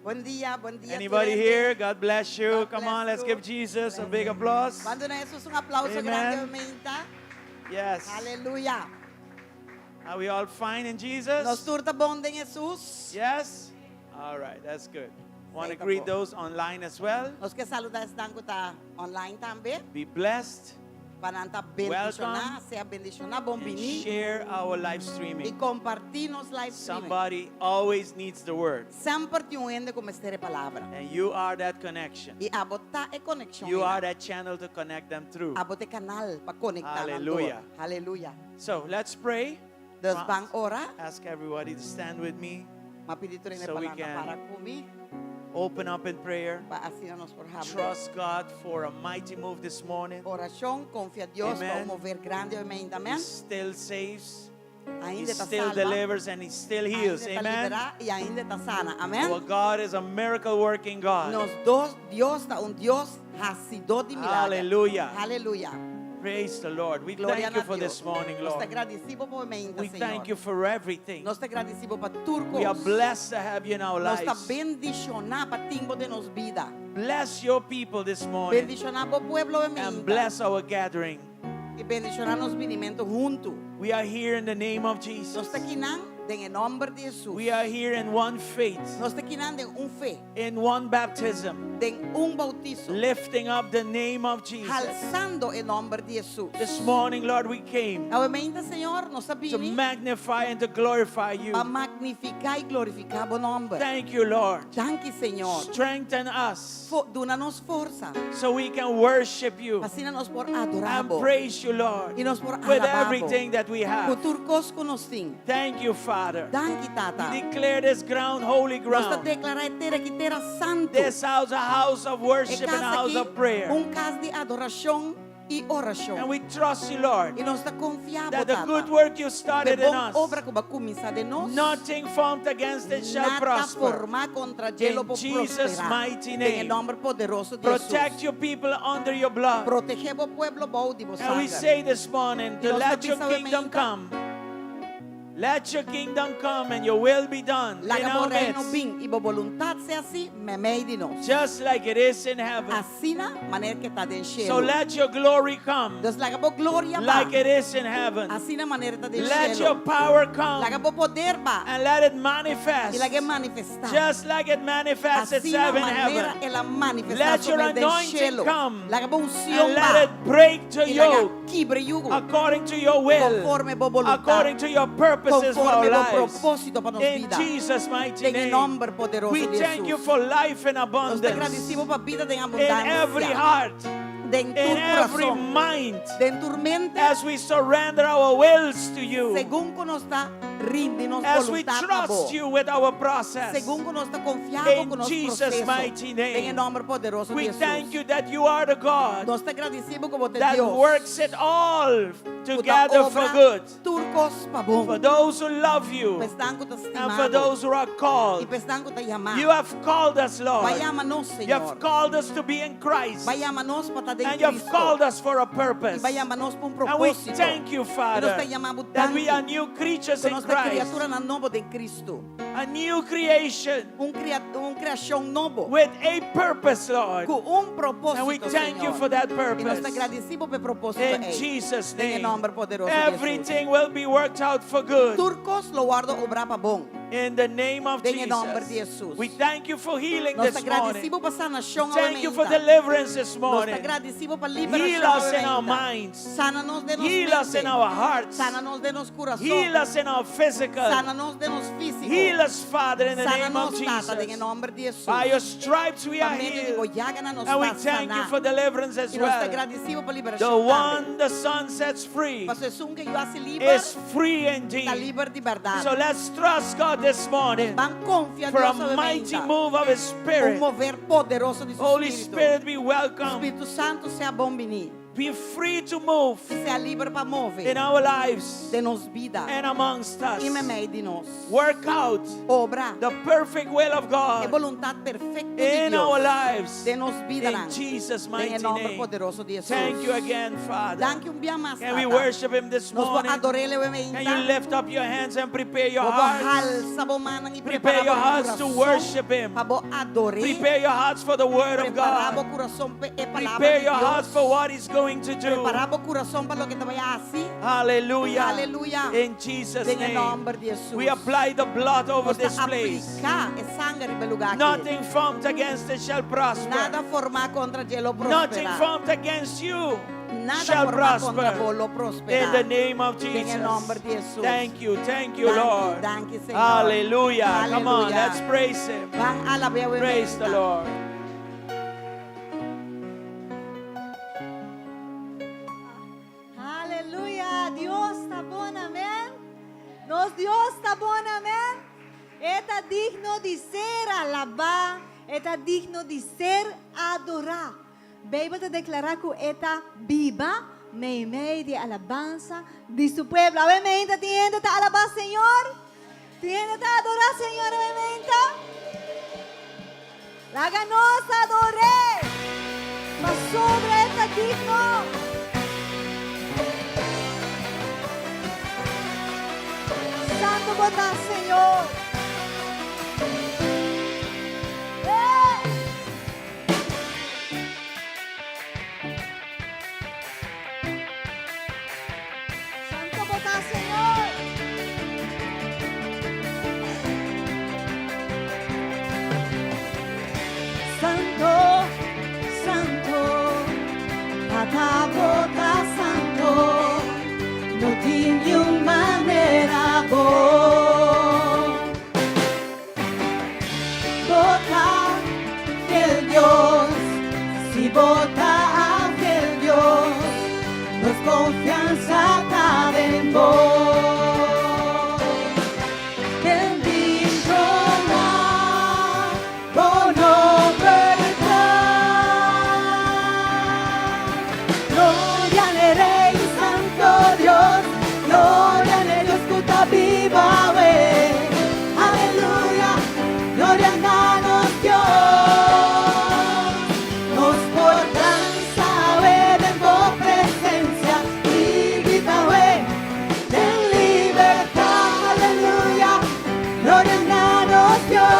Bon dia, bon dia. Anybody Tur hende. here? God bless you. God Come bless on, let's you. give Jesus a big applause. Ban duna Jesus un aplouso Amen. grandi mainta. Yes. Aleluya. Are we all fine in Nos Jesus? tur ta bon den Jesus. Yes? All right, that's good. Want to Sei greet ta bon. those online as well. Nos ke saludá esnan ku ta online tambe. Be blessed Pa nan ta bendishoná, sea bendishoná, bon and bini. share our live I streaming. kompartí nos live streaming. Somebody always needs the word, Semper tin un hende ku mester e palabra. And you are that connection. I abo ta e konekshon. You are that channel to connect them through. Abo ta e kanal pa konektá nan dor. Hallelujah. Aleluya. So let's pray. Dus ban ora. Ask everybody to stand with me. M'a pidi tur hende So we pa can para ku mi. open up in prayer. Pa asina nos por habri. Trust God for a mighty move this morning. Orashon, konfia Dios pa Amen. un mover grandi awe mainta. He Amen. still saves, He Ainda ta still salva. delivers, and He still heals. Ainda ta Amen. liberá i ainda ta sana. Amen. Our God is a miracle working God. Nos dos Dios ta un Dios hasidó di milager. Hallelujah. Aleluya. Praise the Lord. We Gloria thank you na for Dios. this morning, Nos ta Lord. gradisí Bo pa mainta, We Señor. thank you for everything. Nos ta gradisí Bo pa tur We are kos. blessed to have you in our Nos ta lives. bendishoná pa tin Bo den nos bida. Bless your people this morning Bendishoná Bo pueblo and mainta. bless our gathering. I bendishoná nos binimentu huntu. We are here in the name of Nos Jesus. ta akinan den nòmber di Jesus. We are here in one faith, Nos ta akinan den un fe, in one baptism, den un boutismo, lifting up the name of Jesus. Halsando e nòmber di Jesus. This morning, Lord, we came Awe mainta, Señor, nos to a bini magnify and to glorify you. pa magnifiká i glorifiká Bo nòmber. Thank you, Lord. Danki, Señor. Strengthen us Fo duna nos forsa. so we can worship you Asina nos por adorá and Bo. praise you, Lord, I nos por with alabá Bo. everything that we Ku have. tur kos ku nos tin. Thank you, Father. Danki, Tata. We declare this ground holy Nos ta ground. deklará e tera aki tera santu. This house, a house of E worship and a kas house aki, of prayer. un kas di adorashon i orashon. And we trust you, Lord, I nos ta konfia Bo, that the Tata. good work you Ku e started in bon us, obra ku Bo a kuminsá den nos, nothing formed against it shall nada prosper. formá kontra dje lo In por Jesus' prosperá. mighty Den e name. nòmber poderoso di Protect Jesus. your people under your blood. Protegé bo pueblo bou di bo And we sanger. say this morning to I nos let your ta bisa kingdom mainta. come. Let your kingdom come and your will be done in Laga bo our reino midst, bin i bo boluntat sea hasí meimei di nos. just like it is in heaven. Asina manera ku ta den So shelu. let your glory come Dus laga bo gloria like ba. it is in heaven. Asina manera ta den Let your shelu. power come Laga bo poder ba. and let it I manifest lag'é manifestá. just like it manifests Asina itself in manera heaven. el a manifestá Let your su mes den anointing shelu. come Laga bo unshon and let ba. it break the I laga yoke kibra yugo. according to your will, Konforme bo boluntat. according to your purposes for our Konforme bo lives. propósito pa nos In bida. Jesus' mighty Den e name, nòmber poderoso we di thank you Jesus. for life in Nos ta abundance gradisí Bo pa bida den in every abundansia. heart, Den in tur every kurason. mind, Den tur mente. as we surrender our wills to you, Segun ku nos ta rindi nos as we boluntat na Bo. trust you with our process. Segun ku nos ta konfia Bo In ku nos Jesus' proseso. mighty name. Den e nòmber poderoso We di Jesus. thank you that you are the God Nos ta gradisí Bo ku Bo ta that Dios. works it all Ku ta together for obra good tur kos pa bon. for those who love you Pa esnan ku ta and for stima Bo. those who are I called. pa esnan ku ta yamá. You have called us, Lord. Bo a yama nos, You have Señor. called us to be in Christ. Bo a yama nos pa ta den And you have Cristo. called us for a purpose. I bo a yama nos pa un And we propósito. thank you, I nos Father, ta yama Bo that we danki. are new creatures Ku in nos ta Christ, kriaturanan nobo den Cristo. a new creation Un kria un kreashon nobo. with a purpose, Lord. Ku un And we propósito, thank you Señor. for that I nos ta purpose. gradisí Bo pa e propósito In ei. Jesus' Den e name, nòmber poderoso di Jesus. everything will be worked out for good. Tur kos lo wòrdu obrá pa bon. In the name of Den e nòmber di Jesus. Jesus. We thank you for healing Nos this ta morning. gradisí Bo pa sanashon Thank you for mainta. deliverance this Nos ta morning. gradisí Bo pa Heal liberashon us in our mainta. minds. Sana nos den nos Heal us in mente. our hearts. Sana nos den nos kurason. Heal us in our physical. Sana nos den nos físiko. Heal us, Father, in the Sana name of nos, Tata, den e Jesus. nòmber di Jesus. By your stripes we Pa are medio di bo healed. yaganan nos And we ta thank you saná. for deliverance as I nos ta well. gradisí Bo pa The liberashon tambe. one the Son sets free Pasobra esun ku Yu hasi liber, is free ta indeed. liber di bèrdat. So let's trust God this morning Ban konfia for a Dios mighty mainta. move of His Un Spirit. mover poderoso di Su Holy Spiritu. Spirit, be welcome. Spiritu Santu, sea bon biní. Be free to move I sea liber pa move in our lives den nos bida and amongst us. I meimei di nos. Work out Obra the perfect will of e God boluntat perfekto di in our Dios lives. den nos In bidanan. Jesus' Den e mighty nòmber name. poderoso di Hesus. Thank you again, Father. Danki un bia mas, Can we Tata. worship Him this Nos por morning? ador'é awe Can you mainta. lift up your hands and prepare your Bo por hearts? halsa bo mannan i Prepare prepará your bo hearts to kurason worship Him. pa bo ador'é. Prepare your hearts for the Word of Prepará bo God. kurason pa e palabra Prepare di your hearts Dios. for what He's going to do. Prepará bo kurason pa loke e ta bai hasi. Hallelujah. Hallelujah. In Jesus' Den e name. nòmber di Hesus. We apply the blood over Nos this ta place. apliká e sanger riba e lugá aki. Nothing formed against it shall prosper. Nada formá kontra dje lo Nothing prosperá. formed against you Nada shall formá kontra bo prosper. lo In prosperá. the name of Den e Jesus. nòmber di Hesus. Thank you, thank you, Danki, Lord. danki, Señor. Hallelujah. Come on, Hallelujah. let's praise Him. Ban alab'é awe Praise the mainta. Lord. Aleluya, Dios ta bon, amèn. Nos Dios ta bon, amèn. E ta digno di ser alabá, e ta digno di ser adorá. Beibel ta deklará ku e ta biba meimei di alabansa di su pueblo. Awe mainta tin hende ta alabá Señor? Tin hende ta adorá Señor awe mainta? Laga nos ador'é, pasobra e ta digno. Santu bo ta, Señor. Hey! Santu bo ta, Señor. Santo, Santo, Tata bo ta santo, no tin niun manera bo. Bo ta fiel Dios, si bo ta fiel Dios, nos konfiansa ta den bo. Bendishoná, bo nòmber ta. Gloria na Rei, Santu Dios, Gloria na Dios ku ta biba, Aleluya, Gloria na nos Dios. Nos por dansa den bo presensia i grita den libertat, aleluya, Gloria na nos Dios.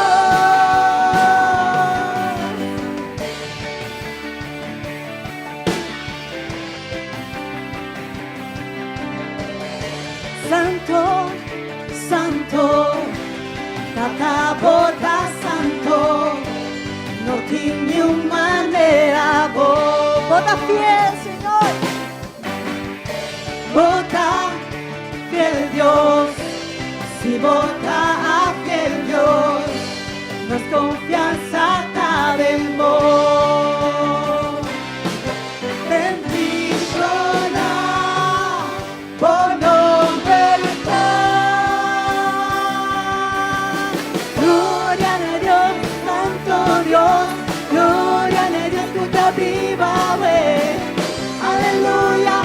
Santu, Santu, Tata bo ta santu, no tin niun manera bo. Bo ta fiel, Señor. Bo ta fiel Dios, si bo ta fiel Dios, nos konfiansa ta den bo. Bendishoná, bo nòmber ta. Gloria na Dios, Santu Dios, Gloria na Dios ku ta biba, Aleluya,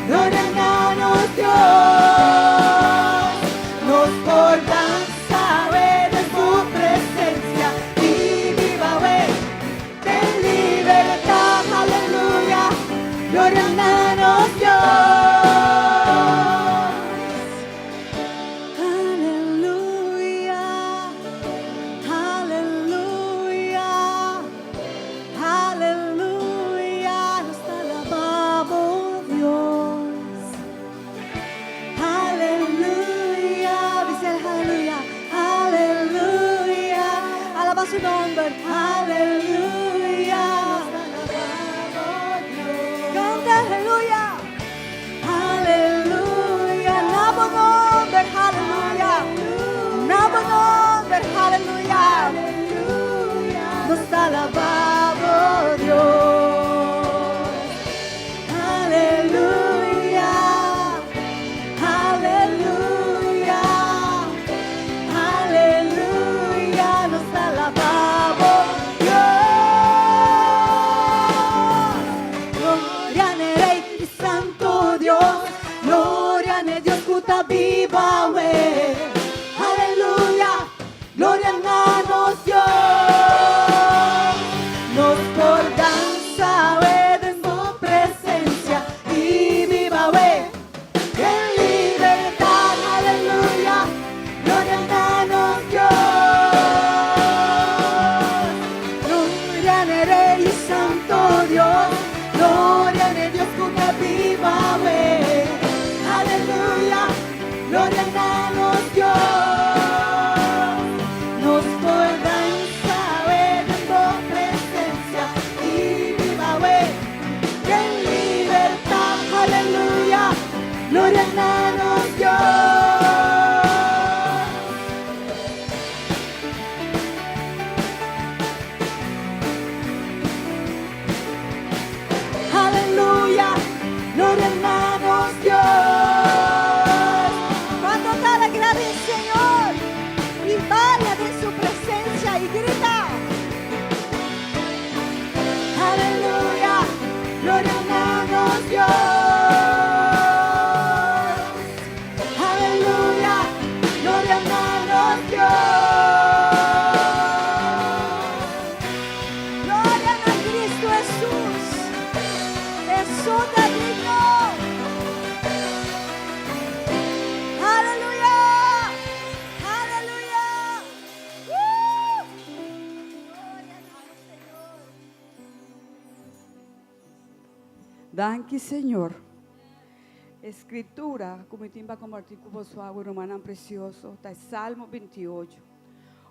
Gloria na nos Dios. Nos por dansa den su presensia i biba den libertat, aleluya, Gloria na nos Dios. Aleluya, aleluya, aleluya, nos ta alabá Dios. Aleluya, bisa aleluya, aleluya, alabá su nòmber, aleluya. Kanta aleluya. Aleluya. Na bo nòmber, aleluya. Na bo nòmber, aleluya. Nos ta alabá Dios. Aleluya, aleluya, aleluya, nos ta alabá Dios. Gloria na Rei, bibu awe. Aleluya, gloria na nos Dios. Nos por dansa awe den su presensia i biba awe den libertat. Aleluya, gloria na nos Dios. Gloria na Rei Santu Dios. Gloria na Dios ku ta bibu awe. Aleluya, gloria na nos Dios. Nos por dansa awe den bo presensia i biba awe den libertat. Aleluya, gloria na nos Dios. Aleluya, gloria na nos Dios. Kuantu ta alegrá den Señor i baila den su presensia i grita. Aleluya, gloria na nos Dios. Aleluya, gloria na nos Dios. Gloria na Kristu Hesus. Hesus ta digno. Aleluya. Aleluya. Woo! Gloria na Señor. Danki, Señor. Skritura, ku mi tin pa kompartí ku boso, rumannan presioso, ta Salmo 28.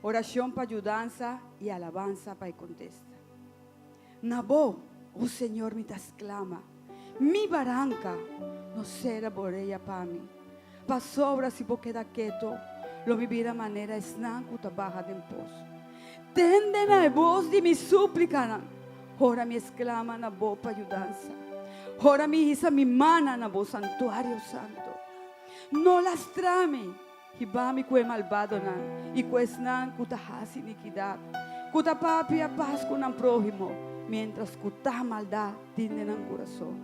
Orashon pa yudansa i alabansa pa kontesta. Na bo, o Señor, mi ta sklama. Mi baranka, no sera bo orea pa mi. Pasobra si bo keda ketu, lo mi bira manera esnan ku ta baha den pos. Tende na bos di mi súplika, ora mi sklama na bo pa yudansa. Ora mi hisa mi mannan na bo santuario santu. No lastra mi, hiba mi ku e malbadonan, i ku esnan ku ta hasi inikidat. Ku ta papia pas ku nan próhimo, mientras ku ta maldat tin den nan kurason.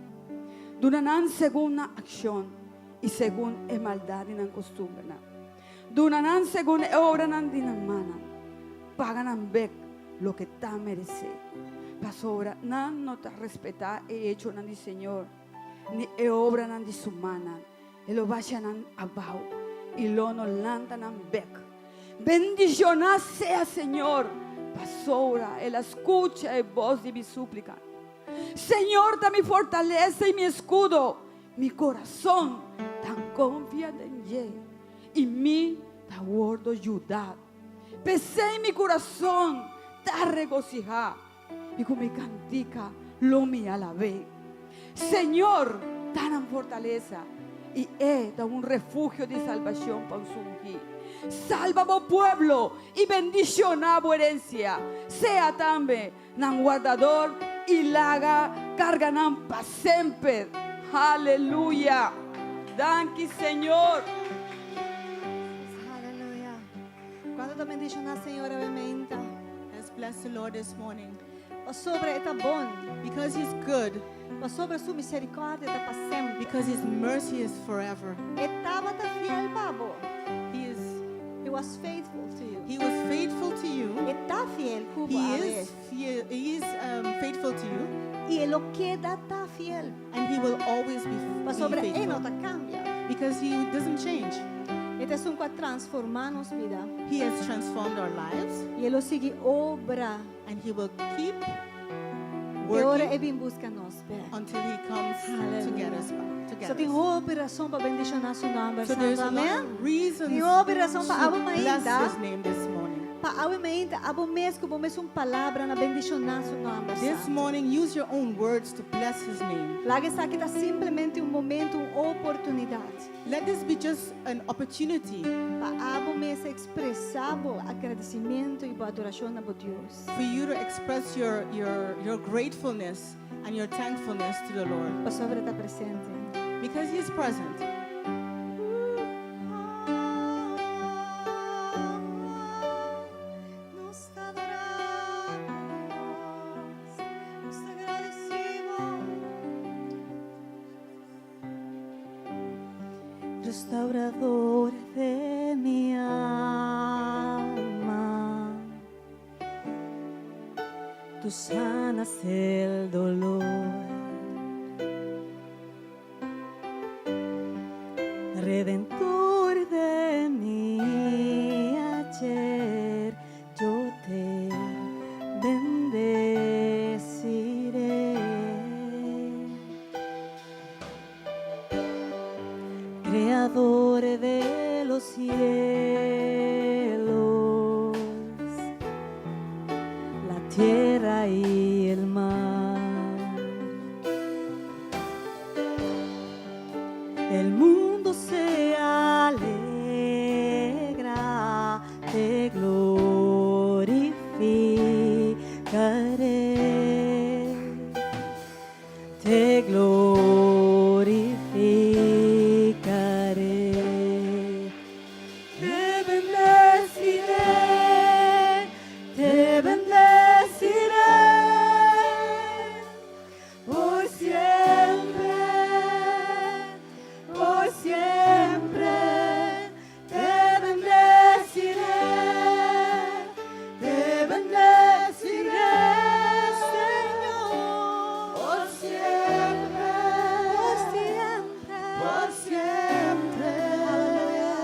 Duna nan segun nan akshon, i segun e maldat di nan kustumbernan. Duna nan segun e obranan di nan mannan. Paga nan bèk loke ta meresé. Pasobra nan no ta respetá e echonan di Señor, ni e obranan di su mannan. E lo basha nan abou i lo no lanta nan bèk. Bendishoná sea Señor, pasobra El a skucha e bos di mi súplika. Señor ta mi fortalesa i mi eskudo. Mi kurason ta konfia den dje i mi ta wòrdu yudá. P'esei mi kurason ta regosihá i ku mi kantika lo mi alab'é. Señor ta nan fortalesa i E ta un refugio di salbashon pa su ungí. Salba bo pueblo i bendishoná bo herensia. Sea tambe nan wardador i laga karga nan pa semper. Aleluya. Danki, Señor. Aleluya. Kuantu ta bendishoná Señor awe mainta? Let's bless the Lord this morning Pasobra E ta bon. Because He's good, Pasobra su miserikòrdia ta pa semper. Because His mercy is forever. E tabata fiel pa bo. He is He was faithful to you. He was faithful to you. E ta fiel ku bo. He is faithful to you, I e lo keda ta fiel. And He will always be Pasobra e no faithful ta kambia. Because He doesn't change. E ta esun ku a transformá nos bida. He has transformed our lives, I e lo sigui obra. And He will keep Te ora working e bin buska nos. bèk. Until He comes to get us back. To get So tin us. hopi rason pa bendishoná su nòmber. So there's a lot Amèn. of reasons Tin hopi rason pa to awe bless mainta. His name this morning. Pa awe mainta, abo mes ku bo mes un palabra na bendishoná su nòmber. This Santu. Morning, use your own words to bless His name. Laga esaki ta simplemente un momento, un oportunidat. Let this be just an opportunity Pa abo mes ekspresá bo agradesimentu i bo adorashon na bo Dios. For you to express your gratefulness and your thankfulness to the Lord Pasobra E ta presente. Because He is present. Nos ta adoramos, nos agradecemos. Restaurador de mi alma. Tú sanas el dolor. Redentor de mi ayer, yo te bendeciré. Creador de los cielos, la tierra y el mar. El mundo se alegra, te glorificaré, te glorificaré. Te bendeciré, te bendeciré por siempre, por siempre. Te bendeciré, te bendeciré, Señor, por siempre, por siempre, por siempre. Aleluya.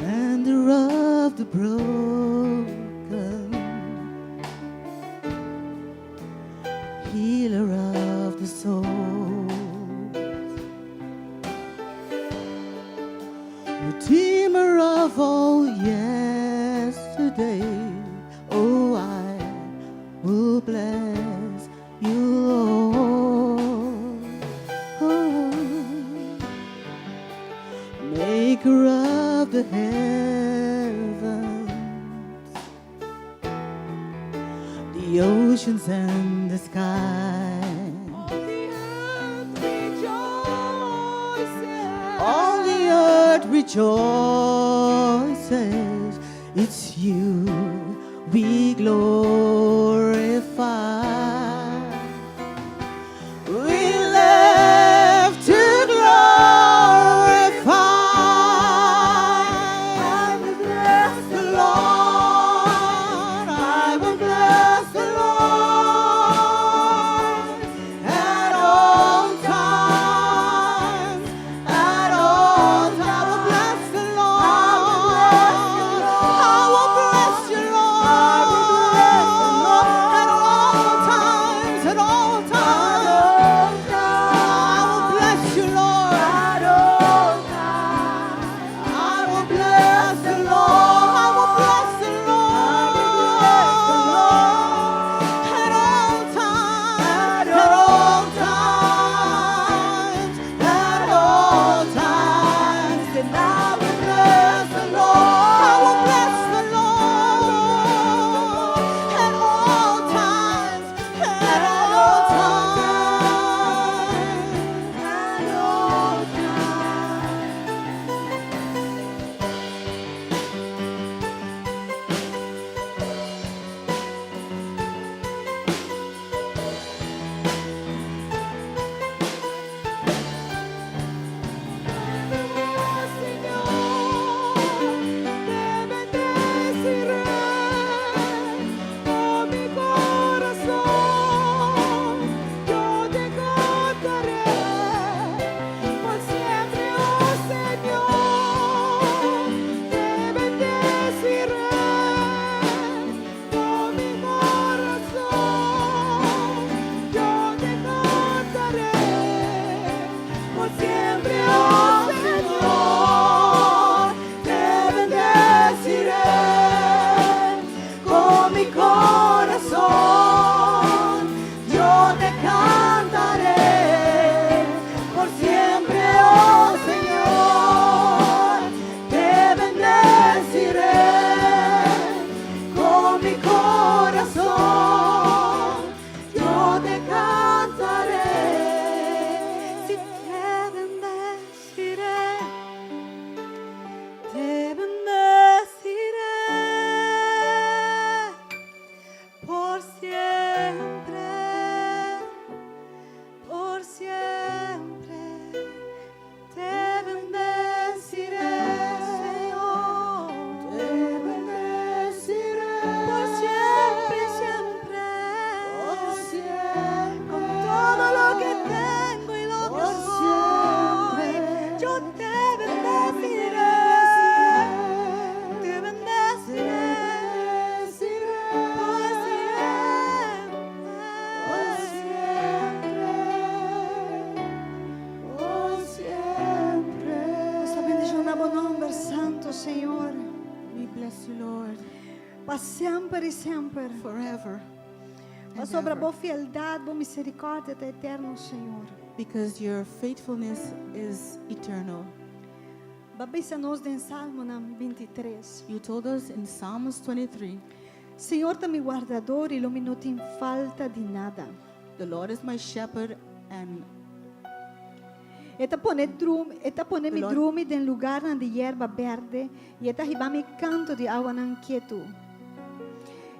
Mender of the broken, healer of the soul, redeemer of all yesterday. Oh, I will bless you, Lord. Oh, maker of the heavens, the oceans and the sky. All the earth rejoices. All the earth rejoices. It's you we glorify. We live to glorify. I will bless the Lord. I will bless the Lord at all times. At all times. I will bless the Lord. I will bless you, Lord. At all times. At all times. I will bless you, Lord. At all times. I will bless the Lord. I will bless the Lord. At all times. At all times. At all times. And I will bless the Lord. I will bless the Lord. At all times. At all times. At all times. Señor, te bendeciré con mi corazón. Yo te cantaré por siempre, oh Señor. Te bendeciré con mi corazón. Yo te cantaré por siempre, oh Señor. Te bendeciré con mi corazón. Yo te cantaré por siempre, oh Señor. Te bendeciré con mi corazón. Yo te cantaré. Si te bendeciré, te bendeciré por siempre. Pa semper i semper. Forever Pa and sobra ever. bo fieldat, bo miserikòrdia ta eterno, Señor. Because your faithfulness is eternal. B'a bisa nos den Salmonan 23. You told us in Psalms 23, Señor ta mi wardador i lo mi no tin falta di nada. The Lord is my shepherd and E ta pone drum, e ta pone The mi Lord- drumi den lugarnan di yerba berde i e ta hiba mi kanto di awanan ketu.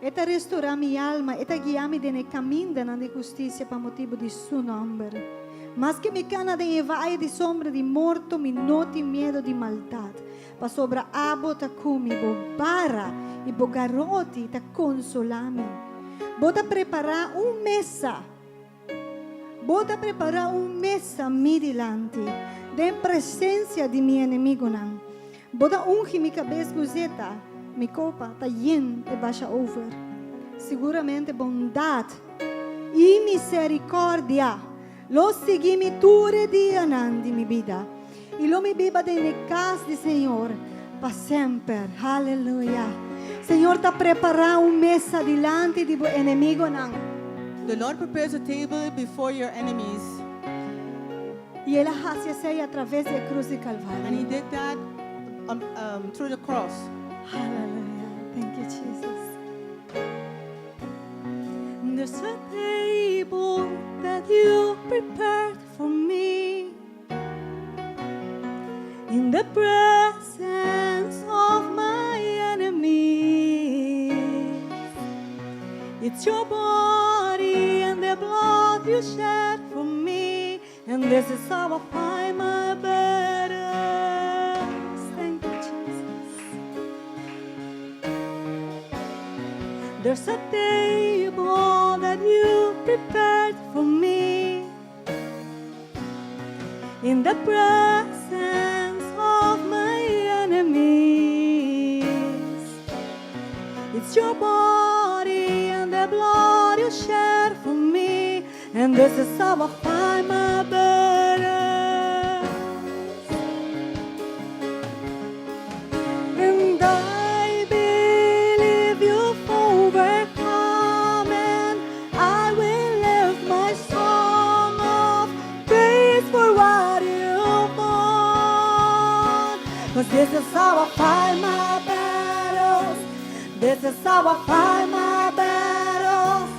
E ta restorá mi alma, e ta guia mi den e kamindanan di hustisia pa motibu di su nòmber. Maske mi kana den e vaye di sombra di morto, mi no tin miedu di maldat, pasobra abo ta ku mi, bo bara i bo garoti ta konsolá mi. Bo ta prepará un mesa. Bo ta prepará un mesa mi dilanti, den presensia di mi enemigunan. Bo ta ungi mi kabes ku zeta, mi kopa ta yen te basha over. Siguramente bondat i miserikòrdia lo sigui mi tur e dianan di mi bida, i lo mi biba den e kas di Señor pa semper. Haleluya! Señor ta prepará un mesa dilanti di bo enemigunan. The Lord prepares a table before your enemies. I el a hasi esei atraves di e krus di And Kalvario. he did that through the cross. Hallelujah. Thank you, Jesus. There's a table that you prepared for me in the presence of my enemies. It's your body and the blood you shed for me, and this is how I fight my battles. Thank you, Jesus. There's a table that you prepared for me in the presence of my enemies. It's your body and the blood you shed for me, and this is how I fight my battles. And I believe you've overcome, and I will lift my song of praise for what you've done. 'Cause this is how I fight my battles. This is how I fight my battles.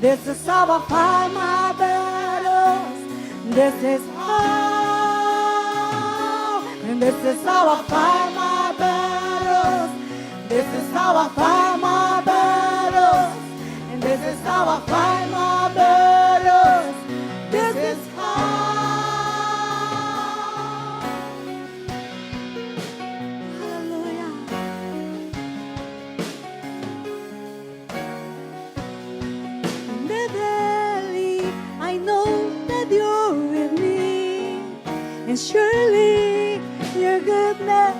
This is how I fight my battles. This is how, and this is how I fight my battles. This is how I fight my battles. And this is how I fight my battles. This is how. Hallelujah. In the valley, I know that you're with me, and surely your goodness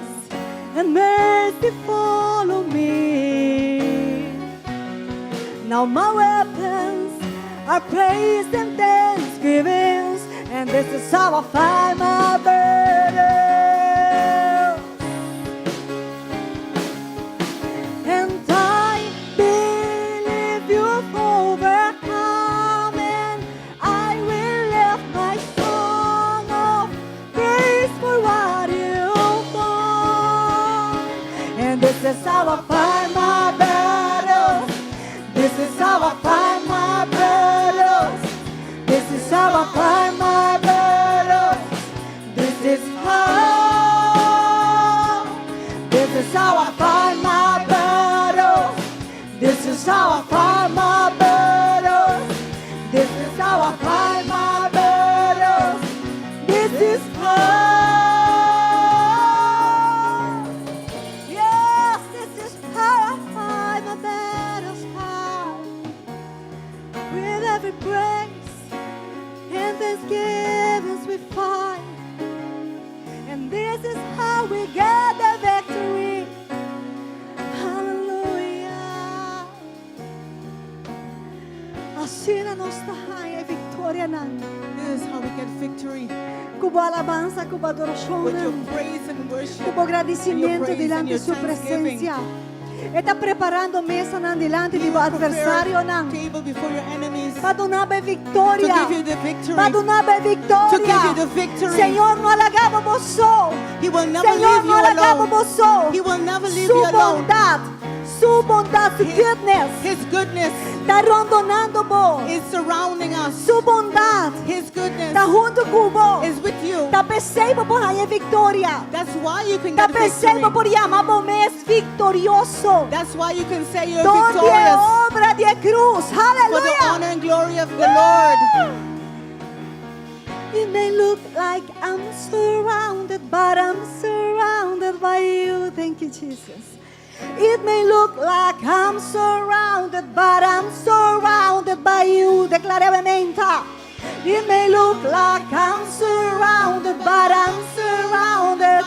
and mercy follow me. Now my weapons are praise and thanksgivings, and this is how I fight my battles. And I believe you've overcome, and I will lift my song of praise for what you've done. And this is how I fight my battles. This is how I fight my battles. This is how I fight my battles. This is how. This is how I fight my battles. This is how I fight my battles. This is how I fight my battles. This is how. Yes, this is how I fight my battles. How with every praise and thanksgivings we fight. And this is how we get the victory. Hallelujah. Asina nos ta haña viktorianan. This is how we get victory. Ku alabansa, ku adorashon. With your praise and worship. Ku gradisimentu and your praise and dilanti your di su thanksgiving. presensia. E ta preparando mesanan dilanti di bo atversarionan. Table before your enemies. Pa duna bo viktoria. To give you the victory. Pa duna bo viktoria. To give you the victory. Señor no laga bo bo so. He will never Señor leave no you laga bo alone. bo so. He will never leave Su you alone. bondat, su bondat, su goodness, His goodness ta rondonando bo. is surrounding us. Su bondat His goodness ta huntu ku bo. is with you. Ta p'esei bo por haña viktoria. That's why you can Ta get p'esei victory. bo por yama bo mes viktorioso. That's why you can say you're Dor di e victorious. obra di krus. For the Aleluya. honor and glory of the Lord. It may look like I'm surrounded, but I'm surrounded by you. Thank you, Jesus. It may look like I'm surrounded, but I'm surrounded by you. Deklará mainta. It may look like I'm surrounded, but I'm surrounded.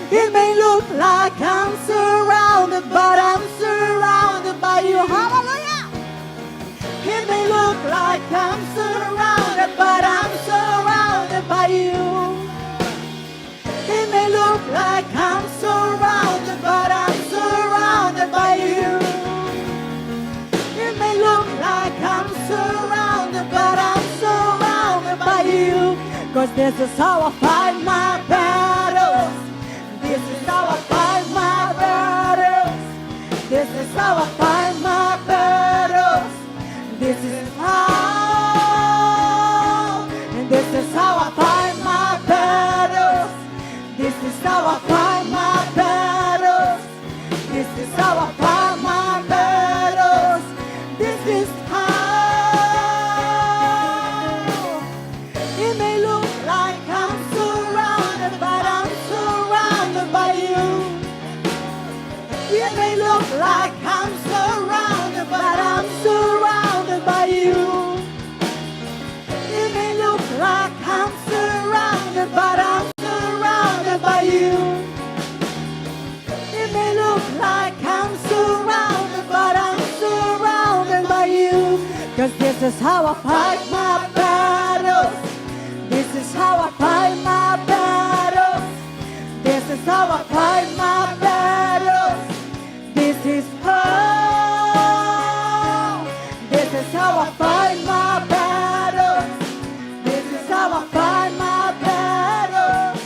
It may look like I'm surrounded, but I'm surrounded by you. Hallelujah. It may look like I'm surrounded, but I'm surrounded by you. It may look like I'm surrounded, but I'm surrounded by you. It may look like I'm surrounded, but I'm surrounded by you. 'Cause this is how I fight my battles. This is how I fight my battles. This is how I fight my battles. This is how, and this is how I fight my battles. This is how I fight my battles. This is how I fight my battles. This is how. It may look like I'm surrounded, but I'm surrounded by you. It may look like I'm surrounded, but I'm surrounded by you. It may look like I'm surrounded, but I'm surrounded by you. It may look like I'm surrounded, but I'm surrounded by you. 'Cause this is how I fight my battles. This is how I fight my battles. This is how I fight my battles. This is how. This is how I fight my battles. This is how I fight my battles.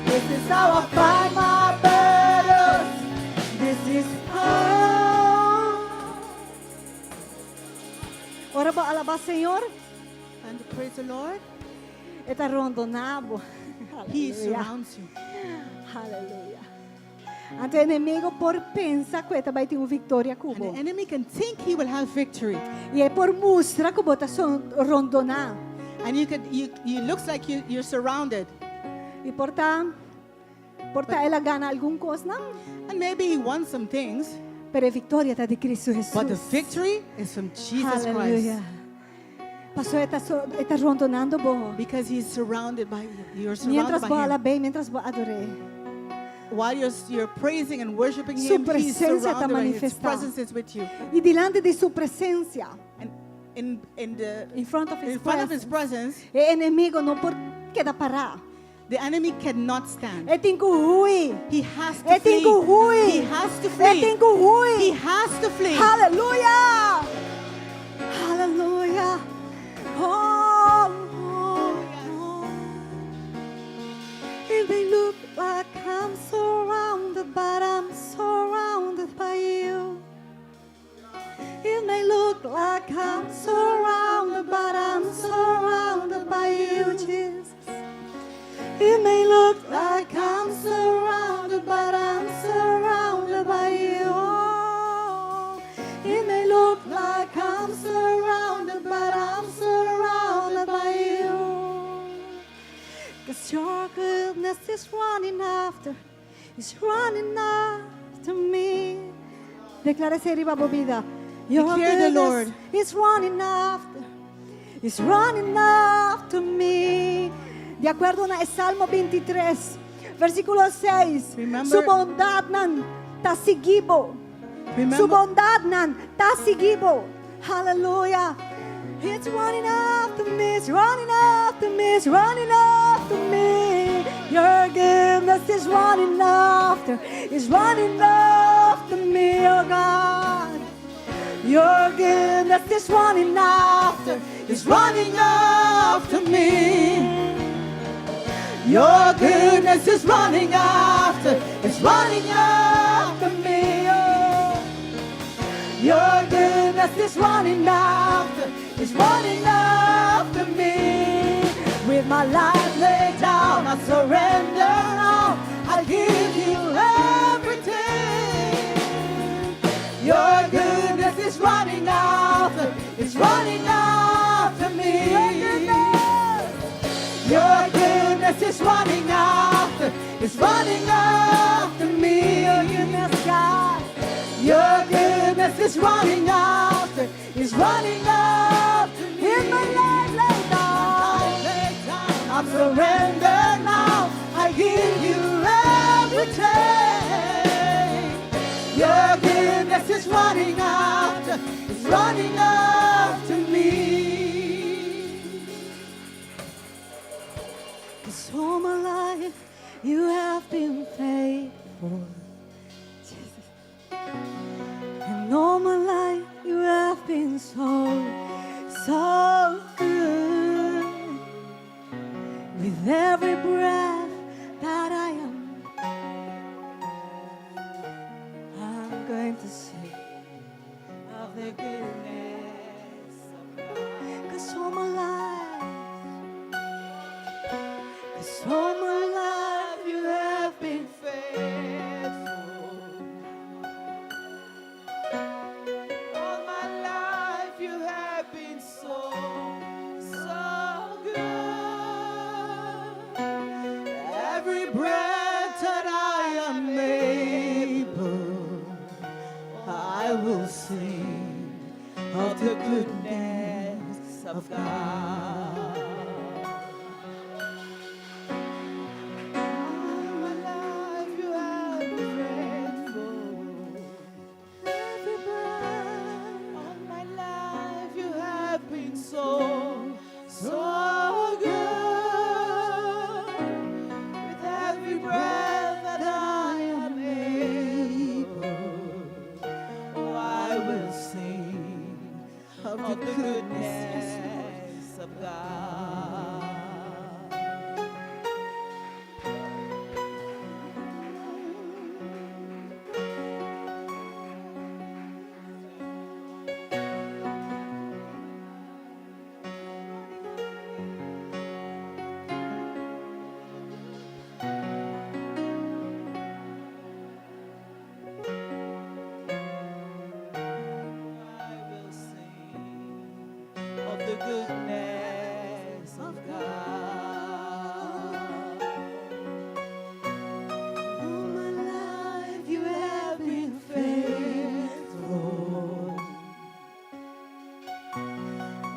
This is how I fight my battles. This is how. Ora bo alabá Señor. And praise the Lord. E ta rondoná bo. He Aleluya. surrounds you. Aleluya. Anto enemigu por pensa ku e ta bai tin un viktoria And ku bo. the enemy can think he will have victory. I e por mustra ku bo ta rondoná. And you looks like you're surrounded. I por ta el a gana algun kos, no? And maybe he won some things, Pero e viktoria ta di Kristu Hesus. but the victory is from Jesus Aleluya. Christ. Paso e ta e ta rondonando bo. Because he's surrounded by you. You're surrounded Mientras by bo him. alab'é, mientras bo ador'é. While you're praising and worshiping Su him, he's presensia ta surrounded by his manifestá. presence is with you. I dilanti di su presensia, And in the in front of his in front of his presence, presence, e enemigu no por keda pará. the enemy cannot stand. E tin ku hui. He has to E tin flee. ku hui. He has to E flee. tin ku hui. He has to flee. Aleluya. Aleluya. Oh. It may look like I'm surrounded, but I'm surrounded by you. It may look like I'm surrounded, but I'm surrounded by you, Jesus. It may look like I'm surrounded, but I'm surrounded by you. Oh, it may look like I'm surrounded, but I'm surrounded by you. 'Cause your goodness is running after, is running after me. Deklará riba bo bida. Your Declare the goodness Lord. is running after, is running after me. Di akuerdo na Salmo 23, versíkulo 6. Remember- Su bondatnan ta sigui bo. Su Remember, bondatnan ta sigui bo. Aleluya. It's running after me, it's running after me, it's running after me. Your goodness is running after, is running after me, oh God. Your goodness is running after, is running after me. Your goodness is running after, is running after me. Oh. Your goodness is running after, is running after me. With my life laid down, I surrender now. I give you everything. Your goodness is running after, it's running after me. Your goodness is running after, it's running after me. Your goodness, God. Your goodness is running after, is running after me. In my life laid down, I'm surrendered now. I give you everything. Your goodness is running after, is running after me. 'Cause all my life you have been faithful. Jesus. And all my life you have been so, so good. With every breath that I am, I'm going to sing of the goodness of God. 'Cause all my life, 'cause all my life you have been Faithful. All my life you have been so, so good. Every breath that I am able, I will sing of the goodness of God. All my life you have been faithful. Every breath. All my life you have been so, so good. With every breath that I am able, Oh, I will sing of of the the goodness goodness of God. I will sing of the goodness of God. All my life you have been faithful.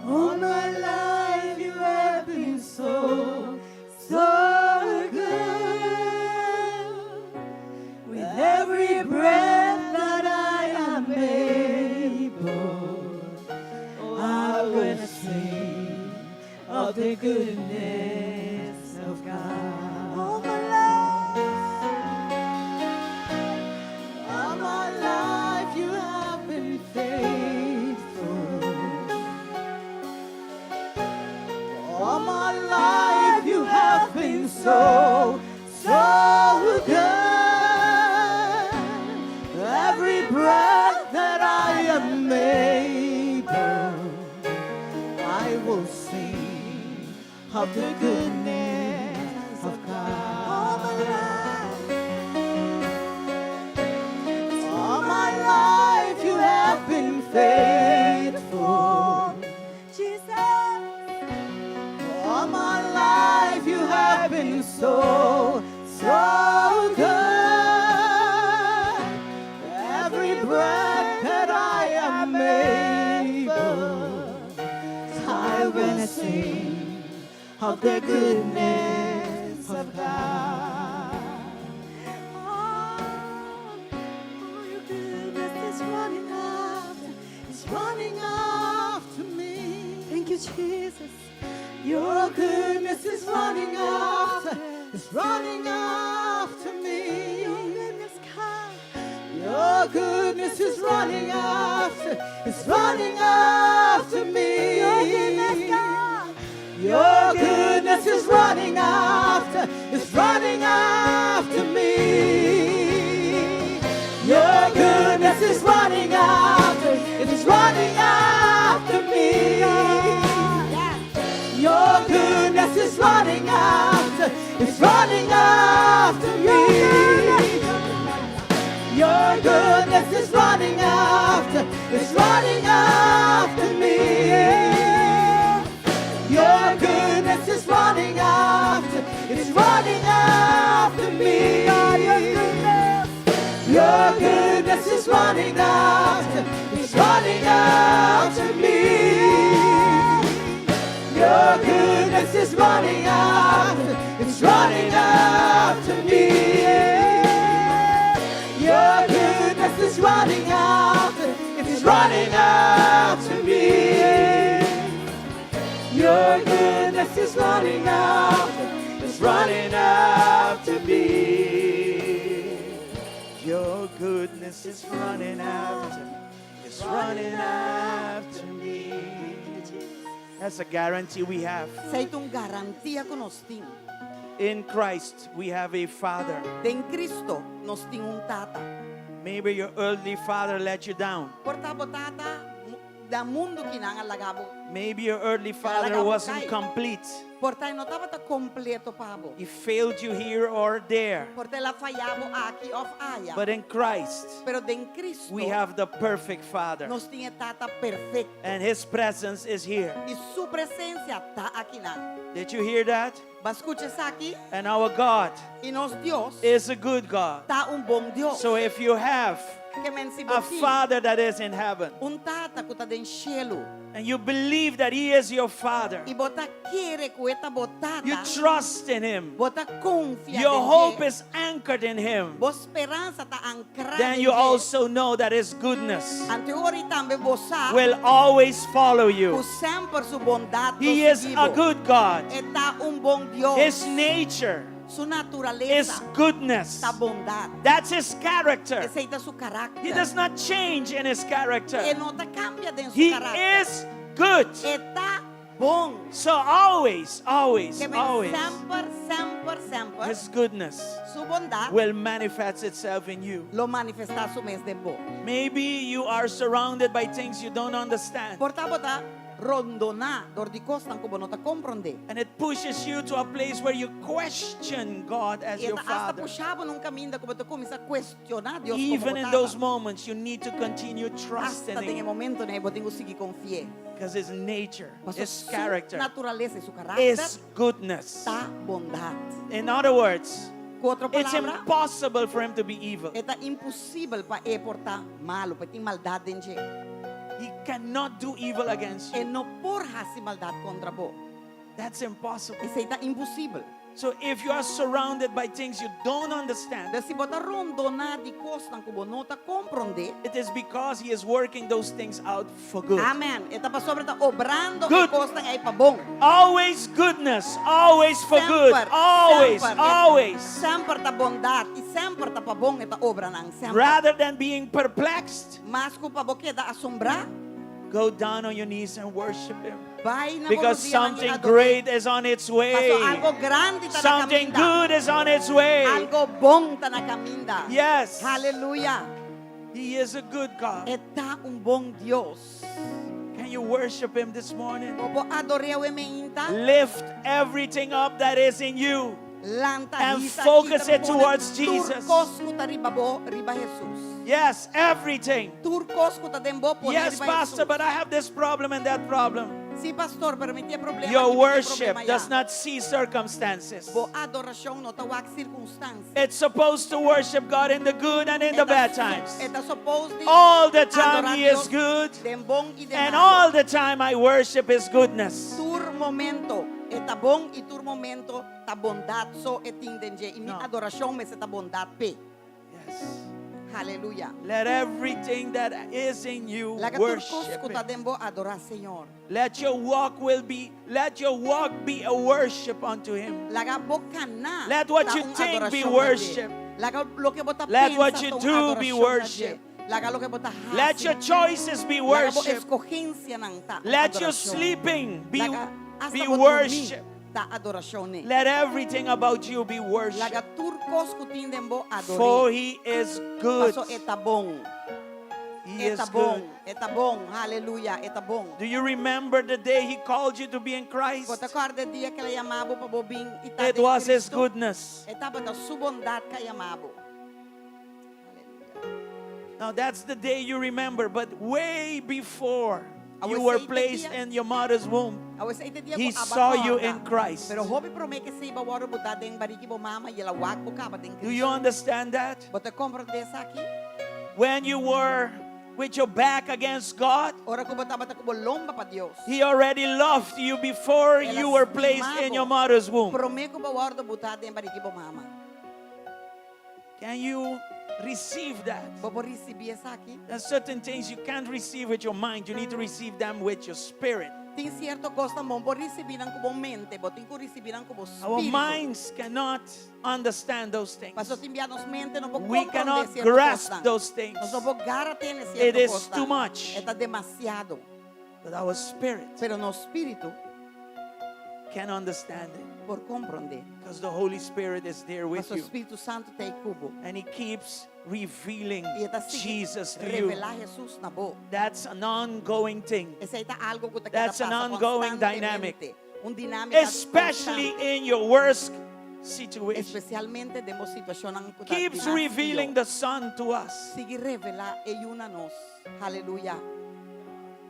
All my life you have been so, so good. With every breath that I am able, I will sing of the goodness of God. All my life, All my life you have been faithful. All my life you have been so, so good. Every breath that I am able, I will sing of the goodness of God. All my life, All my life you have been faithful. Jesus. All my life you have been so, so good. Every breath that I am able, I will sing of the goodness of God. Oh, oh, your goodness is running after, It's running after me. Thank you, Jesus. Your goodness is running after, is running after me. Your goodness, God. Your goodness is running after, is running after me. Your goodness, God. Your goodness is running after, is running after me. Your goodness is running after, it is running after me. Your goodness is running after, it's running after me. Your goodness is running after, it's running after me. Your goodness is running after, it's running after me. God, your goodness. Your goodness is running after, it's running after me. Your goodness is running after, it's running after me. Your goodness is running after, it's running after me. Your goodness is running after, it's running after me. Your goodness is running after, it's running after me. That's a guarantee we have. Esei ta un garantia ku nos tin. In Christ, we have a father. Den Kristo nos tin un tata. Maybe your earthly father let you down. Por ta bo tata di mundu akinan a laga bo. Maybe your earthly father wasn't complete. Por ta e no tabata kompleto pa bo. He failed you here or there. Por ta el a faya bo aki òf aya. But in Christ, Pero den Kristo we have the perfect father. nos tin e tata perfekto. And his presence is here. I su presensia ta akinan. Did you hear that? Bo a skucha esaki And our God i nos Dios is a good God. ta un bon Dios. So if you have Ke men si a bo tin father that is in heaven un tata ku ta den shelu and you believe that he is your father, i bo ta kere ku e ta bo tata. you trust in him, Bo ta konfia your den hope dje. is anchored in him, Bo speransa ta ankrá then den you dje. also know that his goodness Anto ora tambe bo sa will always follow ku you. semper su bondat He is a good God. E ta un bon Dios. His nature Su is naturalesa goodness. ta bondat. That's his character. Esei ta su karakter. He does not change in his character. E no ta kambia den su He karakter. is good. E ta bon. So always, always, Ke men always, semper, semper, semper his goodness su bondat will manifest itself in you. lo manifestá su mes den bo. Maybe you are surrounded by things you don't understand. Por ta bo ta rondoná dor di kosnan ku bo no ta komprondé. And it pushes you to a place where you question God as I your ta hasta father. pusha bo na un kaminda ku bo ta kuminsá kuestioná Dios komo Even in tata. those moments, you need to continue trusting Hasta den e Him momentonan ei bo tin ku sigui konfi'é. because His nature, Paso His su character naturalesa i su karakter is goodness. ta bondat. In other words, Ku otro it's palabra, impossible for Him to be evil. e ta imposibel pa e por ta malu, pa tin maldat den dje. He cannot do evil against E you. no por hasi maldat kontra bo. That's impossible. Esei ta imposibel. So if you are surrounded by things you don't understand, Dus si bo ta rondoná di kosnan ku bo no ta komprondé, it is because He is working those things out for good. Amen. E ta pasobra e ta obrando e Good. kosnan ei pa bon. Always goodness, always for good, Semper, always, semper, always. Semper ta bondat i semper ta pa bon e ta obra nan. Semper. Rather than being perplexed, Mas ku pa bo keda asombrá, go down on your knees and worship Him. bai na Because bo rudianan i something ador'é. great is on its way. Paso algu grandi ta na Something kaminda. good is on its way. Algu bon ta na kaminda. Yes. Aleluya. He is a good God. E ta un bon Dios. Can you worship Him this morning? Bo por ador'é awe mainta. Lift everything up that is in you. Lanta And hisa, focus kita it pone towards Jesus. Tur kos ku ta riba bo, riba Jesus. Yes, everything. Tur kos ku ta den bo pone Yes, riba Pastor, Jesus. but I have this problem and that problem. Si, pastor, pero mi tin problema. Your aki, mi tin worship problema does aya. not see circumstances. Bo adorashon no ta wak sirkunstansia. It's supposed to worship God in the good and in the bad times. E ta supposed di All the time adorá He is Dios good, Den bon i den and malo. all the time I worship His goodness. Tur momento e ta bon i tur momento ta bondat so e tin den dje. I mi No. adorashon mester ta bondat p'e. Yes. Hallelujah. Let everything that is in you Laga tur kos worship ku ta him. den bo adorá Señor. Let your walk will be let your walk be a worship unto him. Laga bo kana Let what ta you un think be adorashon na dje. worship. Laga loke bo ta Let pensa what you ta un do be adorashon na dje. worship. Laga loke bo ta hasi. Let your choices be Laga bo worship. eskohensianan ta un Let your adorashon. sleeping be, Laga hasta be bo drumí worship. ta adorashon n'e. Let everything about you be worship. Laga tur kos ku tin den bo For ador'é. he is good. Paso e ta bon. He E is ta bon. good. E ta bon. Hallelujah. E ta bon. Do you remember the day he called you to be in Christ? Bo ta kòrda e dia ku el a yama bo pa bo bin i ta It den was his Kristu? goodness. E tabata su bondat ku a yama bo. Hallelujah. Now that's the day you remember, but way before I you will were say the placed dia- in your mother's womb, Awor esei ta e dia He ku aba saw you kòrda. in Christ. Pero hopi promé ku esei bo a wòrdu botá den barika bo mama i el a wak bo kaba den Do you Kristu. understand that? Bo ta komprondé esaki? When you were with your back against God, Ora ku bo tabata ku bo lomba pa Dios. He already loved you before El a you were placed stima in bo your mother's womb. Promé ku bo a wòrdu botá den barika bo mama. Can you receive that? Bo por risibí esaki? There's certain things you can't receive with your mind. You need to receive them with your spirit. Tin sierto kosnan bo no por risibí nan ku bo mente, bo tin ku risibí nan ku bo Our spiritu. minds cannot understand those things. Paso tin bia nos mente no por We komprondé cannot sierto grasp kosnan. those things. Nos no por gara tene It sierto is kosnan. too much. E ta demasiado. But our spirit Pero nos spiritu can understand it por komprondé. because the Holy Spirit is there with Paso you. Spiritu Santu t'ei ku bo. And He keeps revealing I e ta sigui Jesus to you. revelá Jesus na bo. That's an ongoing thing. Esei ta algu ku ta keda That's an pasa ongoing dynamic. konstantemente. Un dinámika Especially konstante. in your worst situation. Espesialmente den bo situashonnan ku ta Keeps di mas revealing pió. the Son to us. Sigui revelá e Yu na nos. Haleluya.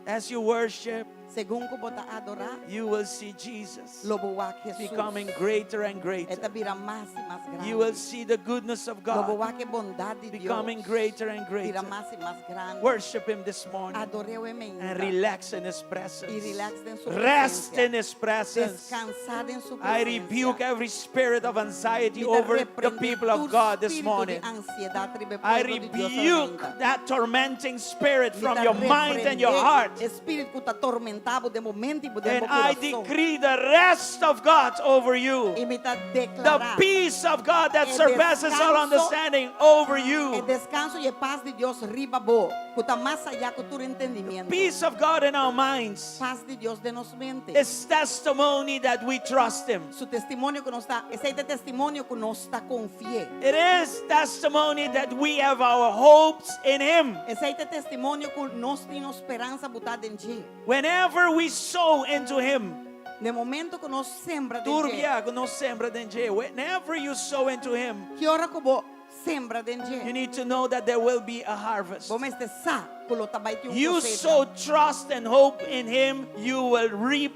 As you worship, Segun ku bo ta adorá, you will see Jesus lo bo wak Jesus. becoming greater and E greater. ta bira mas i mas grandi. You will see the goodness of Lo bo God wak e bondat di Dios. becoming greater and Bira greater. mas i mas grandi. Worship Him this morning Ador'é awe mainta. and relax in His presence. I relax den su Rest presensia. in His presence. Deskansá den su I presensia. rebuke every spirit of anxiety Mi ta over the reprendé people of tur God this spiritu morning. di ansiedat riba e I pueblo di Dios rebuke awe mainta. that tormenting spirit Mi from ta your mind and your reprendé heart. e spiritu ku ta tormentá bo den bo mente i den And bo I kurason. decree the rest of God over you. I mi ta The deklará peace of God that e surpasses all deskanso understanding over e you. deskanso i e pas di Dios riba bo, ku ta mas ayá ku tur entendimentu. Peace of God in our minds Pas di Dios den nos mente. is testimony that we trust Him. Su testimonio ku nos ta, esei ta testimonio ku nos ta konfi'é. It is testimony that we have our hopes in Him. Esei ta testimonio ku nos tin nos speransa botá den dje. Whenever we sow into Him, Na momento ku nos sembra den dje. Tur bia ku nos sembra den dje. Whenever you sow into Him, Ki ora ku bo sembra den you dje. need to know that there will be a harvest. Bo mester sa ku lo ta bai tin un You kosecha. sow trust and hope in Him, you will reap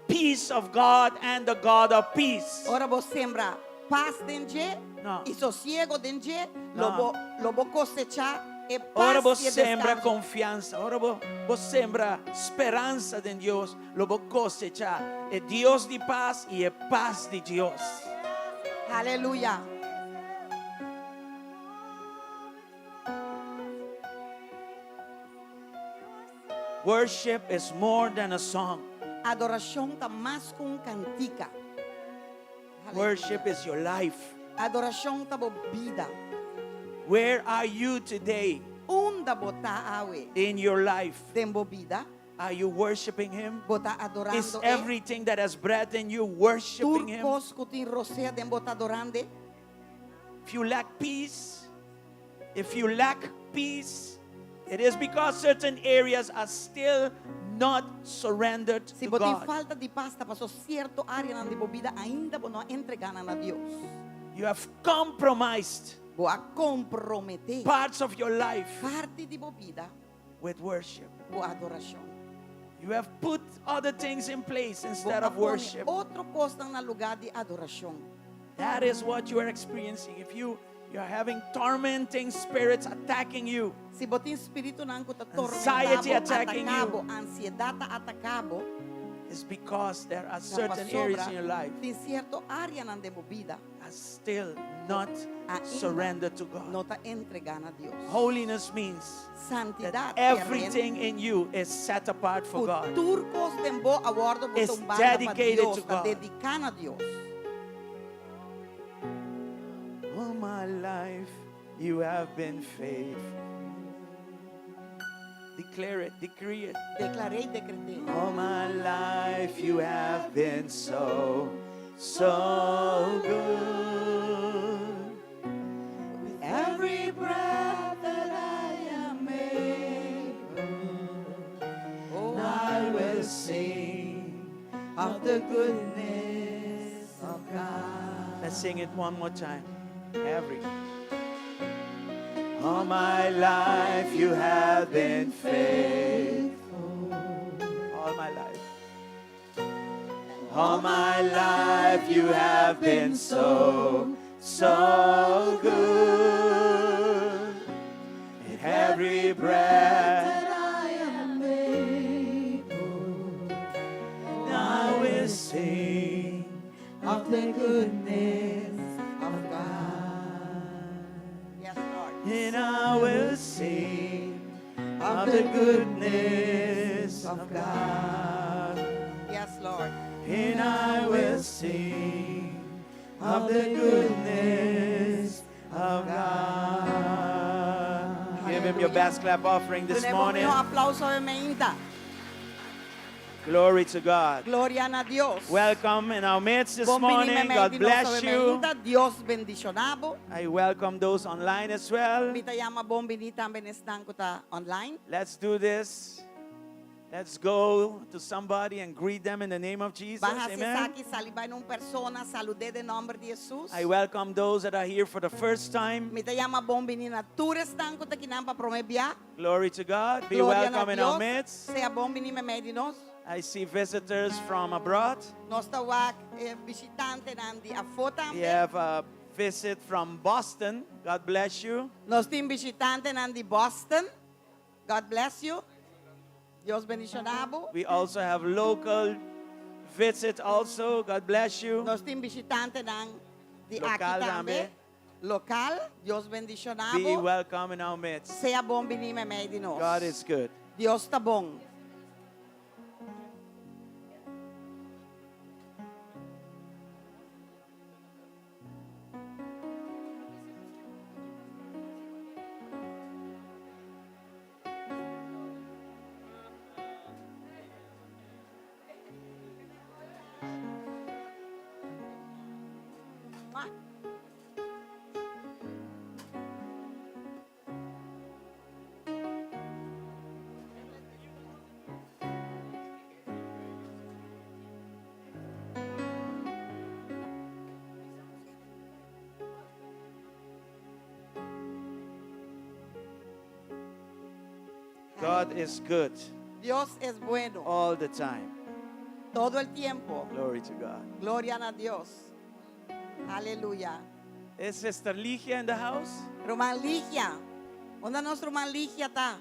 peace of God and the God of peace. Ora bo sembra pas den dje No. i sosiego den dje, lo No. bo lo bo kosechá e pas Ora bo i e sembra deskanso. konfiansa, ora bo, bo sembra speransa den Dios, lo bo kosechá e Dios di pas i e pas di Dios. Aleluya. Worship is more than a song. Adorashon ta mas ku un kantika. Worship is your life. Adorashon ta bo bida. Where are you today Unda bo ta awe in your life? den bo bida? Are you worshiping Him? Bo ta Is adorando e? everything that has breath in you worshiping Tur Him? kos ku tin rosea den bo ta adorand'e? If you lack peace, if you lack peace, it is because certain areas are still not surrendered Si to bo tin God. falta di pas, ta paso sierto áreanan di bo bida ainda bo no a entregá nan na Dios. You have compromised Bo a komprometé parts of your life parti di bo bida with worship. ku adorashon. You have put other things in place Bo instead a of pone worship. otro kosnan na lugá di adorashon. That is what you are experiencing. If you you are having tormenting spirits attacking you, Si bo tin spiritunan ku ta Anxiety tormentá bo, attacking ataká you. bo, ansiedat ta ataká bo, it's because there are ta certain areas pasobra in your life tin sierto áreanan den bo bida are Has still not Ainda surrendered to God. No ta entregá na Dios. Holiness means Santidat that ke men everything in you is set apart for ku God. tur kos den bo a wòrdu Is bota un banda pa dedicated Dios, to ta God. dediká na Dios. All my life you have been faithful. Declare it, decree it. Deklar'é i dekret'é. All my life you have been so, so good. With every breath that I am able, Oh, I will sing of the goodness of God. Let's sing it one more time. Every. All my life you have been faithful. All my life. All my life you have been so, so good. In every breath That I am able, I will sing of the goodness of God. Yes, Lord. And I will sing of the goodness of God. Yes, Lord. And I will sing of the goodness of God. Give him your best clap offering this Dun'é morning. mihó aplouso e mainta. Glory to God. Gloria na Dios. Welcome in our midst this Bon bini morning. meimei God di nos bless awe you. mainta. Dios bendishoná bo. I welcome those online as well. Mi ta yama bon bini tambe esnan ku ta online. Let's do this. Let's go to somebody and greet them in the name of Jesus. Ban hasi Amen. esaki, sali bai na un persona, salud'é den nòmber di Hesus. I welcome those that are here for the first time. Mi ta yama bon bini na tur esnan ku ta akinan pa promé bia. Glory to God. Be Gloria na welcome in our Dios. midst. Sea bon bini meimei di nos. I see visitors from abroad. Nos ta wak eh, bishitantenan di afó We tambe. have a visit from Boston. God bless you. Nos tin bishitantenan di Boston. God bless you. Dios bendishoná bo. We also have local visit also. God bless you. Nos tin bishitantenan di aki Lokal tambe. tambe. Lokal, Dios bendishoná Be bo. welcome in our midst. Sea bon bini meimei di nos. God is good. Dios ta bon. God is good Dios es bueno all the time. todo el tiempo. Glory to God. Gloria na Dios. Aleluya. Is Sister Ligia in the house? Ruman Ligia. Unda nos ruman Ligia ta?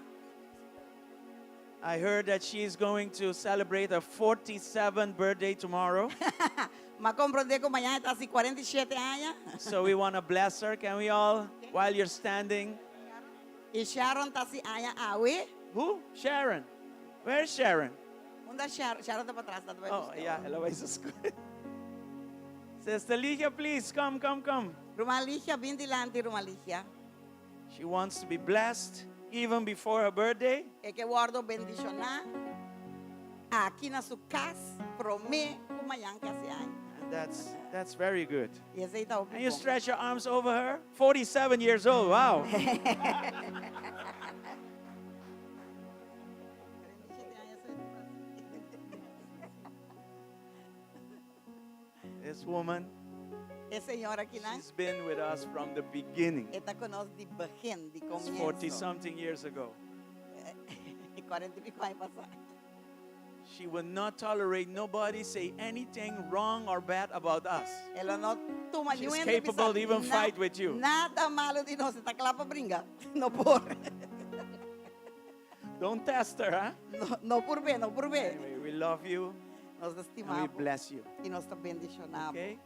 I heard that she is going to celebrate her 47th birthday tomorrow. M'a komprondé ku mañan e ta hasi 47 aña. so we want to bless her. Can we all, while you're standing? I Sharon ta hasi aña awe. Who? Sharon. Where's Sharon? Unda Sharon? Sharon ta patras, ta bai Oh, yeah. Hello, Sister Ligia, please come, come, come. Ruman Ligia, bin dilanti, Ruman Ligia. She wants to be blessed even before her birthday. E ke wòrdu bendishoná aki na su kas, promé ku mañan hasi aña. And that's that's very good. I esei ta And you stretch your arms over her. 47 years old. Wow. This woman, E señora akinan, she's been with us from the beginning. e ta ku nos di begin, di It's komienso. 40 something years ago. 40 i piku aña pasá. She will not tolerate nobody say anything wrong or bad about us. E lo no tuma She's niun hende capable bisa to even na- fight with you. Nada malu di nos, e ta kla pa bringa. No por. Don't test her, huh? No, no purb'é, no purb'é. Anyway, we love you Nos and we ta stima bo bless you. i nos ta bendishoná bo. Okay?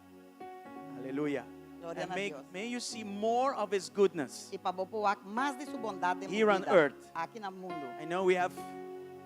Hallelujah. Gloria And na may, Dios. may you see more of His goodness. I pa bo por wak mas di su bondat den Here on bida. earth. Aki na mundu. I know we have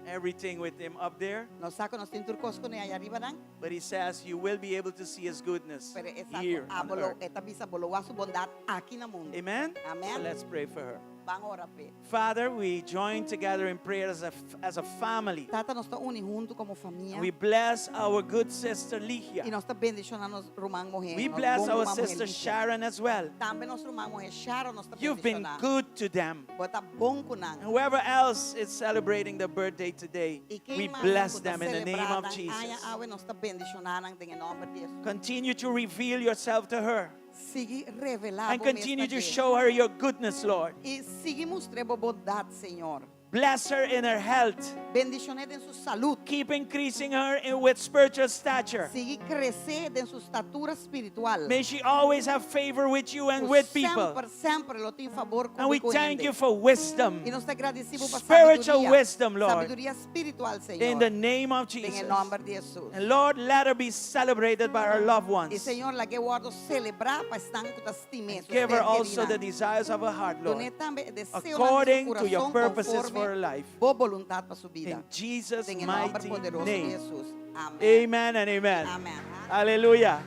everything with Him up there, Nos sa ku nos tin tur kos kuné aya riba nan. but He says you will be able to see His goodness Pero e sa here on ku abo lo earth. e ta bisa bo lo wak su bondat aki na mundu. Amen? Amen. So let's pray for her. Ban ora p'e. Father, we join together in prayer as a, as a family. Tata nos ta uni huntu komo famia. We bless our good sister I Ligia. nos ta bendishoná nos ruman muhé. We nos bless bon our ruman muhé sister Ligia. Sharon as well. Tambe nos ruman muhé Sharon nos ta You've been bendishoná. good to them. Bo ta bon ku nan. And whoever else is celebrating their birthday today, I ken we mas bless ku ta them in the name selebrá of nan aña Jesus. awe nos ta bendishoná nan den e nòmber di Hesus. Continue to reveal yourself to her Sigui revelá and bo mes continue na to dje. show her your goodness, Lord. I sigui mustr'é bo bondat, Señor. Bless her in her health. Bendishon'é den su salú. Keep increasing her in, with spiritual stature. Sigui kresé den su statura spiritual. May she always have favor with you and Ku with people. Semper, semper lo tin fabor ku And we ku thank hende. you for wisdom I nos ta gradisí bo pa Spiritual sabiduria. wisdom, Lord. Sabiduria spiritual, Señor. in the name of Den e Jesus. nòmber di Hesus. And Lord, let her be celebrated by her loved I ones. Señor, lag'é wòrdu selebrá pa esnan ku ta stim'é. Give her also the desires of her heart, Lord. Dun'é tambe e deseonan According di su to your kurason purposes konforme for her life. Bo boluntat pa su bida. In Jesus' Den e nòmber mighty poderoso di name. Hesus. Amèn. Amen and amen. Amèn. Hallelujah.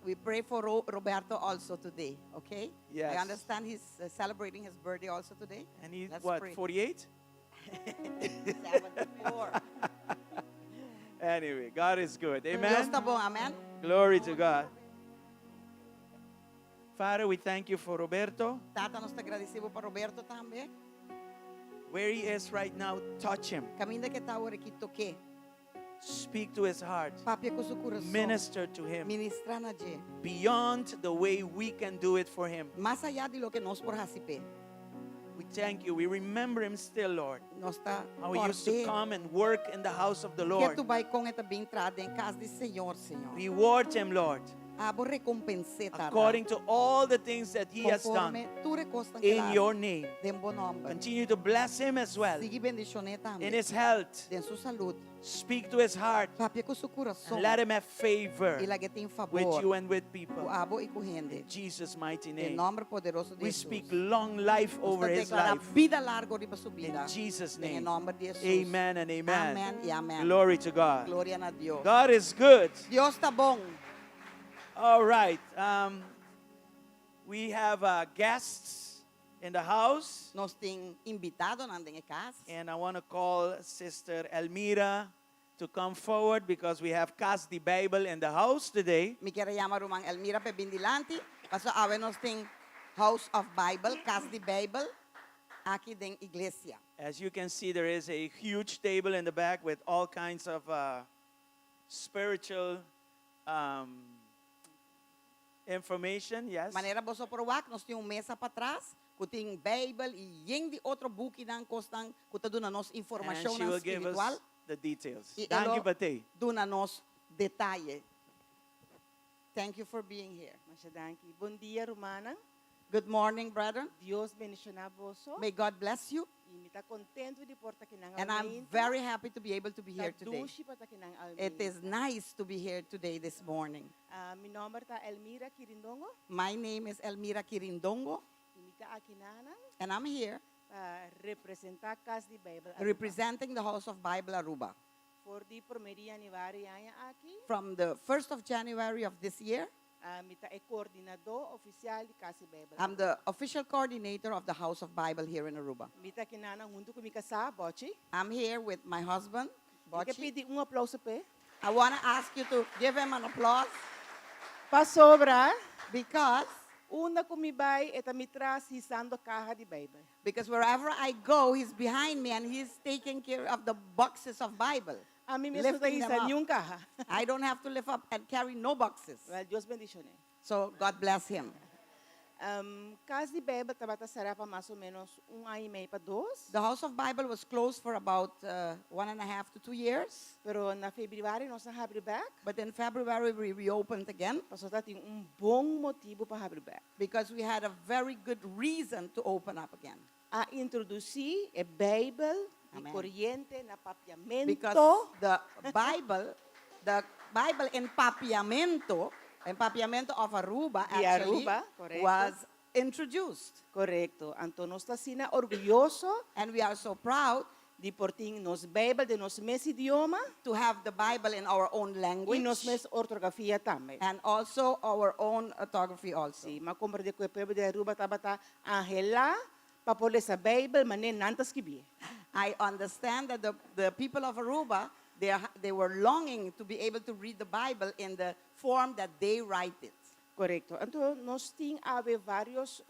We pray for Roberto also today, okay? Yes. I understand he's celebrating his birthday also today. And he's Let's what, pray. 48? 74. Anyway, God is good. Dios Amen. ta bon, amèn. Glory to God. Father, we thank you for Roberto. Tata, nos ta gradisí bo pa Roberto tambe. Where he is right now, touch him. Kaminda ku e ta awor aki tok'é. Speak to his heart. Papia ku su kurason. Minister to him. Ministrá na dje. Beyond the way we can do it for him. Mas ayá di loke nos por hasi p'e. We thank you. We remember him still, Lord. Nos ta How he used to kòrd'é. come and work in the house of the Ke Lord. tu bai kon e ta bin traha den kas di Señor, Señor. Reward him, Lord. Abo rekompens'é, Tata. According to all the things that he has done. Konforme tur e kosnan ku In el a hasi. your name. Den bo nòmber. Continue to bless him as well. Sigui bendishon'é tambe. In his health. Den su salú. Speak to his heart. Papia ku su kurason. And let him have favor I lag'é tin fabor. with you and with people. Ku abo i ku hende. In Jesus' mighty Den name. nòmber poderoso di We Hesus. speak long life over his declara life. bida largu riba su bida. In Jesus' Den name. nòmber di Hesus. Amen and amen. Amèn i amèn. Glory to God. Gloria na Dios. God is good. Dios ta bon. All right. Um, we have uh, guests in the house. Nos tin invitadonan den kas. And I want to call Sister Elmira to come forward because we have Kas di Bijbel in the house today. Mi ke yama ruman Elmira pa bin dilanti. Paso awe nos tin House of Bible, Kas di Bijbel, aki den iglesia. As you can see, there is a huge table in the back with all kinds of uh, spiritual um, information. Yes. Manera boso por wak, nos tin un mesa patras, ku tin Bijbel i yen di otro bukinan kosnan ku ta duna nos And informashon she will give spiritual. us the details. I Thank you, e lo Pate. duna nos detaye. Thank you for being here. Masha danki. Bon dia, rumannan. Good morning, brethren. Dios bendishoná boso. May God bless you. I mi ta kontentu di por ta akinan And I'm very happy to be able to be here today. Dushi pa ta akinan It is nice to be here today this morning. Uh, mi nòmber ta Elmira Kirindongo. My name is Elmira Kirindongo. I mi ta akinan And I'm here pa representá Kas di Bijbel. Aruba. representing the House of Bible Aruba. For di promé di yanüari e aña aki. From the 1st of January of this year, Uh, mi ta e koordinadó ofisial di Kas di Bijbel. I'm the official coordinator of the House of Bible here in Aruba. Mi ta akinan huntu ku mi kasá, Bochi. I'm here with my husband, Mi ke Bochi. pidi un aplouso p'e. I want to ask you to give him an applause Pasobra. because Unda ku mi bai e ta mi tras hisando kaha di Bijbel. because wherever I go, he's behind me and he's taking care of the boxes of Bible. Ami mes no Lifting them hisa up. niun kaha. I don't have to lift up and carry no boxes. Well, Dios bendishon'é. So God bless him. Um, Kas di Bijbel tabata será pa mas o ménos un aña i mei pa dos. The House of Bible was closed for about uh, 1.5 to 2 years. Pero na febrüari nos a habri bèk. But in February, we reopened again Pasobra tabatin un bon motibu pa habri bèk. because we had a very good reason to open up again. A introdusí e Beibel di Amen. koriente na Because papiamento. the Bible, the Bible in Papiamento, in Papiamento of Aruba Di actually, Aruba, korekto. was introduced. Korekto. Anto nos ta asina orguyoso And we are so proud di por tin nos Beibel den nos mes idioma to have the Bible in our own i language nos mes ortografia tambe. and also our own orthography also. Sí, m'a komprendé ku e pueblo di Aruba tabata anhelá pa por lesa Beibel manera nan ta skibié. I understand that the people of Aruba, they were longing to be able to read the Bible in the form that they write it. Korekto. Anto nos tin awe vários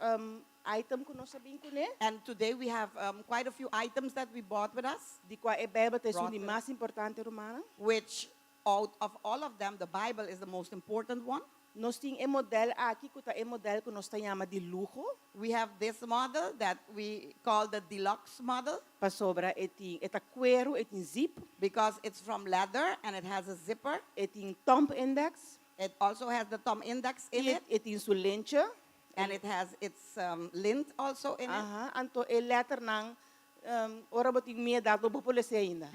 item ku nos a bin kuné. And today we have quite a few items that we bought with us. Di kua e Beibel ta esun Brought di with mas importante, rumannan. Which out of all of them, the Bible is the most important one. Nos tin e model aki ku ta e model ku nos ta yama di luho. We have this model that we call the deluxe model. Pasobra e tin, e ta kueru, e tin zip. Because it's from leather and it has a zipper. E tin thumb index. It also has the thumb index in I it. e tin su lintje. And it has its lint also in it. Aha, anto e letternan, ora bo tin mi edat, bo por lesa ainda.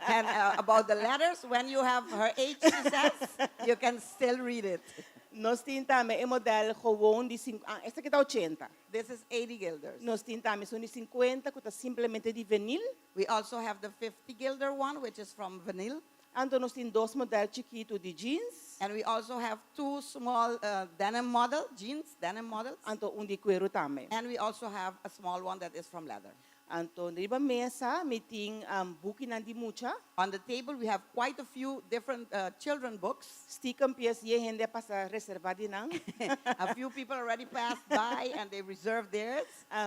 And about the letters, when you have her age, she says, you can still read it. Nos tin tambe e model gewoon di sink, ah, esaki ta ochenta. This is 80 guilders. Nos tin tambe esun di sinkuenta ku ta simplemente di vinil. We also have the 50 guilder one, which is from vinyl. Anto nos tin dos model chikitu di jeans. And we also have two small denim model, jeans, denim models. Anto un di kueru tambe. And we also have a small one that is from leather. Anto riba mesa mi tin bukinan di mucha. On the table we have quite a few different children books. Stiekem pies ye hende a pasa reserva di nan. A few people already passed by and they reserved theirs.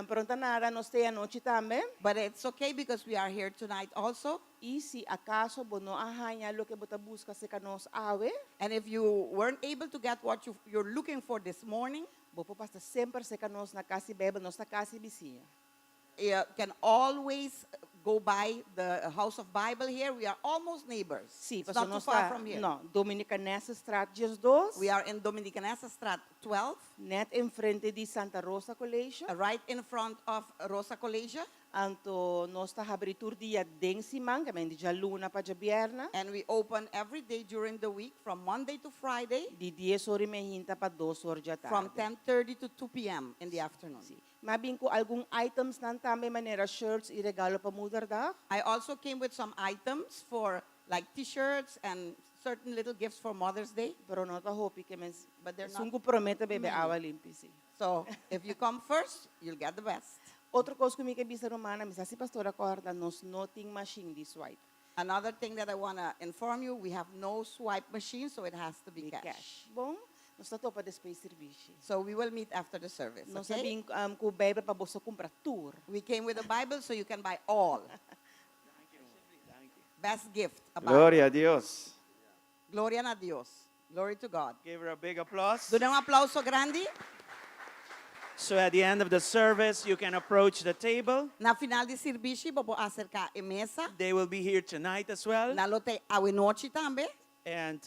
Pero no ta nada, nos t'ei anochi tambe. But it's okay because we are here tonight also. I si akaso bo no a haña loke bo ta buska serka nos awe. And if you weren't able to get what you, you're looking for this morning. Bo por pasa semper serka nos na Kas di Beibel, nos ta kasi bisiña. You can always go by the House of Bible here. We are almost neighbors. Sí, It's pasobra not too nos far ta, from here. no, Dominicanessestraat 12. We are in Dominicanessestraat 12. Net enfrente di Santa Rosa College. Right in front of Rosa College. Anto nos ta habri tur dia den siman, ke men di djaluna pa djabièrnè. And we open every day during the week from Monday to Friday. Di dies or i mehinta pa dos or dja tardi. From 10:30 to 2 pm in the afternoon. Si. M'a bin ku algun items nan tambe manera shirts i regalo pa Moederdag. I also came with some items for like t-shirts and certain little gifts for Mother's Day. Pero no ta hopi ke men But they're not esun ku promé ta bebe many. awa limpi si. So if you come first, you'll get the best. Otro kos ku mi ke bisa rumannan, mi sa si pastor a kòrda, nos no tin mashin di swipe. Another thing that I want to inform you, we have no swipe machine, so it has to be Be cash. cash. Bon, nos ta topa despues sirbishi. So we will meet after the service, Nos a okay? bin ku Bijbel pa boso kumpra tur. We came with a Bible so you can buy all. Best gift, a Bible. Gloria a Dios. Gloria na Dios. Glory to God. Give her a big applause. Duna un aplauso grandi. So at the end of the service, you can approach the table. Na final di sirbishi, bo por aserká e mesa. They will be here tonight as well. Nan lo t'ei awe nochi tambe. And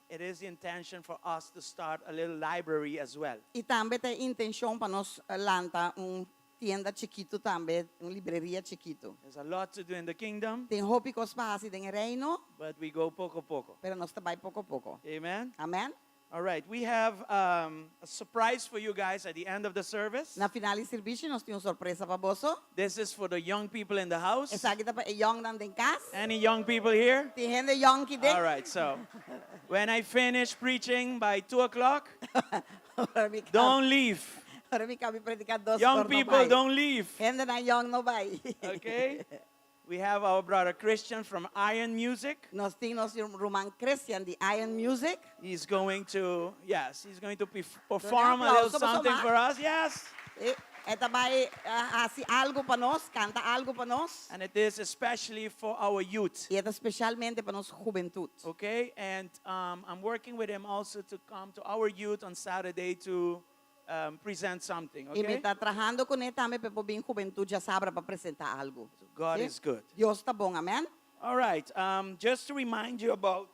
it is the intention for us to start a little library as well. I tambe ta e intenshon pa nos lanta un tienda chikitu tambe, un libreria chikitu. There's a lot to do in the kingdom. Tin hopi kos pa hasi den e reino. But we go poco poco. Pero nos ta bai poko poko. Amen. Amen. All right, we have um, a surprise for you guys at the end of the service. Na final di sirbishi nos tin un sorpresa pa boso. This is for the young people in the house. Esaki ta pa e yongnan den kas. Any young people here? Tin hende yong ki den? All right, so when I finish preaching by 2 o'clock, don't leave. Ora mi kaba di prediká dos Young or no people, bai. don't leave. Hendenan yong no bai. Okay? We have our brother Christian from Iron Music. Nos tin nos ruman Christian di Iron Music. He's going to, yes, he's going to perform a little Aplauso, boso something ma. for us, yes. E, e ta bai hasi algu pa nos, kanta algu pa nos. And it is especially for our youth. I e ta spesialmente pa nos hubentut. Okay, and um, I'm working with him also to come to our youth on Saturday to um, present something, I mi okay? ta trahando kuné tambe pa e por bin hubentut djasabra pa presentá algu. So God Sí? is good. Dios ta bon, amèn? All right, um, just to remind you about,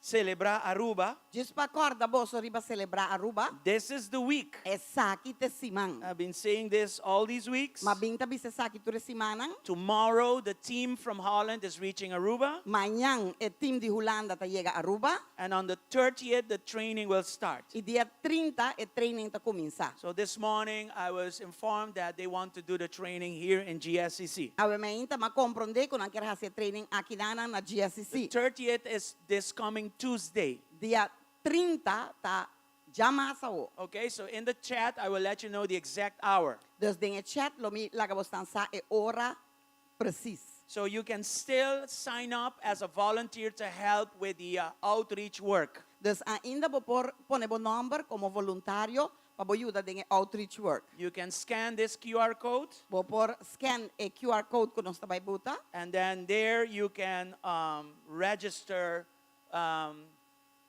Celebra Aruba. Djis pa corda boso riba Celebra Aruba. This is the week. Esaki ta e siman. I've been saying this all these weeks. M'a bin ta bisa esaki tur e simannan. Tomorrow the team from Holland is reaching Aruba. Mañan e team di Hulanda ta yega Aruba. And on the 30th the training will start. Y dia 30 e training ta cuminsa. So this morning I was informed that they want to do the training here in GSCC. Awe mainta m'a compronde cu nan kier haci e training akinanan na The GSCC. 30th is this coming Tuesday. Dia 30 ta djamas awo. Okay, so in the chat I will let you know the exact hour. Dus den e chat lo mi laga bosnan sa e ora precies. So you can still sign up as a volunteer to help with the outreach work. Dus ainda bo por pone bo nomber como voluntario pa bo yuda den e outreach work. You can scan this QR code. Bo por scan e QR code cu nos ta bay buta. And then there you can um, register um,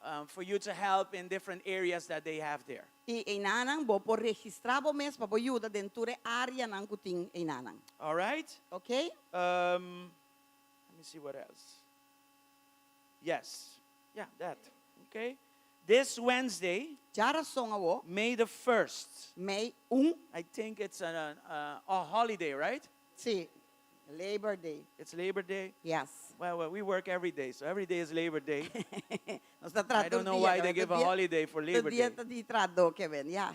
um, for you to help in different areas that they have there. Y eynanan bo por registra bo mes pa bo yuda den tur e areanan cu tin eynanan. All right? Ok? Um, let me see what else. Yes. Yeah, that. Okay. This Wednesday, Djarason awo. May the 1st. Mei un. I think it's a, a, a holiday, right? Si, Labor Day. It's Labor Day? Yes. Well, well, we work every day, so every day is Labor Day. Nos ta traha I don't tur know dia, why they tur give a dia- holiday for tur Labor dia Day. ta di trahadó, Kevin, ya.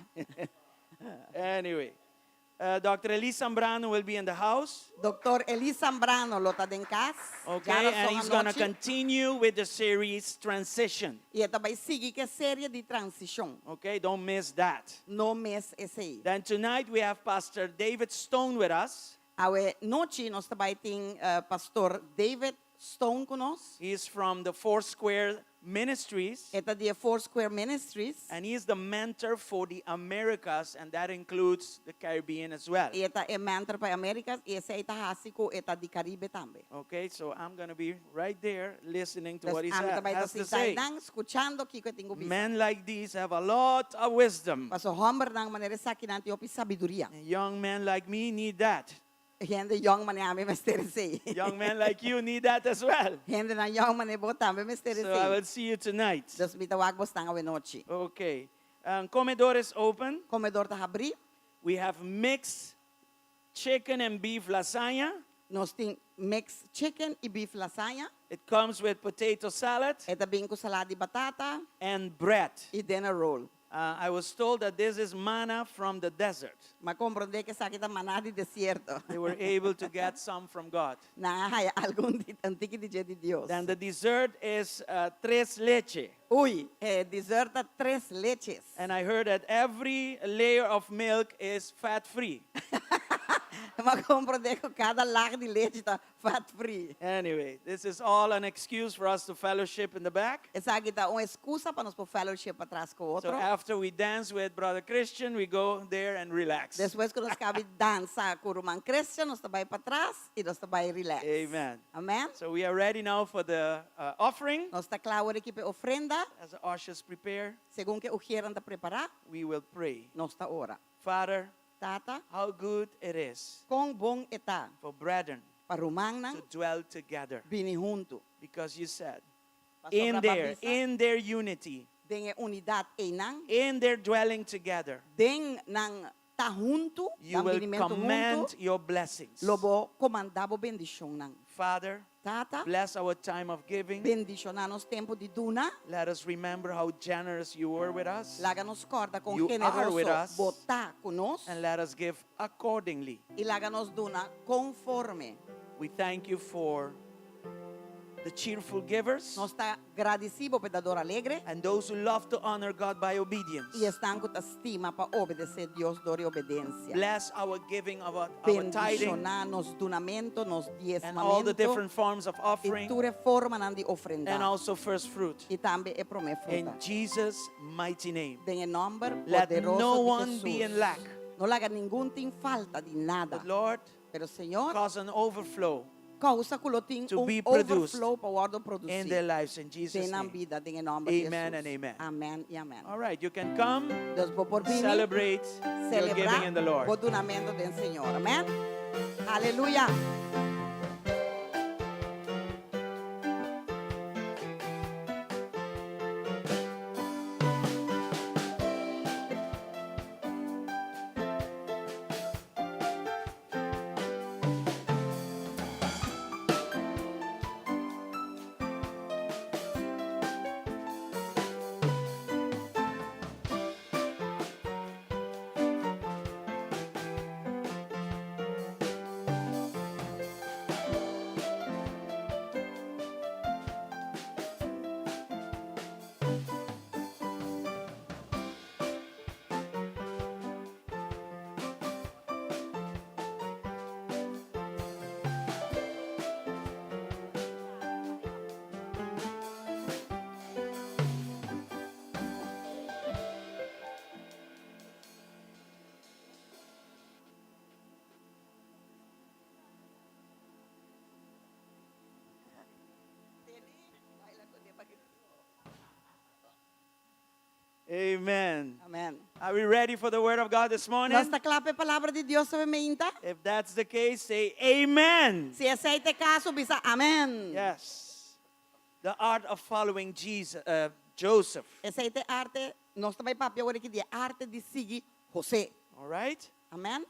Anyway, uh, Dr. Elise Zambrano will be in the house. Doctor Elise Zambrano lo ta den cas. Okay, Djarason and he's going to anochi. continue with the series Transition. Y e ta bay sigui cu e serie di transicion. Okay, don't miss that. No miss esey. Then tonight we have Pastor David Stone with us. Awe nochi nos ta bay tin Pastor David Stone cu nos. He is from the Four Square Ministries. E ta di e Four Square Ministries. And he is the mentor for the Americas, and that includes the Caribbean as well. Y e ta e mentor pa e Americas y esey ta haci cu e ta di Caribe tambe. Okay, so I'm gonna be right there listening to Dus what he ami ta bay ta has to sinta say. einan scuchando kico e tin cu bisa. Men like these have a lot of wisdom. Paso hombernan manera esakinan tin hopi sabiduria. And young men like me need that. Hende yong manera ami mester esei. Young men like you need that as well. Hendenan yong manera bo tambe mester So I esei. will see you tonight. Dus mi ta wak bosnan awenochi. Okay. Um, comedor is open. Comedor ta habrí. We have mixed chicken and beef lasagna. Nos tin mixed chicken y beef lasagna. It comes with potato salad. E ta bin cu salada di batata. And bread. Y dinner roll. Uh, I was told that this is manna from the desert. M'a comprende cu esaki ta maná di desierto. They were able to get some from God. Nan a haya algun di un tiki di dje di Dios. Then the dessert is uh, tres leche. Uy, e dessert ta tres leches. And I heard that every layer of milk is fat free. M'a comprende cu cada laag di lechi ta fat free. Anyway, this is all an excuse for us to fellowship in the back. Esaki ta un excusa pa nos por fellowship patras cu So otro. after we dance with Brother Christian, we go there and relax. Despues cu nos caba di dansa cu ruman Christian, nos ta bay patras y nos ta bay relax. Amen. Amen. So we are ready now for the uh, offering. Nos ta cla awor aki p'e ofrenda. As the ushers prepare, Segun cu e ujernan ta prepara, we will pray. nos ta ora. Father, Tata, how good it is kon bon e ta for brethren pa rumannan to dwell together. bini huntu. Because you said, Pasobra in bo a their, bisa, in their unity, den e unidat einan, in their dwelling together, den nan ta huntu, you nan will binimentu command huntu, your blessings. lo bo komandá bo bendishonnan. Father, Tata, bless our time of giving. bendishoná nos tempu di duna. Let us remember how generous you were with us. Laga nos kòrda kon You are with generoso us. bo ta ku nos. And let us give accordingly. I laga nos duna konforme. We thank you for the cheerful givers. Nos ta gradisí bo p'e dador alegre. And those who love to honor God by obedience. I esnan ku ta stima pa obedesé Dios dor di obedensia. Bless our giving of our, our tithing. Bendishoná nos dunamento, nos And all the diesmamento. different forms of I offering. tur e formanan di ofrenda. And also first fruit. I tambe e promé fruta. In Jesus' mighty name. Den e nòmber Let poderoso no di one be Jesus. in lack. No laga ningun tin falta di nada. But Lord, Pero Señor, cause an overflow causa cu lo tin to un be produced overflow pa wordo produci in their lives in Jesus' den nan name. bida, den e nomber di Amen Jesus. and amen. Amen y amen. All right, you can come Dus bo por bini, celebrate your celebra giving in the Lord. bo dunamento den Señor. Amen. Aleluya. Amen. Amen. Are we ready for the word of God this morning? Nos ta kla pa e palabra di Dios awe mainta? If that's the case, say amen. Si esei ta e kaso, bisa amen. Yes. The art of following Jesus, Joseph. Esei ta e arte, nos ta bai papia awor aki di e arte di sigui José. All right? Amen.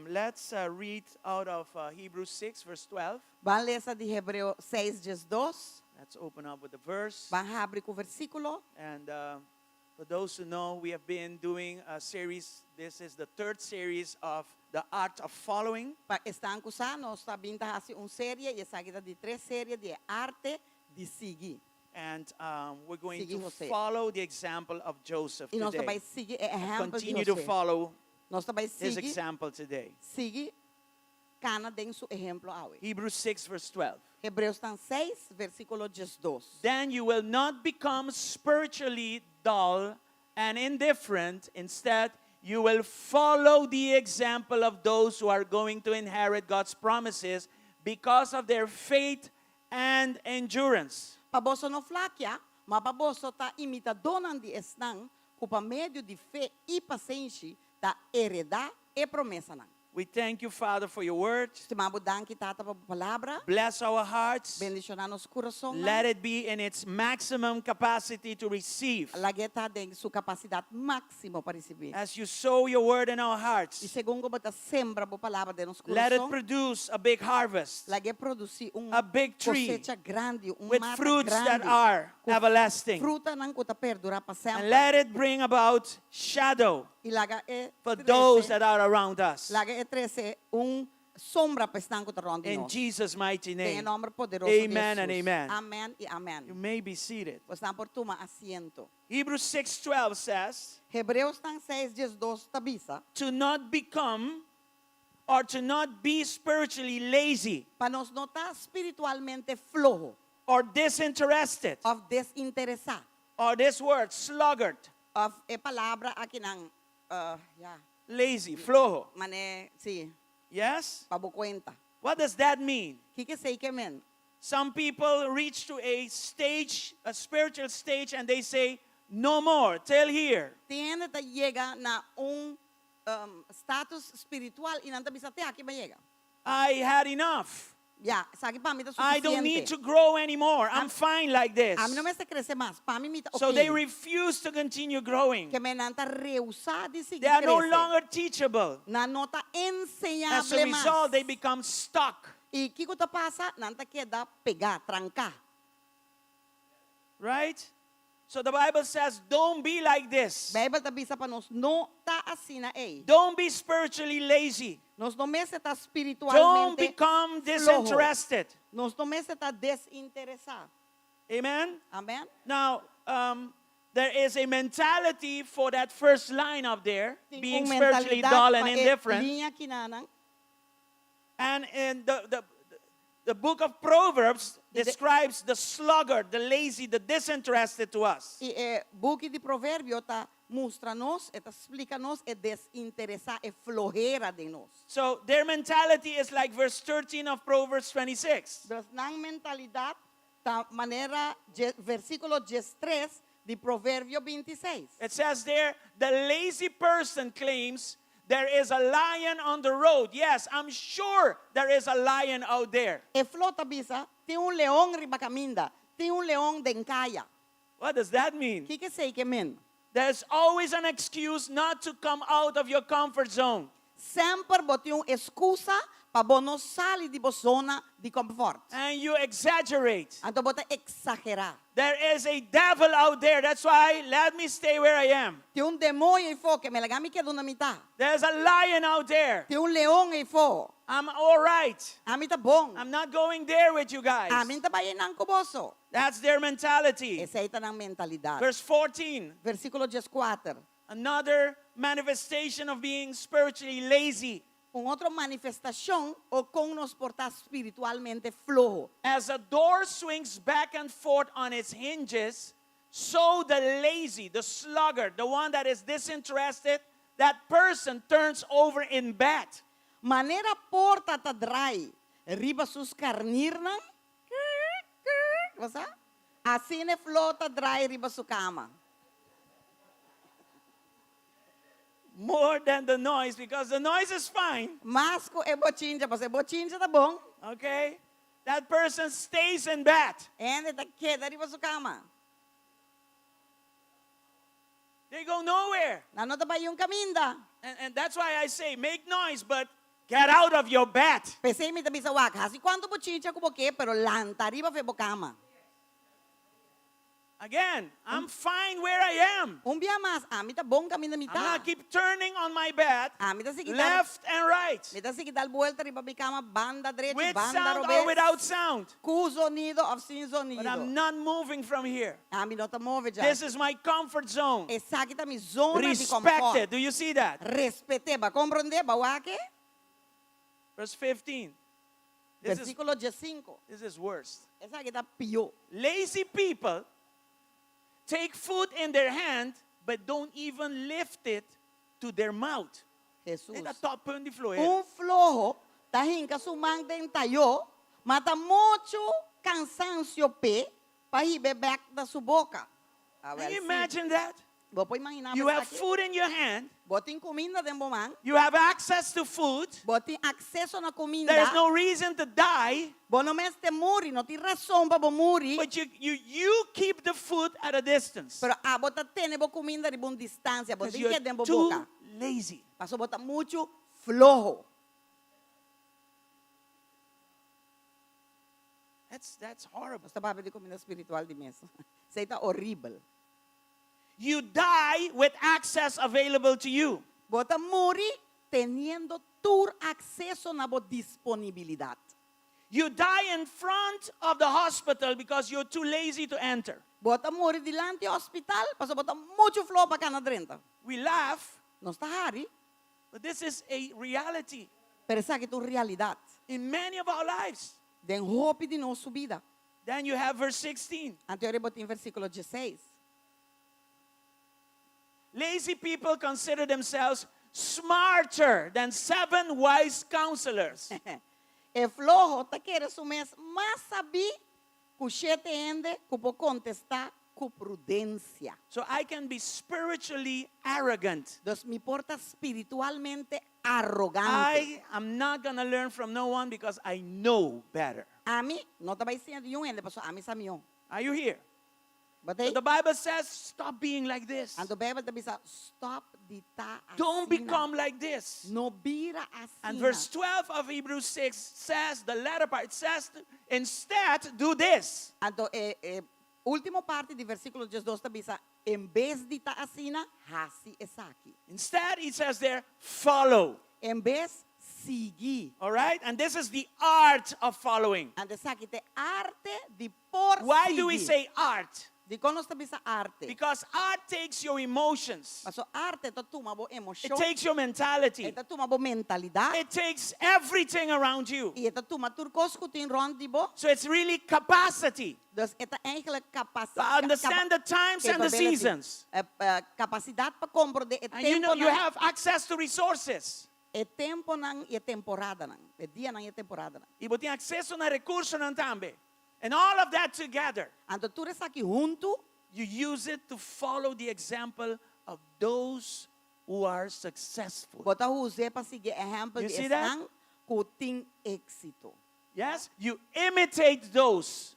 Let's read out of Hebrews 6, verse 12. Ban lesa di Hebreo 6, 12. Let's open up with the verse. Ban habri ku versíkulo. And for those who know, we have been doing a series. This is the third series of the art of following. Pa esnan ku sa, nos ta bin ta hasi un serie i esaki ta di tres serie di e arte di sigui. And we're going Sigui to José. follow the example of Joseph I nos ta today. bai sigui e ehèmpel di Continue to José. follow Nos ta bai his sigui example today. sigui kana den su ehemplo awe. Hebrews 6, verse 12. Hebreosnan 6, versíkulo 12. Then you will not become spiritually dull and indifferent. Instead, you will follow the example of those who are going to inherit God's promises because of their faith and endurance. Pa boso no flakia, ma pa boso ta imitadónan di esnan ku pa medio di fe i pasenshi ta heredá e promesanan. We thank you, Father, for your word. Stima bo danki, Tata, pa bo palabra. Bless our hearts. Bendishoná nos kurasonnan. Let it be in its maximum capacity to receive. Lag'é ta den su kapasidat máksimo pa risibí. As you sow your word in our I hearts, segun ku bo ta sembra bo palabra den nos let it kurason, produce a big harvest, lag'é produsí un a big tree kosecha grandi, un with mata fruits that grandi, are ku everlasting. frutanan ku ta perdurá pa And semper. let it bring about shadow I laga e for those trese, that are around us. laga e trese un sombra pa esnan ku ta rònt di In nos. Jesus' mighty Den e name. nòmber poderoso di Amen and Hesus. amen. Amèn i amèn. You may be seated. Bosnan por tuma asiento. Hebrews 6:12 says, Hebreosnan 6, 12 ta bisa. to not become or to not be spiritually lazy. Pa nos no ta spiritualmente floho. Or disinterested. Of desinteresá. Or this word, sluggard. Of e palabra akinan, ya. Lazy, floho. Mane, si. Yes? Pa bo kuenta. What does that mean? Kiko esei ke men? Some people reach to a stage, a spiritual stage, and they say, no more, till here. Tin hende ta yega na un status spiritual i nan ta bisa te aki mi a yega. I had enough. Ya, esaki pa mi ta I don't need suficiente. to grow anymore. I'm fine like this. Ami no mester crece mas. Pa mi mi ta So they okay. refuse to continue growing. Ke men nan ta rehusá di sigui They are no crece. longer teachable. Nan no ta As a enseñable mas. result, they become stuck. I kiko ta pasa? Nan ta keda pegá, tranká. Right? So the Bible says, don't be like this. Bijbel ta bisa pa nos no ta asina ei. Don't be spiritually lazy. Nos no mester ta Don't spiritualmente become floho. disinterested. Nos no mester ta desinteresá. Amen? Amen? Now, there is a mentality for that first line up there, Tin being un spiritually mentalidad dull and pa e indifferent. liña kinanan. And in the book of Proverbs I de- describes the sluggard, the lazy, the disinterested to us. I e buki di Proverbio ta mustra nos, e ta splika nos e desinteresá, e flohera den nos. So their mentality is like verse 13 of Proverbs 26. Dus nan mentalidat ta manera dje, versíkulo diestres di Proverbio 26. It says there, the lazy person claims there is a lion on the road. Yes, I'm sure there is a lion out there. E floho ta bisa, tin un leon riba kaminda, tin un leon den kaya. What does that mean? Kiko esei ke men? There's always an excuse not to come out of your comfort zone. Semper bo tin un excusa pa bo no sali di bo zona di comfort. And you exaggerate. Anto bo ta exagera. There is a devil out there. That's why let me stay where I am. Tin un demoño eifó ke men laga mi keda unda mi ta. There's a lion out there. Tin un leon eifó. I'm all right. Ami ta bon. I'm not going there with you guys. Ami n'ta bai einan ku boso. That's their mentality. Esei ta nan mentalidat. Verse 14. Versíkulo dieskuater. Another manifestation of being spiritually lazy. Un otro manifestashon o kon nos por ta spiritualmente floho. As a door swings back and forth on its hinges, so the lazy, the sluggard, the one that is disinterested, that person turns over in bed. Manera porta ta drai riba su skarnirnan, krrr, krrr, bo sa? Asina e floho ta drai riba su kama. More than the noise, because the noise is fine. Mas ku e bochincha, pasobra e bochincha ta bon. Okay? That person stays in bed. E hende ta keda riba su kama. They go nowhere. Nan no ta bai un kaminda. And, and that's why I say make noise, but get out of your bed. P'esei mi ta bisa wak, hasi kuantu bochincha ku bo ke, pero lanta riba for di bo kama. Again, I'm fine where I am. Un bia mas, ami ta bon kaminda mi I'm ta. not keep turning on my bed, Ami ta sigui dal, left and right, mi ta sigui dal buelta riba mi kama, banda drechi, with banda sound or robes, without sound. ku zonido òf sin But zonido. I'm not moving from here. Ami no ta move dja. This is my comfort zone. Esaki ta mi zona di Respect komfort. it. Do you see that? Respet'é. Bo a komprondé? Bo a wak e? Verse 15. This is, Versíkulo 15. this is worse. Esaki ta pió. Lazy people take food in their hand, but don't even lift it to their mouth. Jesus. E ta toppunt di flohera. Un floho ta hinka su man den tayó, ma ta muchu kansansio p'e pa hib'é bèk na su boka. Can Awèl you sí. imagine that? Bo por imaginá You have esaki? food in your hand. Bo tin kuminda den bo man. You have access to food. Bo tin akseso na kuminda. There's no reason to die. Bo no mester muri, no tin rason pa bo muri. But you, you, you keep the food at a distance. Pero abo ta tene bo kuminda riba un distansia, bo Because tin you're keda den bo too boka. lazy. Paso bo ta muchu floho. That's, that's horrible. Nos ta papia di kuminda spiritual di mes. Esei ta horibel. You die with access available to you. Bo ta muri teniendo tur akseso na bo disponibilidat. You die in front of the hospital because you're too lazy to enter. Bo ta muri dilanti hospital pasobra bo ta muchu floho pa kana drenta. We laugh, Nos ta hari, but this is a reality pero esaki ta un realidat in many of our lives. den hopi di nos su bida. Then you have verse 16. Anto awor bo tin versíkulo 16. Lazy people consider themselves smarter than seven wise counselors. E floho ta kere su mes mas sabí ku shete hende ku por kontestá ku prudensia. So I can be spiritually arrogant. Dus mi por ta spiritualmente arogante. I am not going to learn from no one because I know better. Ami no ta bai siña di niun hende pasobra ami sa mihó. Are you here? Bo So ta ei? the Bible says, stop being like this. Anto Beibel ta bisa, stop di ta Don't asina. become like this. No bira asina. And verse 12 of Hebrews 6 says, the latter part, it says, instead, do this. Anto e, e último parti di versíkulo 12 ta bisa, en bes di ta asina, hasi esaki. Instead, he says there, follow. En bes, sigui. All right? And this is the art of following. Anto esaki ta e arte di por Why do we sigui. say art? Dikon nos ta bisa arte? Because art takes your emotions. Paso arte ta tuma bo It emoshon. takes your mentality. E ta tuma bo mentalidat. It takes everything around you. I e ta tuma tur kos ku tin rònt di bo. So it's really capacity Dus e ta eigenlijk to understand the times and the capability. seasons. Kapasidat pa komprondé e And you know you temponan, have access to resources. e temponan i e temporadanan, e dianan i e temporadanan. I bo tin akseso na rekursonan tambe. And all of that together. Anto tur esaki huntu. You use it to follow the example of those who are successful. Bo ta us'é pa sigui ehèmpel You di see that? esnan ku tin éksito. Yes, you imitate those,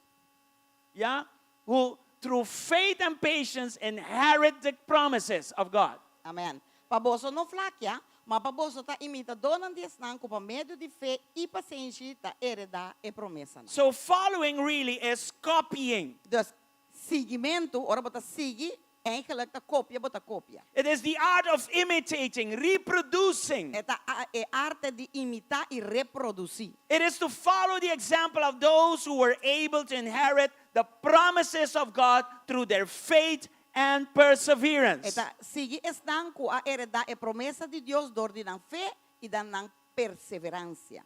yeah, who through faith and patience inherit the promises of God. Amen. Pa boso no flakia, ma pa boso ta imitadónan di esnan ku pa medio di fe i pasenshi ta heredá e promesanan. So following really is copying. Dus, siguimentu, ora bo ta sigui, eigenlijk ta kopia bo ta kopia. It is the art of imitating, reproducing. E ta e arte di imitá i reprodusí. It is to follow the example of those who were able to inherit the promises of God through their faith and perseverance. E ta sigui esnan ku a heredá e promesa di Dios dor di nan fe i dan nan perseveransia.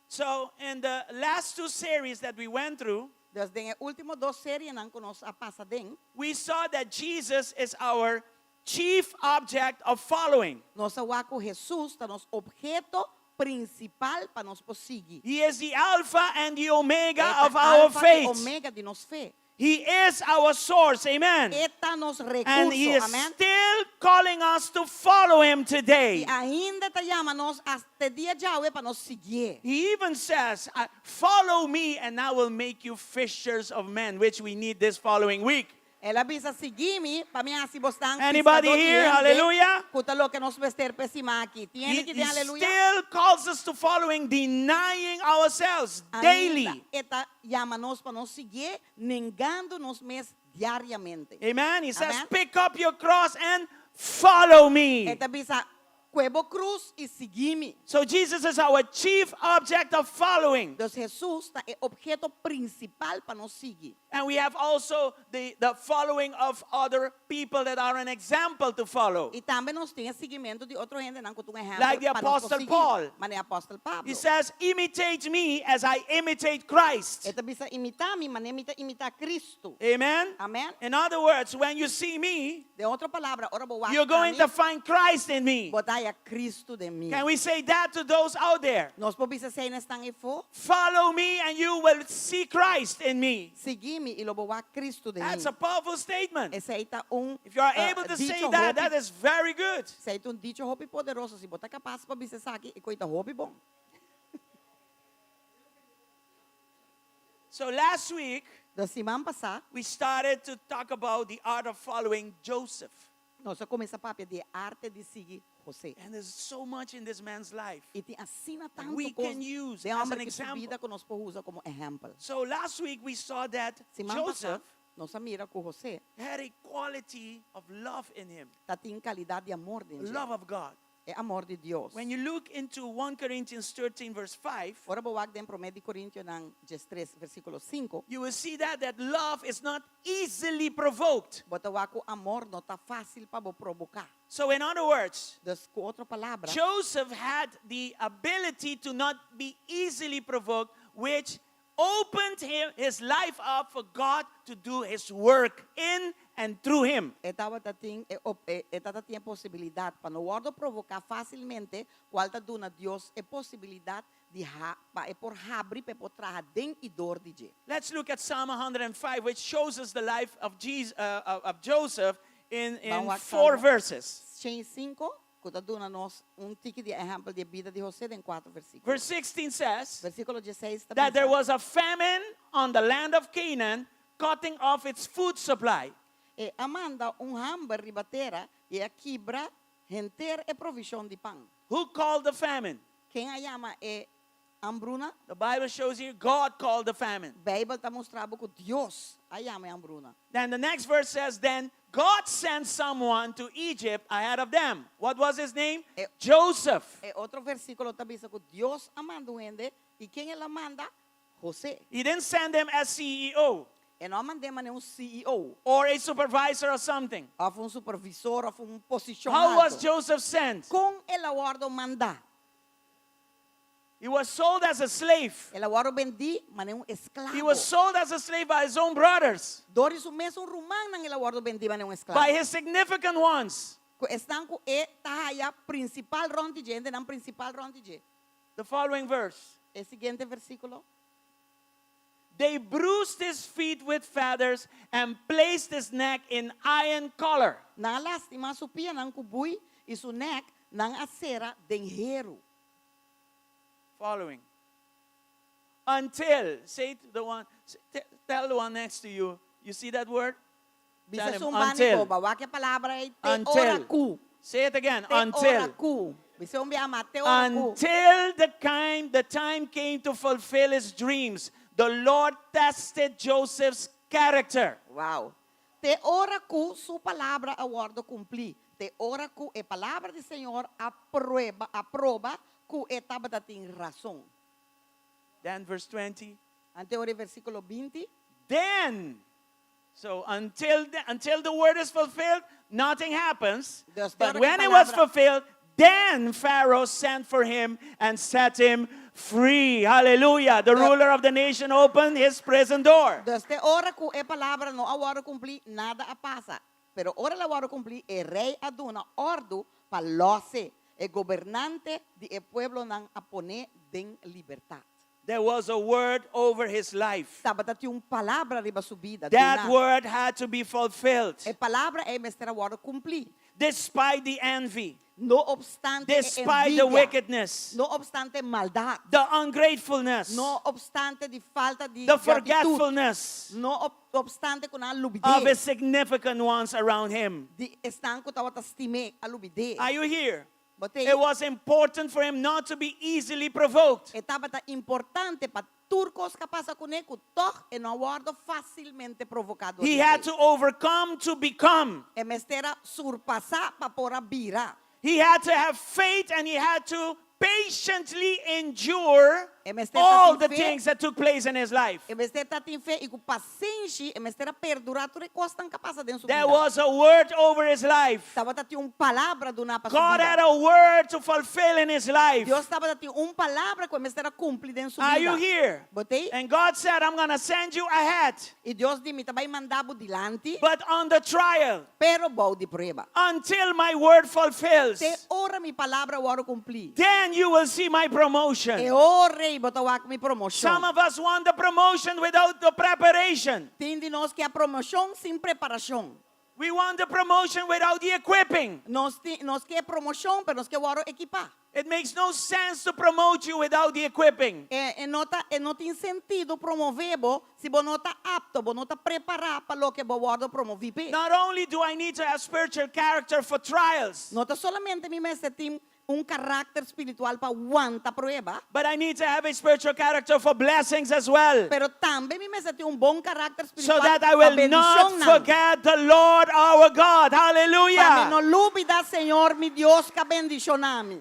So, in the last two series that we went through, Dus den e último dos serienan ku nos a pasa den, we saw that Jesus is our chief object of following. nos a wak ku Hesus ta nos obheto prinsipal pa nos por sigui. He is the Alpha and the Omega E ta of our Alfa i faith. Omega di nos fe. He is our source, amen. E ta nos And he rekurso, is amen. still calling us to follow him today. I ainda e ta yama nos te dia djawe pa nos siguié. He even says, Follow me, and I will make you fishers of men, which we need this following week. El a bisa sigui mi pa mi hasi bosnan Anybody piskadó di here? hende, Hallelujah. Ku ta loke nos mester p'e siman aki. Tin He, hende ki he den aleluya? still calls us to following, denying ourselves Ainda daily. e ta yama nos pa nos siguié, nengando nos mes diariamente. Amen. He says, Amen. Pick up your cross and follow me. E ta bisa, Kue bo krus i sigui mi. So Jesus is our chief object of following. Dus Hesus ta e obheto prinsipal pa nos sigui. And we have also the, the following of other people that are an example to follow. I tambe nos tin e siguimentu di otro hendenan ku ta un ehèmpel Like the pa nos por Apostle sigui. Paul. Manera Apòstel Pablo. He says, Imitate me as I imitate Christ. E ta bisa imitá mi, manera mi ta imitá Kristu. Amen? Amen. In other words, when you see me, Den otro palabra, ora bo wak you're going mi, to find Christ in me. bo ta haya Kristu den mi. Can we say that to those out there? Nos por bisa esei na esnan eifó? Follow me and you will see Christ in me. Sigui mi i lo bo wak Kristu den That's mi. a powerful statement. Esei ta un If you are eh, able to say dicho that, hopi that is very good. Esei ta un dicho hopi poderoso. Si bo ta kapas pa bisa esaki, e kos ta hopi bon. So last week, Dus siman pasá, we started to talk about the art of following Joseph. nos a kuminsá papia di e arte di sigui José. And there's so much in this man's life. I tin asina tantu We kos can use den as hòmber an aki su example. bida ku nos por usa komo ehèmpel. So last week we saw that Siman pasá, Joseph nos a mira ku José had a quality of love in him. tatin kalidat di amor den dje. Love of God. E amor di Dios. When you look into 1 Corinthians 13 verse 5, Ora bo wak den Promé di Korintionan 13 versíkulo 5, you will see that that love is not easily provoked. bo ta wak ku amor no ta fásil pa bo provoká. So in other words, Dus ku otro palabra, Joseph had the ability to not be easily provoked, which opened him, his life up for God to do his work in and through him. E tabata tin e op, e, e tata tin e posibilidat pa no wòrdu provoká fásilmente, kual ta duna Dios e posibilidat di ha, pa e por habri, pa e por traha den i dor di dje. Let's look at Psalm 105, which shows us the life of, Jesus, uh, of, of Joseph in, in Ban wak four Salmo verses. 105, ku ta duna nos un tiki di ehèmpel di e bida di José den kuater versíkulo. Verse 16 says Versíkulo 16 ta that there bisa. was a famine on the land of Canaan, cutting off its food supply. E a manda un hamber riba tera i a kibra henter e provishon di pan. Who called the famine? Ken a yama e hambruna? The Bible shows here God called the famine. Beibel ta mustra bo ku Dios a yama e hambruna. Then the next verse says, Then God sent someone to Egypt ahead of them. What was his name? Eh, Joseph. E otro versíkulo ta bisa ku Dios a manda un hende i ken el a manda? José. He didn't send him as CEO E no a mand'é manera un CEO or a supervisor or something. òf un supervisor òf un posishon How was altu. Joseph sent? Kon el a wòrdu mandá? He was sold as a slave. El a wòrdu bendí manera un He esklabo. was sold as a slave by his own brothers, Dor di su mesun rumannan el a wòrdu bendí manera un esklabo. by his significant ones. Ku esnan ku e ta haya prinsipal rònt di dje, hendenan prinsipal rònt di dje. The following verse. E siguiente versíkulo. They bruised his feet with feathers and placed his neck in iron collar. Nan a lastimá su pianan ku bui i su nèk nan a sera den heru. Following. Until, say to the one, tell the one next to you, you see that word? Bisa Tell him, esun banda until. bo, ba wak e palabra ei, te Until. ora ku. Say it again, Te ora until. ku. Bis'é un bia mas, te ora ku. Until the time, the time came to fulfill his dreams, the Lord tested Joseph's character. Wow. Te ora ku su palabra a wòrdu kumplí. Te ora ku e palabra di Señor a prueba, a proba ku e tabata tin rason. Then verse 20. Anto ora e versíkulo 20. Then, so until the, until the word is fulfilled, nothing happens. Dus But te ora when ku it was palabra fulfilled, then Pharaoh sent for him and set him free. Hallelujah. The De- ruler of the nation opened his prison door. Dus te ora ku e palabra no a wòrdu kumplí, nada a pasa. Pero ora el a wòrdu kumplí, e rei a duna òrdu pa lòs e. E gobernante di e pueblonan a pon'é den libertat. There was a word over his life. Tabata tin un palabra riba su bida. That Duná. word had to be fulfilled. E palabra ei mester a wòrdu kumplí. Despite the envy, No opstante e despite the envidia. wickedness, No opstante maldat. the ungratefulness, No opstante di falta di the gratitut. forgetfulness No opstante ku nan a of lubid'é. his significant ones around him. Di esnan ku tabata stim'é a lubid'é. Are you here? Bo t'ei? It was important for him not to be easily provoked. E tabata importante pa tur kos ku a pasa kuné ku tòg e no a wòrdu fásilmente provoká dor He di had esei. to overcome to become. E mester a surpasá pa por a bira. He had to have faith and he had to patiently endure E mester all ta the tin fe. things that took place in his life. E mester ta tin fe i ku pasenshi e mester a perdurá tur e kosnan ku a pasa den su There bida. was a word over his life. Tabata tin un palabra duná pa su God bida. had a word to fulfill in his life. Dios tabata tin un palabra ku e mester a kumpli den su Are bida. you here? Bo t'ei? And God said, I'm going to send you ahead, I Dios di, Mi ta bai manda bo dilanti, but on the trial, pero bou di prueba. until my word fulfills. Te ora mi palabra wòrdu kumplí. Then you will see my promotion. E ora ei bo ta wak mi promoshon. Some of us want the promotion without the preparation. Tin di nos ke promoshon sin preparashon. We want the promotion without the equipping. Nos tin, nos ke promoshon, pero nos ke wòrdu ekipá. It makes no sense to promote you without the equipping. E, e no ta, e no tin sentido promové bo si bo no ta apto, bo no ta prepará pa loke bo wòrdu promoví p'e. Not only do I need to have spiritual character for trials, No ta solamente mi mester tin un karakter spiritual pa wanta prueba, but I need to have a spiritual character for blessings as well. pero tambe mi mester tin un bon karakter So spiritual that I pa will not bendishonnan. forget the Lord our God. Pa mi Hallelujah. no lubidá Señor mi Dios ku a bendishoná mi.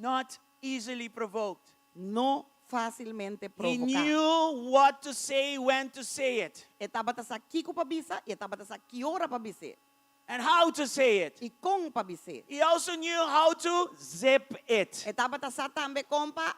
Not easily provoked. No fásilmente He provoká. knew what to say, when to say it, E tabata sa kiko pa bisa i e tabata sa ki ora pa bis'é. and how to say it. I kon pa bis'é. He also knew how to zip it E tabata sa tambe kon pa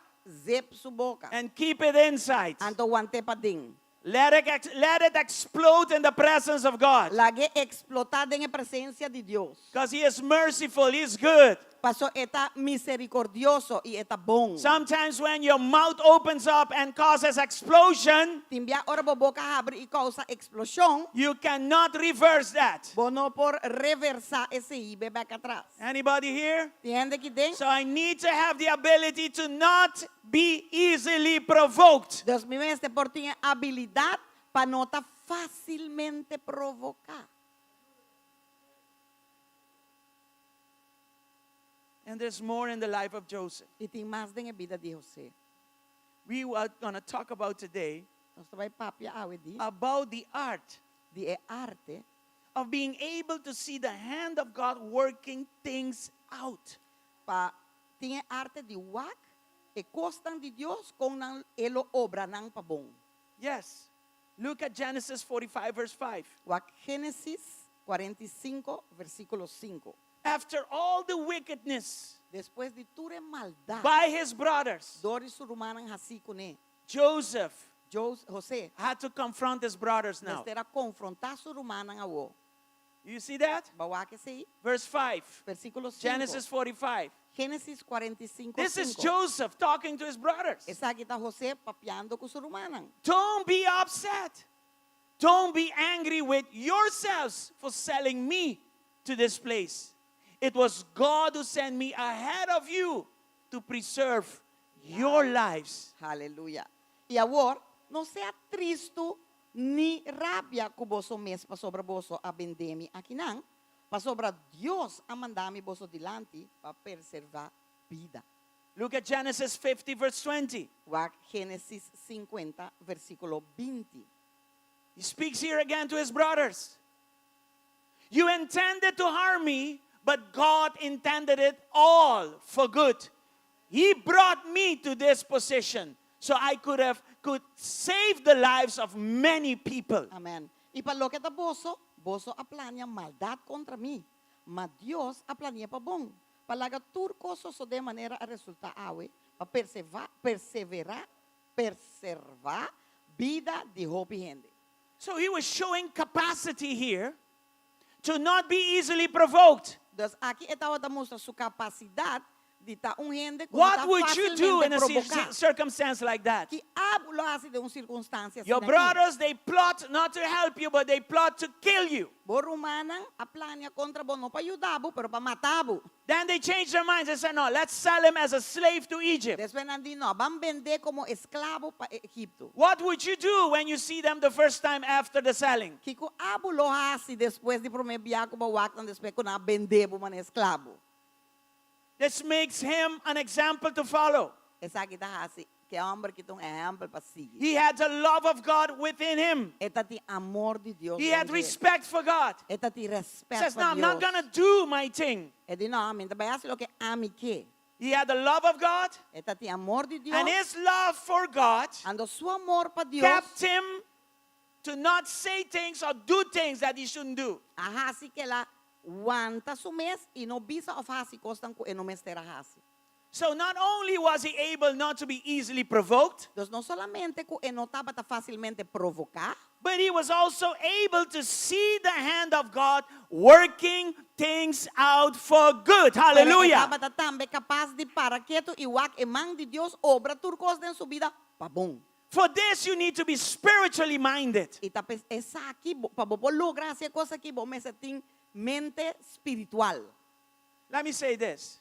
zip su boka. and keep it inside. Anto want'é paden. Let it, ex- let it explode in the presence of God. Lag'é eksplotá den e presensia di Dios. Because He is merciful, He is good. Paso e ta miserikordioso i e ta bon. Sometimes when your mouth opens up and causes explosion, Tin bia ora bo boka habri i kousa eksploshon, you cannot reverse that. bo no por reversá esei bèk atras. Anybody here? Tin hende aki den? So I need to have the ability to not be easily provoked. Dus mi mester por tin e abilidat pa no ta fásilmente provoká. And there's more in the life of Joseph. I tin mas den e bida di José. We are going to talk about today Nos ta bai papia awe di about the art di e arte of being able to see the hand of God working things out. Pa tin e arte di wak e kosnan di Dios kon nan e lo obra nan pa bon. Yes. Look at Genesis 45 verse 5. Wak Génesis 45 versíkulo 5. After all the wickedness Despues di tur e maldat by his brothers, dor di su rumannan hasi kuné. Joseph Jose, José had to confront his brothers now. mester a konfrontá su rumannan awor. You see that? Bo a wak esei? Verse 5. Versíkulo 5. Genesis 45. Génesis 45, This is 5. Joseph talking to his brothers. Esaki ta José papiando ku su rumannan. Don't be upset. Don't be angry with yourselves for selling me to this place. It was God who sent me ahead of you to preserve your lives. Aleluya. I awor, no sea tristu ni rabia ku boso mes pasobra boso a bende mi akinan, pasobra Dios a manda mi boso dilanti pa preservá bida. Look at Genesis 50, verse 20. Wak Génesis 50, versíkulo 20. He speaks here again to his brothers. You intended to harm me, but God intended it all for good. He brought me to this position so I could have could save the lives of many people. Amen. I pa loke ta boso, boso a plania maldat kontra mi, ma Dios a plani'é pa bon, pa laga tur kos sosodé manera a resultá awe, pa persevá, perseverá, perservá bida di hopi hende. So he was showing capacity here to not be easily provoked. Dus aki e tabata mustra su kapasidat. Di ta un hende ku no What ta would you do fásilmente in a cir- provoká. circumstance like that? Ki abo lo hasi den un sirkunstansia Your asina aki? brothers, they plot not to help you, but they plot to kill you. Bo rumannan a plania kontra bo no pa yuda bo, pero pa mata bo. Then they changed their minds. They said, no, let's sell him as a slave to Egypt. Despues nan di, No, ban bend'é komo esklabo pa Egipto. What would you do when you see them the first time after the selling? Kiko abo lo hasi despues di promé bia ku bo wak nan despues ku nan a bend'é bo manera esklabo? This makes him an example to follow. Esaki ta hasi ku e hòmber ki ta un ehèmpel pa sigui. He had the love of God within him. E ta tin amor di Dios He den had dje. respect for God. E ta tin rèspèt Says, pa no, I'm not Dios. going to do my thing. E di, No, mi no ta bai hasi loke ami ke. He had the love of God. E ta tin amor di Dios. And his love for God Anto su amor pa Dios kept him to not say things or do things that he shouldn't do. a hasi ku el a wanta su mes i no bisa òf hasi kosnan ku e no mester a hasi. So not only was he able not to be easily provoked, Dus no solamente ku e no tabata fásilmente provoká, but he was also able to see the hand of God working things out for good. pero e Hallelujah. tabata tambe kapas di para ketu i wak e man di Dios obra tur kos den su bida pa bon. For this, you need to be spiritually minded. I ta p'es esaki, pa bo por logra hasi e kos aki, bo mester tin mente spiritual. Let me say this.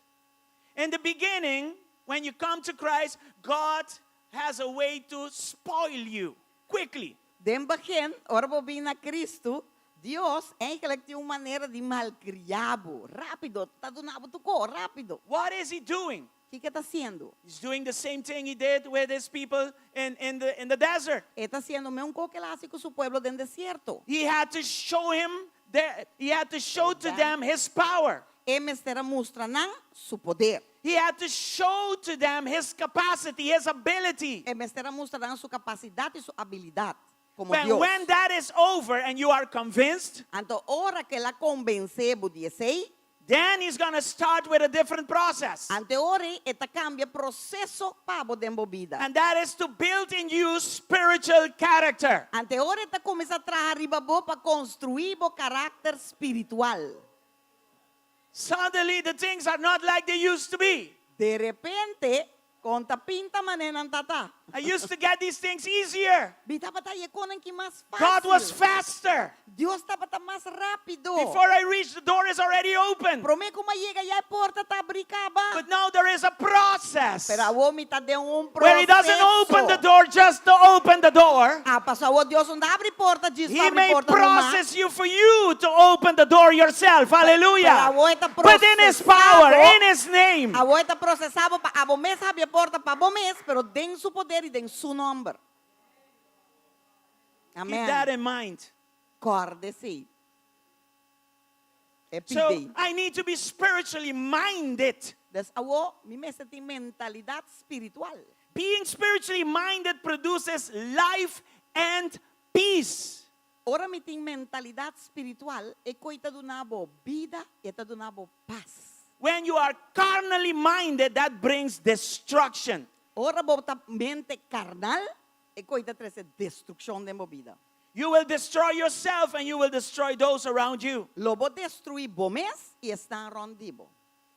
In the beginning, when you come to Christ, God has a way to spoil you quickly. Den begin, ora bo bin na Cristo, Dios eigenlijk tin un manera di malkriá bo rápido, ta duna bo tokó rápido. What is he doing? Kiko e ta hasiendo? He's doing the same thing he did with his people in, in, the, in the desert. E ta hasiendo mesun kos ku el a hasi ku su pueblo den desierto. He had to show him the, he had to show to them his power. E mester a mustra nan su poder. He had to show to them his capacity, his ability. E mester a mustra nan su kapasidat i su abilidat komo When, Dios. when that is over and you are convinced, Anto ora ku el a konvensé bo di esei, then he's going to start with a different process. anto ora ei e ta kambia proseso pa bo den bo bida. And that is to build in you spiritual character. Anto ora e ta kuminsá traha riba bo pa konstruí bo karakter spiritual. Suddenly the things are not like they used to be. De repente, kon ta pinta manera nan tata. I used to get these things easier. Mi tabata haña e konan ki mas God was fásil. faster. Dios tabata mas rápido. Before I reach, the door is already open. Promé ku m'a yega ya e porta ta abrí kaba. But now there is a process Pero awor mi ta den un where He doesn't open the proseso. door just to open the door. Ah, paso awor Dios no ta abri porta djis He pa abri may porta nomás. process you for you to open the door yourself. Hallelujah. Pero awor e ta But in His power, prosesá bo. in His name. Awor e ta prosesá bo pa abo mes habri e porta pa bo mes, pero den su poder i den su nòmber. Keep that Amèn. in mind. Kòrda esei. E So pidi. I need to be spiritually minded. Dus awor mi mester tin mentalidat spiritual. Being spiritually minded produces life and peace. Ora mi tin mentalidat spiritual, e koi ta duna bo bida i e ta duna bo pas. When you are carnally minded, that brings destruction. Ora bo ta mente karnal, e koi ta trese destrukshon den bo bida. You will destroy yourself and you will destroy those around you. Lo bo destruí bo mes i esnan rònt di bo.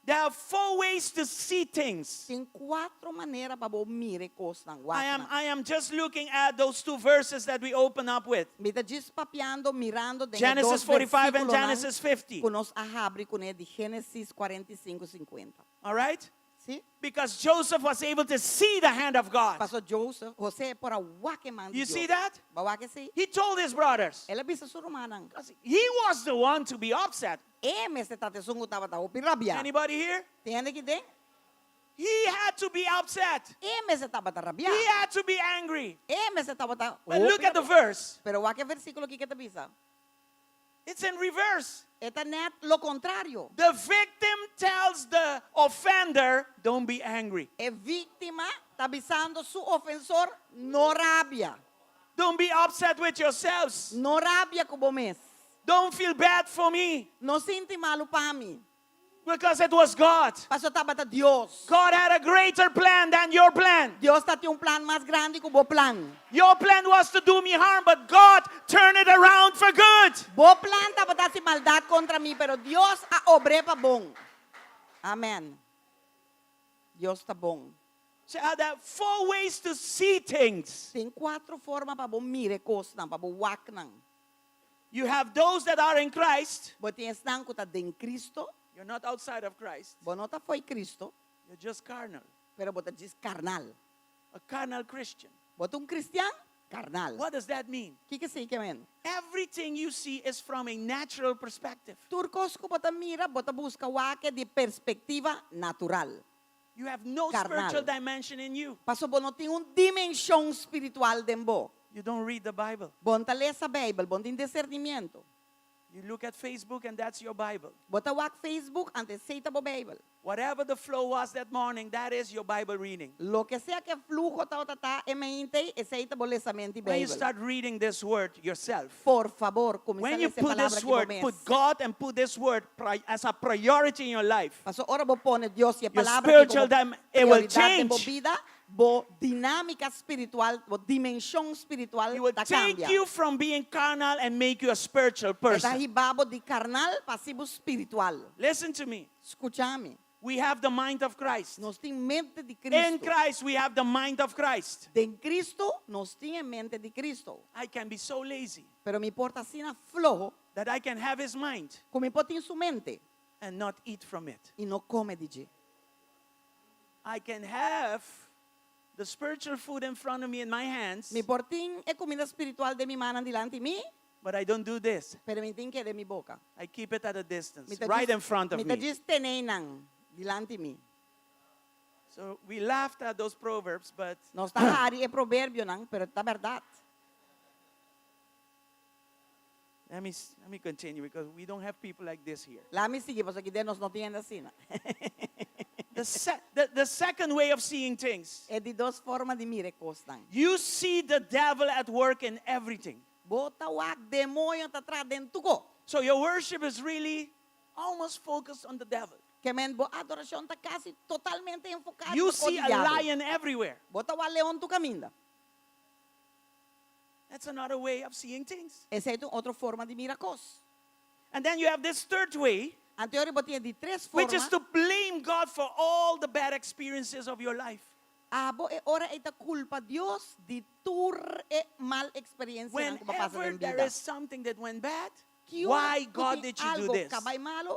There are four ways to see things. Tin kuatro manera pa bo mira e kosnan, I am, wak nan. I am just looking at those two verses that we open up with. Mi ta djis papiando, mirando den e Genesis dos 45 and versíkulonan Genesis 50. ku nos a habri kuné di Génesis 45, 50. All right? Sí? Because Joseph was able to see the hand of God. Paso Joseph, José por a wak e man di You see Dios. that? Bo a wak esei? He told his brothers. El a bisa su rumannan. Because he was the one to be upset. E mester ta esun ku tabata hopi rabia. Anybody here? Tin hende aki den? He had to be upset. E mester tabata rabia. He had to be angry. E mester tabata But hopi look at the rabia. verse. Pero wak e versíkulo kiko e ta bisa. It's in reverse. E ta net lo kontrario. The victim tells the offender, don't be angry. E víktima ta bisando su ofensor, no rabia. Don't be upset with yourselves. No rabia ku bo mes. Don't feel bad for me. No sinti malu pa mi. Because it was God. Paso tabata Dios. God had a greater plan than your plan. Dios tatin un plan mas grandi ku bo plan. Your plan was to do me harm, but God turned it around for good. Bo plan tabata hasi maldat kontra mi, pero Dios a obr'é pa bon. Amen. Dios ta bon. So there are four ways to see things. Tin kuater forma pa bo mira kosnan, pa bo wak nan. You have those that are in Christ. Bo tin esnan ku ta den Kristo. You're not outside of Christ. Bo no ta fo'i Kristo. You're just carnal. Pero bo ta djis karnal. A carnal Christian. Bo ta un kristian karnal. What does that mean? Kiko esei ke men? Everything you see is from a natural perspective. Tur kos ku bo ta mira, bo ta buska wak e di perspektiva natural. You have no Karnal. spiritual dimension in you. Paso bo no tin un dimenshon spiritual den bo. You don't read the Bible. Bo no ta lesa Beibel, bo no tin disernimentu. You look at Facebook and that's your Bible. Bo ta wak Facebook, anto esei ta bo Beibel. Whatever the flow was that morning, that is your Bible reading. Loke sea ku e fluho tabata ta e mainta ei, esei ta bo lesamentu di When you Beibel. start reading this word yourself, Por fabor, kuminsá when you lesa e put palabra this aki bo word, mes. put God and put this word pri- as a priority in your life, Paso ora bo pone Dios i e Your palabra aki spiritual komo dim- it will prioridat den bo change. bida, bo dinámika spiritual, bo dimenshon spiritual It will ta take kambia. you from being carnal and make you a spiritual E ta person. hiba bo di karnal pa hasi bo spiritual. Listen to me. Skucha mi. We have the mind of Christ. Nos tin mente di In Kristu. Christ, we have the mind of Christ. Den Kristu, nos tin e mente di Kristu. I can be so lazy Pero mi por ta asina floho that I can have his mind ku mi por tin su mente and not eat from it. i no kome di dje. I can have the spiritual food in front of me in my hands, Mi por tin e kuminda spiritual den mi mannan dilanti mi, but I don't do this. pero mi tin k'e den mi boka. I keep it at a distance, Mi ta right djis- in front of mi ta me. djis tene nan dilanti mi. So we laughed at those proverbs, but Nos ta hari e proverbionan, pero ta bèrdat. let me, let me continue because we don't have people like this here. Laga mi sigui, pasobra aki den nos no tin hende asina. The, se- the, the second way of seeing things, E di dos forma di mira e kosnan. you see the devil at work in everything. Bo ta wak demoño ta traha den tur kos. So your worship is really almost focused on the devil. Ke men bo adorashon ta kasi totalmente enfoká You riba kos see di a diabel. lion everywhere. Bo ta wak leon tur kaminda. That's another way of seeing things. Esei ta un otro forma di mira kos. And then you have this third way, Anto ora bo tin e di tres forma. which is to blame God for all the bad experiences of your life. Abo e ora ei ta kulpa Dios di tur e mal eksperensianan ku bo a pasa Whenever den there bida. is something that went bad, Ki ora why ku God tin did you do algo this? ku a bai malu,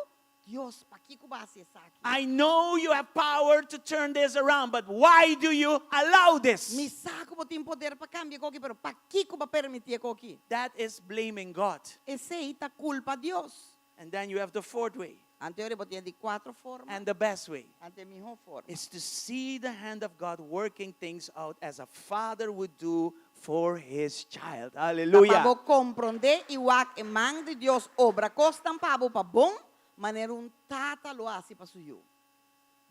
Dios, pakiko bo a hasi esaki? I know you have power to turn this around, but why do you allow this? Mi sa ku bo tin poder pa kambia e kos aki, pero pakiko bo a permití e kos aki? That is blaming God. Esei ta kulpa Dios. And then you have the fourth way. Anto ora bo tin di kuater forma. And the best way. Anto e mihó forma. Is to see the hand of God working things out as a father would do for his child. Hallelujah. Pa bo komprondé i wak e man di Dios obra kosnan pa bo pa bon, manera un tata lo hasi pa su yu.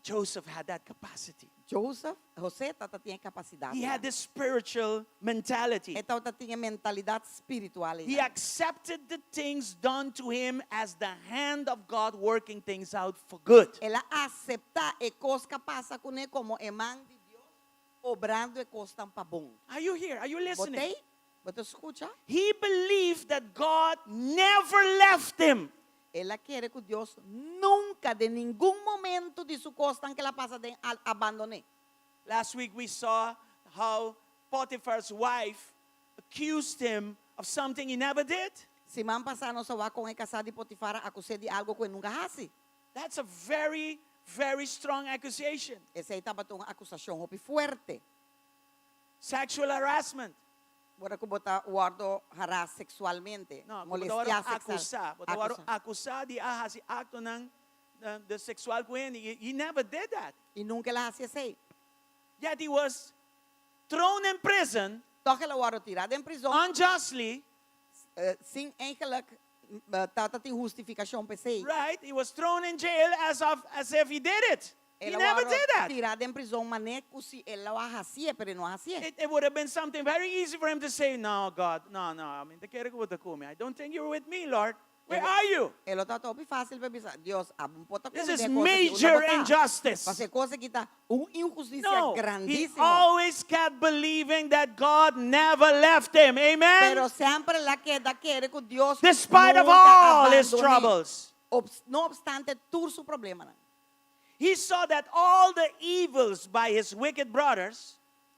Joseph had that capacity. Joseph, José tata tin e kapasidat. He had this spiritual mentality. E tata tin e mentalidat spiritual. He accepted the things done to him as the hand of God working things out for good. El a aseptá e kos ku a pasa kuné komo e man di Dios obrando e kosnan pa bon. Are you here? Are you listening? Bo t'ei? Bo ta skucha? He believed that God never left him. El a kere ku Dios nunka den ningun momento di su kosnan ku el a pasa aden a abandon'é. Last week we saw how Potiphar's wife accused him of something he never did. Siman pasá nos a wak kon e kasá di Potifar a akus'é di algu ku e nunka hasi. That's a very, very strong accusation. Esei tabata un akusashon hopi fuerte. Sexual harassment. Ora ku bo ta wòrdu haras seksualmente, No, ku bo ta wòrdu molestiá sexual. akusá. Bo ta wòrdu akusá di a hasi aktonan de seksual ku hende. He never did that. I nunka el a hasi esei. Yet he was thrown in prison. Tòg el a wòrdu tirá den prizòn. Unjustly. Sin eigenlijk tabata tin hustifikashon pa esei. Right, he was thrown in jail as of as if he did it. He El a never wòrdu did that. tirá den prizòn manera ku si el a hasié, pero e no a hasié. It, it would have been something very easy for him to say, No, God, no, no, I mean, te kere ku bo ta ku mi. I don't think you're with me, Lord. Where El- are you? E lo tabata hopi fásil pa e bisa, Dios, abo no por ta This ku mi is den e kos aki, unda major bo ta? injustice. Pasobra e kos aki ta un inhustisia No, he grandísimo. always kept believing that God never left him. Amen? Pero semper el a keda kere ku Dios Despite of nunca all his abandon'é. troubles. Obs- no obstante tur su problemanan. He saw that all the evils by his wicked brothers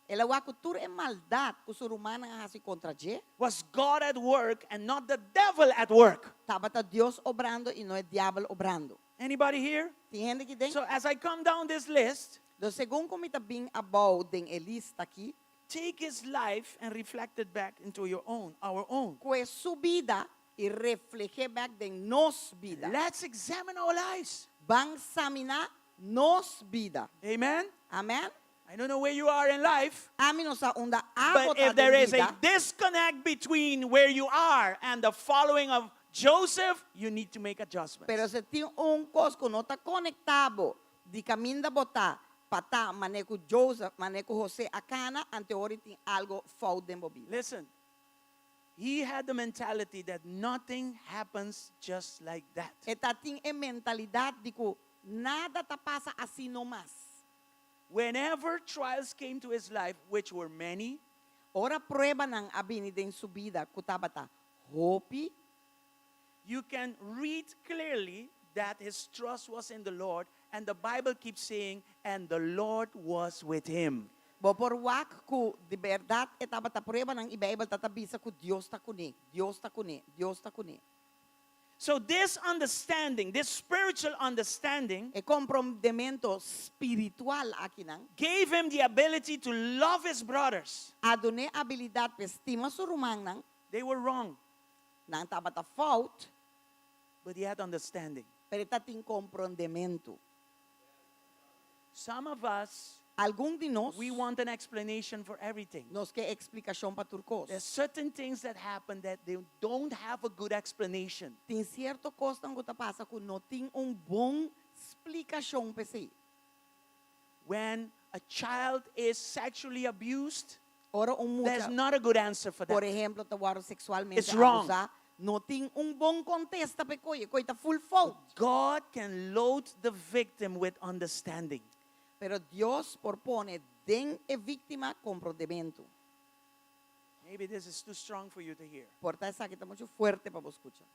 El a wak ku tur e maldat ku su rumannan a hasi kontra dje, was God at work and not the devil at work. tabata Dios obrando i no e diabel obrando. Anybody here? Tin hende aki den? So as I come down this list, Dus segun ku mi ta bin abou den e lista aki, take his life and reflect it back into your own, our own. Kue su bida i refleh'é bèk den nos bida. Let's examine our lives. Ban saminá nos bida. Amen. Amèn. I don't know where you are in life. Ami no sa unda abo But ta if there den is a bida. disconnect between where you are and the following of Joseph, you need to make adjustments. Pero si tin un kos ku no ta konektá bo di kaminda bo ta pa ta manera ku Joseph, manera ku José a kana, ante ora tin algu fout den bo bida. Listen, he had the mentality that nothing happens just like that. E ta tin e mentalidat di ku nada ta pasa asina no mas. Whenever trials came to his life, which were many, Ora pruebanan a bini den su bida ku tabata hopi, you can read clearly that his trust was in the Lord, and the Bible keeps saying, and the Lord was with him. Bo por wak ku di bèrdat e tabata pruebanan i Beibel ta ta bisa ku Dios ta kuné, Dios ta kuné, Dios ta kuné. So this understanding, this spiritual understanding, E komprondementu spiritual akinan gave him the ability to love his brothers. a dun'é abilidat pa stima su rumannan. They were wrong. Nan tabata fout. But he had understanding. Pero e tatin komprondementu. Some of us, Algun di nos, we want an explanation for everything. nos ke eksplikashon pa tur kos. There's certain things that happen that they don't have a good explanation. Tin sierto kosnan ku ta pasa ku no tin un bon splikashon pa esei. When a child is sexually abused, Ora un mucha, there's not a good answer for por that. ehemplo, ta wòrdu seksualmente It's wrong. abusá, no tin un bon kontesta pa e koi, e koi ta full fout. God can load the victim with understanding. Pero Dios por pone den e víktima komprondementu. Maybe this is too strong for you to hear. Por ta esaki ta muchu fuerte pa bo skucha.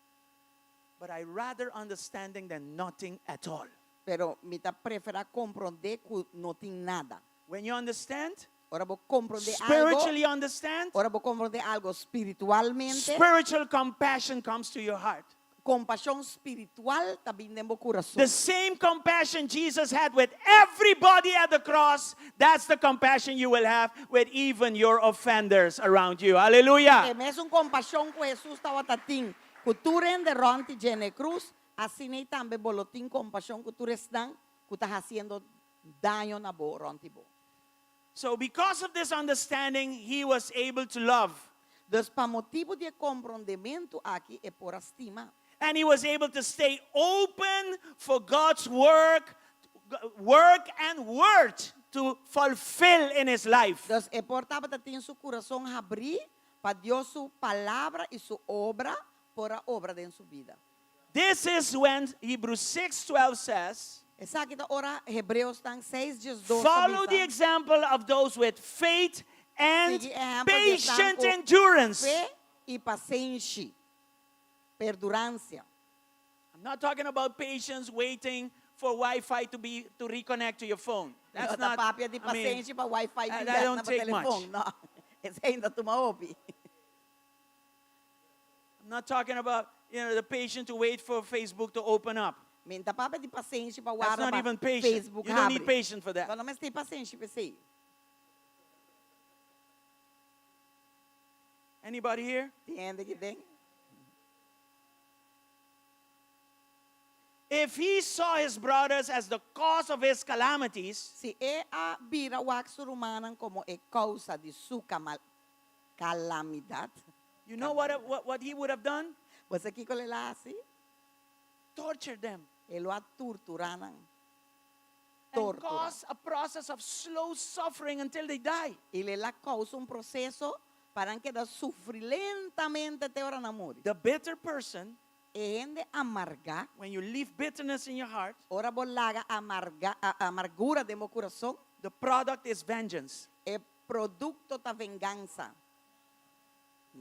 But I rather understanding than nothing at all. Pero mi ta preferá komprondé ku no tin nada. When you understand, Ora bo komprondé algo, spiritually understand, ora bo komprondé algo spiritualmente, spiritual compassion comes to your heart. kompashon spiritual ta bin den bo kurason. The same compassion Jesus had with everybody at the cross, that's the compassion you will have with even your offenders around you. Hallelujah. E mesun kompashon ku Hesus tabata tin ku tur hende rònt di dje na e krus, asina ei tambe bo lo tin kompashon ku tur esnan ku ta hasiendo daño na bo rònt di bo. So because of this understanding, he was able to love. Dus pa motibu di e komprondementu aki e por a stima. And he was able to stay open for God's work, work and word to fulfill in his life. Dus e por tabata tin su kurason habrí pa Dios su palabra i su obra por a obra den su bida. This is when Hebrews 6:12 says, Esaki ta ora Hebreosnan 6 diesdos ta Follow the bisa, example of those with faith and Sigui ehèmpel di esnan patient ku endurance. fe i pasenshi, perduransia. I'm not talking about patience waiting for Wi-Fi to be to reconnect to your phone. That's No ta not papia di I mean, pasenshi pa Wi-Fi that bin bèk don't na bo take much. telefòn. No, esei no ta tuma hopi. I'm not talking about you know the patient to wait for Facebook to open up. Mi n' ta papia di pasenshi pa That's warda not pa even patient. Facebook You don't need habri. patience for that. Bo no mester pasenshi pa esei. Anybody here? Tin hende aki den? If he saw his brothers as the cause of his calamities, Si e a bira wak su rumannan komo e kousa di su kalamidat, you know what, what, what he would have done? Bo sa kiko lo el a hasi? Torture them. E lo a torturá nan. And Tortura. cause a process of slow suffering until they die. I lo el a kousa un proseso pa nan keda sufri lentamente te ora nan muri. The bitter person, E hende amargá, when you leave bitterness in your heart, ora bo laga amarga, amargura den bo kurason, the product is vengeance. e produkto ta vengansa.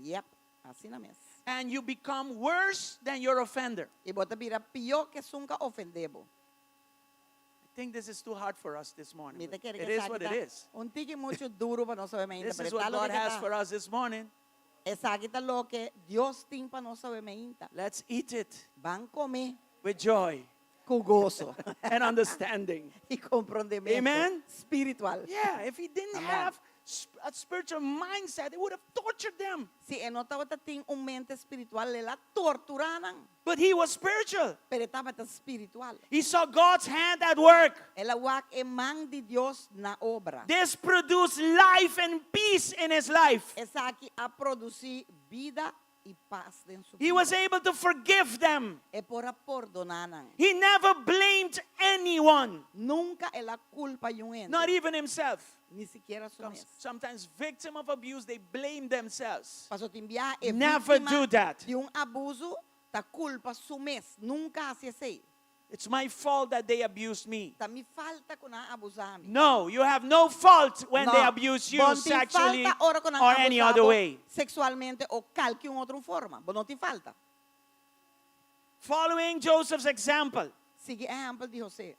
Yep, asina mes. And you become worse than your offender. I bo ta bira pió ku esun ku a ofendé bo. I think this is too hard for us this morning, Mi ta but kere it ku is what it esaki ta is. un tiki muchu duru pa nos awe mainta, This pero is e what ta loke God ke has ta. for us this morning. Esaki ta loke Dios tin pa nos awe mainta. Let's eat it Ban kome with joy ku goso and understanding. i komprondementu Amen? spiritual. Yeah, if he didn't Amen. have a spiritual mindset, it would have tortured them. Si e no tabata tin un mente spiritual, el a torturá nan. But he was spiritual. Pero e tabata spiritual. He saw God's hand at work. El a wak e man di Dios na obra. This produced life and peace in his life. Esaki a produsí bida i pas den su He bida. was able to forgive them. E por a pordoná nan. He never blamed anyone, Nunka el a kulpa niun hende. not even himself. Ni sikiera su mes. Sometimes victim of abuse, they blame themselves. Paso tin bia e Never víktima do that. di un abuso ta kulpa su mes. Nunka hasi esei. It's my fault that they abused me. Ta mi falta ku nan a abusá mi. No, you have no fault when No. they abuse you Bo no tin sexually falta ora ku nan or any abusá other bo way. Sexualmente o kalke un otro forma. Bo no tin falta. Following Joseph's example Sigui ehèmpel di José.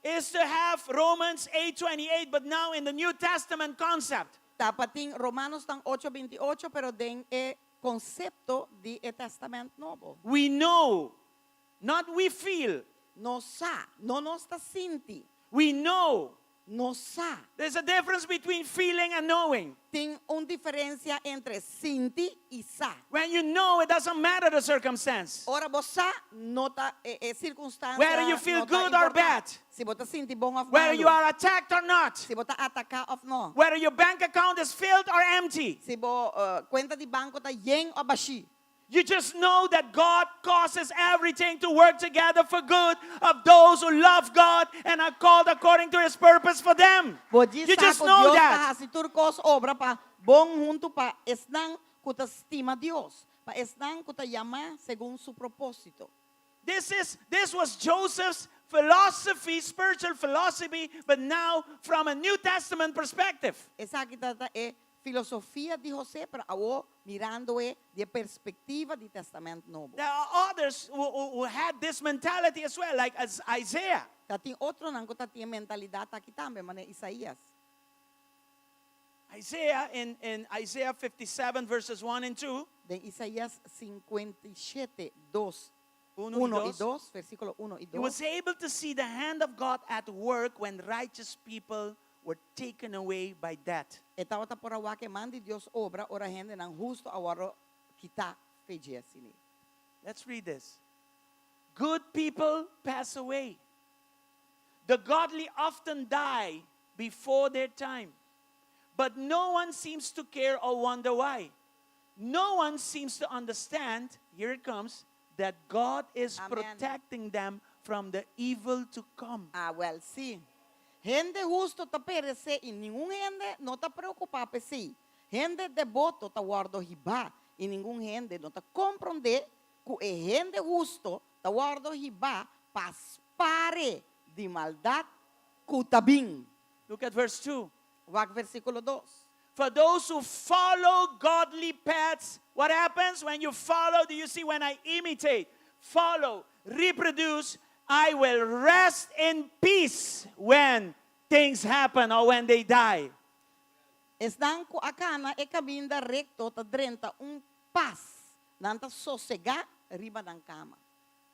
is to have Romans 8:28, but now in the New Testament concept. Ta pa tin Romanonan 8:28, pero den e konsepto di e Tèstamènt Nobo. We know, not we feel. Nos sa, no nos ta sinti. We know. Nos sa. There's a difference between feeling and knowing. Tin un diferensia entre sinti i sa. When you know, it doesn't matter the circumstance. Ora bo sa, no ta e, e sirkunstansia. Whether you feel no ta good or importante. bad. Si bo ta sinti bon òf Whether malu. you are attacked or not. Si bo ta ataká òf no. Whether your bank account is filled or empty. Si bo eh, kuenta di banko ta yen òf bashí. You just know that God causes everything to work together for good of those who love God and are called according to his purpose for them. Bo You just sa know Dios that. ta hasi tur kos obra pa bon huntu pa esnan ku ta stima Dios, pa esnan ku ta yamá segun su propósito. This is this was Joseph's philosophy, spiritual philosophy, but now from a New Testament perspective. Esaki tabata e filosofia di José, pero awor mirando e di perspektiva di Tèstamènt Nobo. There are others who had this mentality as well, like as Isaiah. Tatin otronan ku tatin e mentalidat aki tambe, manera Isaías. Isaiah in Isaiah 57 verses 1 and 2. Den Isaías 57, 2, 1 i 1 i 2. 2, versíkulo 1 i He 2. was able to see the hand of God at work when righteous people were taken away by death. E tabata por a wak e man di Dios obra ora hendenan hustu a wòrdu kitá for dje asina. Let's read this. Good people pass away. The godly often die before their time. But no one seems to care or wonder why. No one seems to understand, here it comes, that God is Amen. protecting them from the evil to come. Ah, wèl, sí. Hende hustu ta peresé i ningun hende no ta preokupá pa esei. Hende deboto ta wòrdu hibá i ningun hende no ta komprondé ku e hende hustu ta wòrdu hibá pa spar e di maldat ku ta bin. Look at verse 2. Wak versíkulo 2. For those who follow godly paths, what happens when you follow? Do you see when I imitate, follow, reproduce? I will rest in peace when things happen or when they die. Esnan ku a kana e kaminda rekto ta drenta un pas, nan ta sosegá riba nan kama.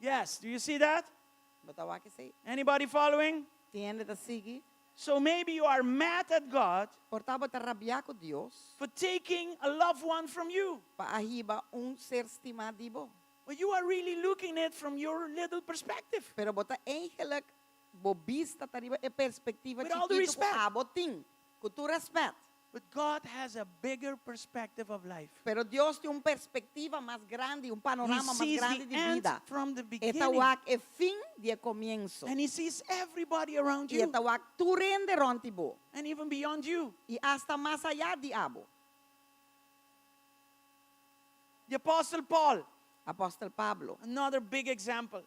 Yes, do you see that? Bo ta wak esei? Anybody following? Tin hende ta sigui? So maybe you are mad at God Por ta bo ta rabiá ku Dios for taking a loved one from you. pa a hiba un ser stimá di bo. But you are really looking at from your little perspective. Pero bo ta eigenlijk bo bista ta riba e perspektiva With all due chikitu ku respect. abo tin. Ku tur rèspèt. But God has a bigger perspective of life. Pero Dios tin un perspektiva mas grandi, un He panorama mas sees grandi the di end bida. from the E ta beginning. wak e fin di e komienso. And he sees everybody around I e you ta wak tur hende rònt di bo. and even beyond you. I asta mas ayá di abo. The Apostle Paul, Apòstel Pablo, another big example.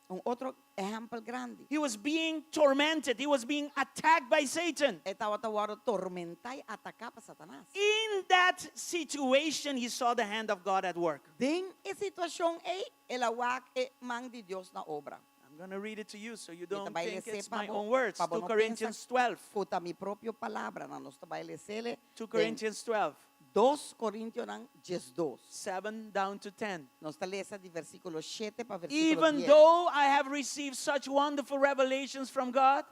un otro ehèmpel grandi. He was being tormented. He was being attacked by Satan. E tabata wòrdu tormentá i ataká pa Satanas. In that situation, he saw the hand of God at work. Den e situashon ei, el a wak e man di Dios na obra. I'm going to read it to you so you Mi ta don't bai think les'é it's pa my bo, own words. pa bo 2 no pensa Corinthians 12. ku ta mi propio palabranan. Nos ta bai les'é 2 den Corinthians 12, 2 Korintionan 12. 7 down to 10. Nos ta lesa di versíkulo 7 pa versíkulo Even 10. though I have received such wonderful revelations from God,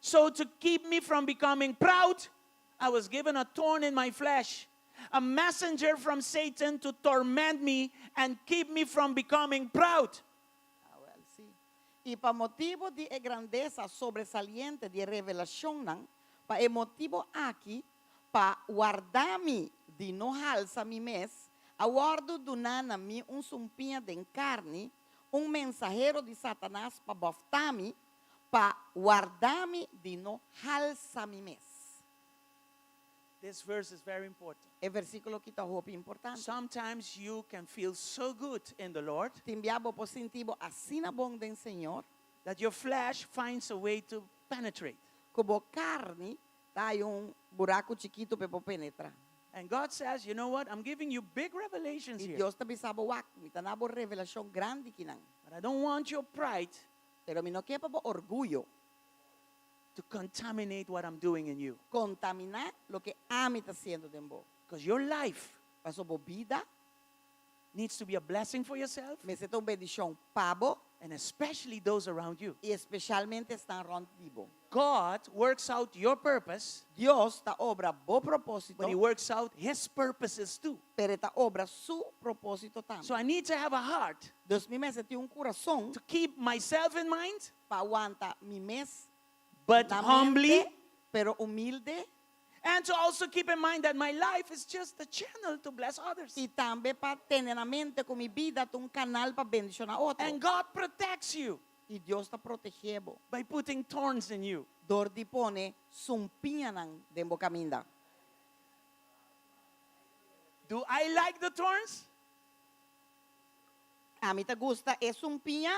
so to keep me from becoming proud, I was given a thorn in my flesh, a messenger from Satan to torment me and keep me from becoming proud. Ah, wel, sí. I pa motibu di e grandesa sobresaliente di e revelashonnan, pa e motibu aki, pa warda mi di no halsa mi mes, a wòrdu duná na mi un sumpiña den karni, un mensahero di Satanas pa bòftá mi, pa warda mi di no halsa mi mes. This verse is very important. E versíkulo aki ta hopi importante. Sometimes you can feel so good in the Lord Tin bia bo por sinti bo asina bon den Señor. that your flesh finds a way to penetrate. Ku bo karni ta hay un buraku chikitu pa e por penetrá. And God says, you know what? I'm giving you big revelations I here. Dios ta bisa bo, Wak, mi ta na bo revelashon grandi kinan. But I don't want your pride Pero mi no ke pa bo orguyo. to contaminate what I'm doing in you. Kontaminá loke ami ta hasiendo den bo. Because your life Paso bo bida needs to be a blessing for yourself mester ta un bendishon pa bo and especially those around you. i espeshalmente esnan rònt di bo. God works out your purpose, Dios ta obra bo propósito, but He works out His purposes too. pero e ta obra su propósito tambe. So I need to have a heart Dus mi mester tin un kurason to keep myself in mind, pa wanta mi mes but na mente, humbly, pero humilde, and to also keep in mind that my life is just a channel to bless others. i tambe pa tene na mente ku mi bida ta un kanal pa bendishoná otro. And God protects you I Dios ta protegé bo by putting thorns in you. dor di pone sumpiñanan den bo kaminda. Do I like the thorns? Ami ta gusta e sumpiña?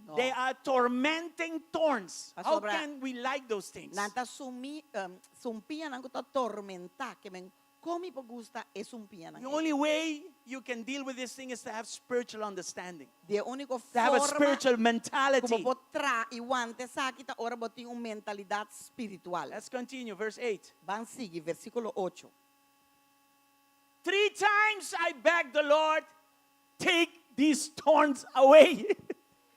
No. They are tormenting thorns. How Pasobra can we like those things? Nan ta sumi, um, sumpiñanan ku ta tormentá, ke men kon mi por gusta e sumpiñanan The ei? only way you can deal with this thing is to have spiritual understanding. Di e úniko To have a forma spiritual ku bo mentality. por tra i wanta esaki ta ora bo tin un mentalidat spiritual. Let's continue, verse 8. Ban sigui, versíkulo ocho. Three times I begged the Lord, take these thorns away.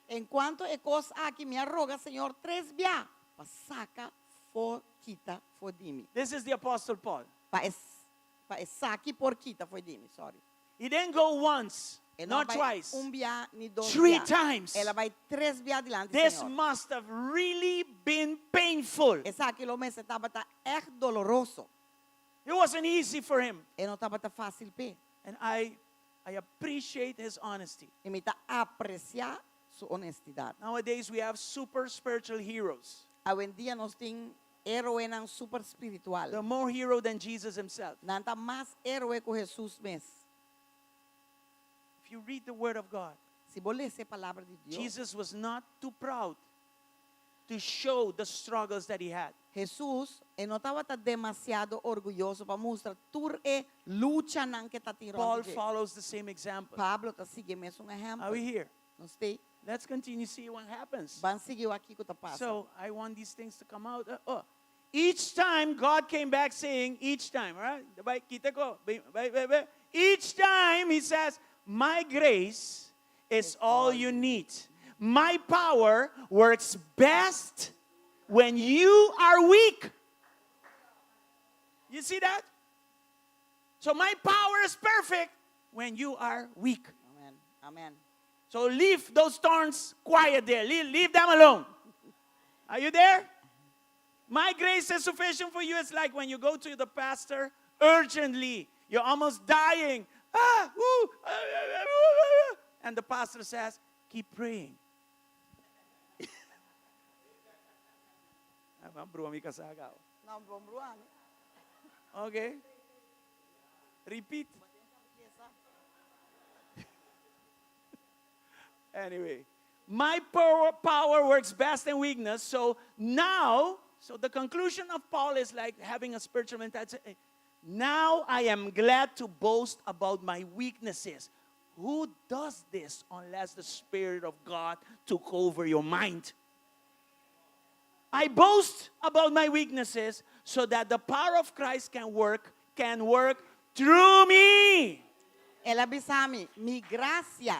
En kuanto e kos aki, mi a roga Señor tres bia pa saka for kita for di mi. This is the Apostle Paul. Pa e pa esaki por kita for di mi, sorry. He didn't go once, E no a not bai twice. un bia ni dos Three bia. times. El a bai tres bia dilanti This Señor. must have really been painful. Esaki lo mester tabata ègt doloroso. It wasn't easy for him. E no tabata fásil p'e. And I, I appreciate his honesty. I mi ta apresiá su honestidat. Nowadays we have super spiritual heroes. Awendia nos tin héroenan super spiritual. They're more hero than Jesus himself. Nan ta mas héroe ku Hesus mes. If you read the word of God, Si bo lesa e Palabra di Dios, Jesus was not too proud to show the struggles that he had. Hesus e no tabata demasiado orguyoso pa mustra tur e luchanan ku e tatin rònt Paul di dje. follows the same example. Pablo ta sigui e mesun Are we ehèmpel. here? Nos t'ei? Let's continue see what happens. Ban sigui wak kiko ta pasa. So I want these things to come out. Uh, oh. Each time God came back saying, each time, right? Bai, kita ko. Bai, bai, bai, bai. Each time he says, my grace is all you need. My power works best when you are weak. You see that? So my power is perfect when you are weak. Amen. Amen. So leave those thorns quiet there. Leave, leave them alone. Are you there? My grace is sufficient for you. It's like when you go to the pastor urgently. You're almost dying. Ah, ooh, ah, ah, ah, ah, ah. And the pastor says, keep praying. No, bon brua. Okay. Repeat. Anyway, my power, power works best in weakness. So now, so the conclusion of Paul is like having a spiritual mentality. Now I am glad to boast about my weaknesses. Who does this unless the Spirit of God took over your mind? I boast about my weaknesses so that the power of Christ can work, can work through me. El a bisa mi, Mi grasia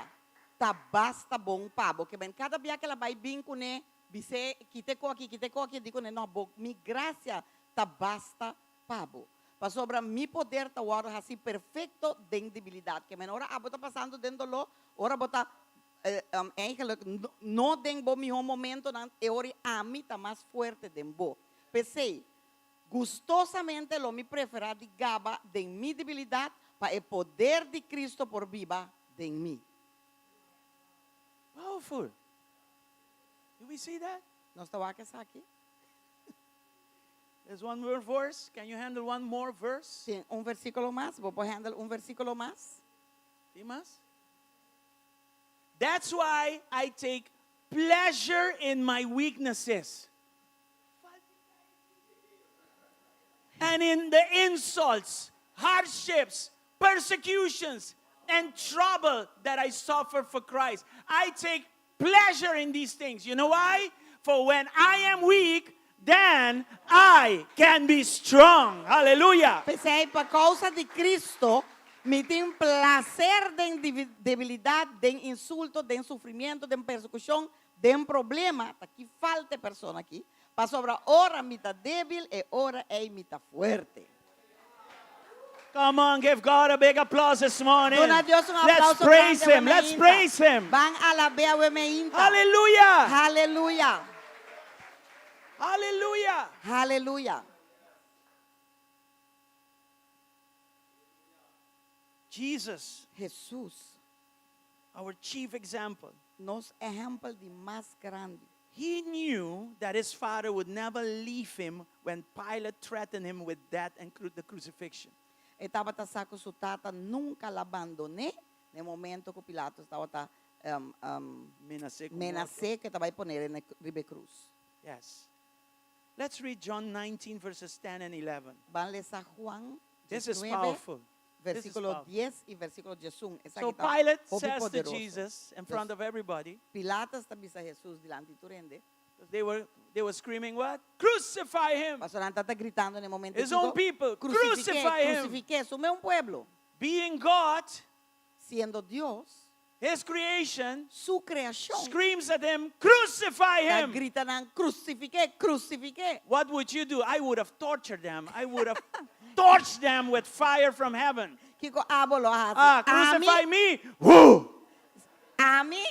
ta basta bon pa bo. Ke men kada bia ku el a bai bin kuné, bis'é, Kita e kos aki, kita e kos aki, e di kuné, No, bo, mi grasia ta basta pa bo. Pasobra mi poder ta wòrdu hasí perfekto den debilidat. Ke men ora abo ta pasando den doló, ora bo ta eigenlijk no den bo mihó momentonan, e ora ami ta mas fuerte den bo. P'esei, gustosamente lo mi preferá di gaba den mi debilidat pa e poder di Cristo por biba den mi. Powerful. Do we see that? Nos ta wak esaki? There's one more verse. Can you handle one more verse? Tin un versíkulo mas? Bo por handle un versíkulo mas? Tin mas? That's why I take pleasure in my weaknesses and in the insults, hardships, persecutions, and trouble that I suffer for Christ. I take pleasure in these things. You know why? For when I am weak, then I can be strong. Hallelujah. P'esei, pa kousa di Kristo, mi tin plaser den debilidat, den insulto, den sufrimiento, den persekushon, den problema. Ta ki falta e persona aki? Pasobra ora mi ta débil, e ora ei mi ta fuerte. Come on, give God a big applause this morning. Duna Dios un Let's aplauso praise grande Him. Let's awe mainta. praise Him. Ban alab'é awe mainta. Hallelujah. Haleluya. Hallelujah. Haleluya. Jesus, Hesus, our chief example. nos ehèmpel di mas grandi. He knew that his father would never leave him when Pilate threatened him with death and cru- the crucifixion. E tabata sa ku su tata nunka lo a bandon'é na e momento ku Pilatus tabata um, um, Menas'é ku morto. menas'é ku e ta bai pon'é na riba e krus. Yes. Let's read John 19, verses 10 and 11. Ban lesa Juan This is 19, powerful. This is versíkulo powerful. 10 i versíkulo 11. So Esaki ta Pilate hopi says to poderoso. Jesus in front of everybody, Pilatus ta bisa Hesus dilanti tur hende. 'cause they were screaming what? Crucify him! Pasobra nan tabata gritando na e momento His own people, Krusifik'é, crucify him. krusifik'é, su mes pueblo. Being God, Siendo Dios, his creation, su kreashon screams at him, Crucify ta him! grita nan, Krusifik'é, krusifik'é. What would you do? I would have tortured them. I would have torched them with fire from heaven. Kiko abo lo a hasi? Ah, crucify Ami, me! Woo! ami,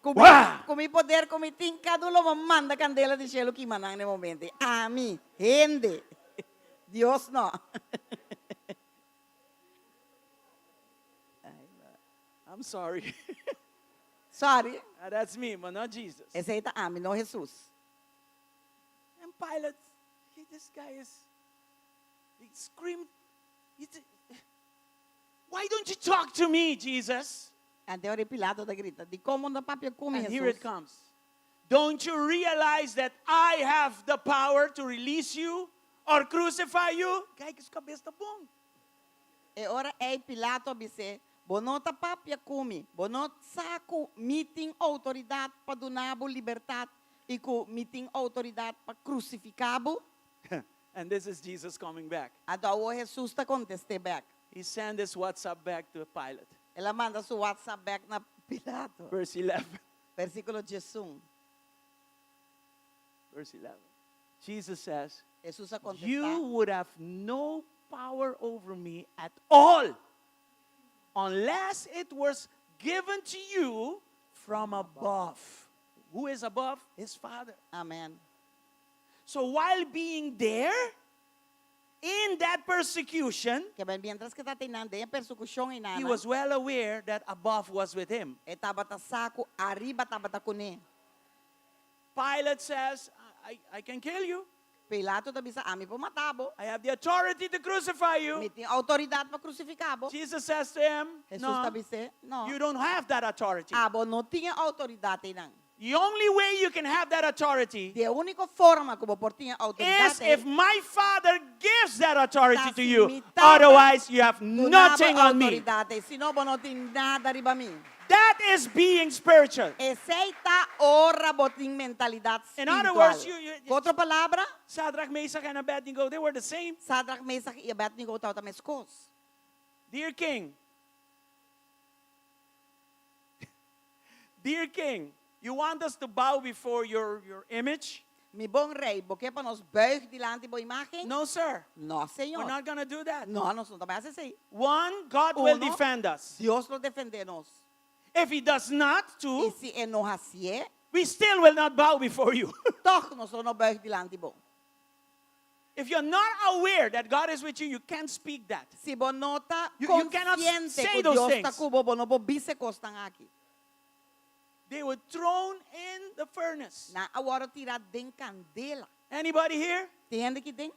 ku mi, Wah! ku mi poder, ku mi tin kadu lo mi a manda kandela di shelu kima nan na e momento. Ami, hende. Dios no. I'm sorry. Sorry. Ah, that's me, but not Jesus. Esei ta ami, no Jesus. And Pilate, he, this guy is, he screamed, he why don't you talk to me, Jesus? Anto ora Pilato ta grita, dikon bo no ta papia ku mi, And here it Jesus. comes. Don't you realize that I have the power to release you or crucify you? Kijk, su kabes ta bon. E ora ei Pilato a bis'é, Bo no ta papia ku mi, bo no sa ku mi tin outoridat pa duna bo libertat i ku mi tin outoridat pa krusifiká bo? And this is Jesus coming back. Anto awor Hesus ta kontest'é bèk. He sent this WhatsApp back to Pilate. El a manda su WhatsApp bèk na Pilato. Verse 11. Versíkulo 11. Verse 11. Jesus says, Hesus a kontestá. You would have no power over me at all unless it was given to you from above. Who is above? His Father. Amen. So while being there, in that persecution, Ke men mientras ku e tabata den persekushon ei he was well aware that above was with him. E tabata sa ku ariba tabata kuné. Pilate says, I can kill you. Pilato ta bisa ami por mata bo. I have the authority to crucify you. Mi tin outoridat pa krusifiká bo. Jesus says to him, Hesus No, ta bis'é, no. you don't have that authority. Abo no tin e outoridat einan. The only way you can have that authority Di úniko forma ku bo por tin outoridat is if my father gives that authority to si you. mi tata Otherwise, you have dunabo nothing on me. outoridat, si no bo no tin nada riba mi. That is being spiritual. Esei ta ora bo tin mentalidat In other spiritual. words, you- you- Ku otro palabra, Shadrach, Meshach, and Abednego, they were the same. Sadrach, Mesach i Abednego tabata meskos. Dear King, dear King, you want us to bow before your, your image? Mi bon rei, bo ke pa nos buig dilanti bo imágen? No, sir. No, We're Señor. not going to do that. No, nos no ta bai hasi esei. One, God will Uno. defend us. Dios lo defendé nos. If He does not, I two, si e no hasié, we still will not bow before you. toch nos lo no buig dilanti bo. if you're not aware that God is with you, you can't speak that. Si bo no ta You- you cannot konsiente say ku those Dios ta things. ku bo, bo no por bisa e kosnan aki. They were thrown in the furnace. Nan a wòrdu tirá den kandela. Anybody here? Tin hende aki den?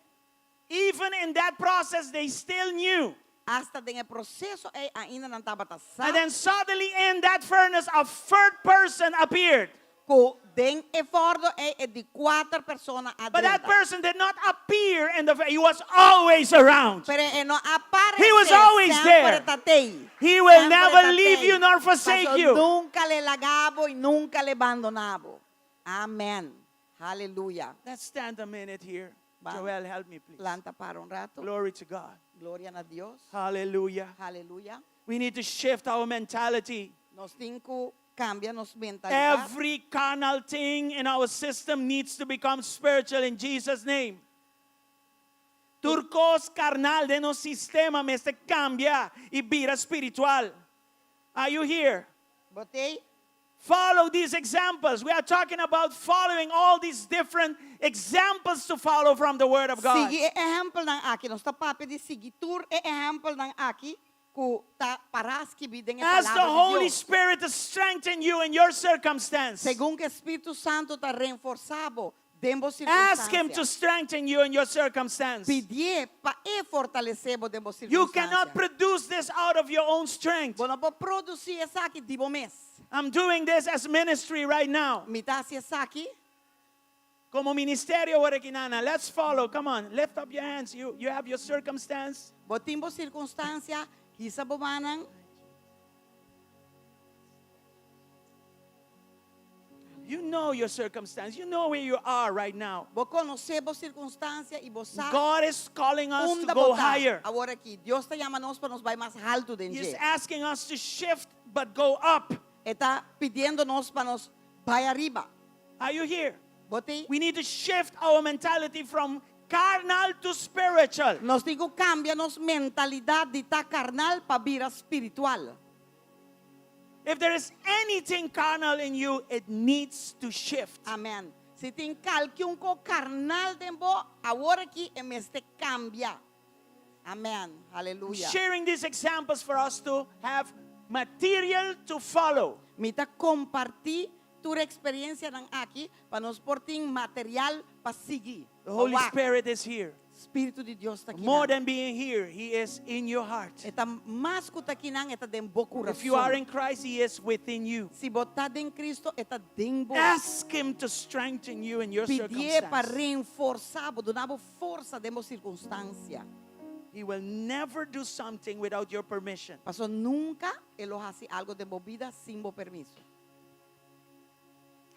Even in that process, they still knew. Asta den e proseso ei ainda nan tabata sa. And then suddenly in that furnace, a third person appeared. Ku den e fòrnu ei e di kuater persona But that a drenta. person did not appear in the he was always around. Pero e no a aparesé. He was always Semper there. e tabata ei. He will Semper never e tabata leave ei. you nor forsake Paso you. Nunka l'e laga bo i nunka l'e bandoná bo. Amen. Hallelujah. Let's stand a minute here. Ban. Joel, help me, please. Lanta para un ratu. Glory to God. Gloria na Dios. Hallelujah. Hallelujah. We need to shift our mentality. Nos tin ku kambia nos mentalidat. Every carnal thing in our system needs to become spiritual in Jesus' name. Tur kos karnal den nos sistema mester kambia i bira spiritual. Are you here? Bo t'ei? Follow these examples. We are talking about following all these different examples to follow from the Word of God. Sigui e ehèmpelnan aki. Nos ta papia di sigui tur e ehèmpelnan aki ku ta pará skibí den e Ask the Palabra di Holy Dios. Spirit to strengthen you in your circumstance. Segun ku Spiritu Santu ta reforsá bo den bo Ask Him to sirkunstansia. strengthen you in your circumstance. Pidié pa e fortalesé bo den bo You cannot sirkunstansia. produce this out of your own strength. Bo no por produsí esaki di bo mes. I'm doing this as ministry right now. Mi ta hasi esaki. Como ministerio awor aki nan. Let's follow. Come on. Lift up your hands. You, you have your circumstance. Bo tin bo sirkunstansia, hisa bo mannan. You know your circumstance. You know where you are right now. Bo konosé bo sirkunstansia i bo sa God is calling us to unda go bo ta. higher. Awor aki, Dios ta yama nos pa nos bai mas haltu den He's dje. asking us to shift but go up. E ta pidiendo nos pa nos bai ariba. Are you here? Bo t'ei? We need to shift our mentality from carnal to spiritual. Nos tin ku kambia nos mentalidat di ta karnal pa bira spiritual. If there is anything carnal in you, it needs to shift. Amen. Si tin kalke un kos karnal den bo, awor aki e mester kambia. Amen. Aleluya. Sharing these examples for us to have material to follow. Mi ta kompartí tur e eksperensianan aki pa nos por tin material pa sigui. The Holy Pa wak. Spirit is here. Spiritu di Dios ta aki. More than being here, He is in your heart. E ta mas ku ta akinan, e ta den bo If you are kurason. in Christ, He is within you. Si bo ta den Kristu, e ta den bo. Ask Him to strengthen you in your Pidié pa circumstance. reforsá bo, duna bo forsa den bo sirkunstansia. He will never do something without your permission. Paso nunka e lo hasi algu den bo bida sin bo permiso.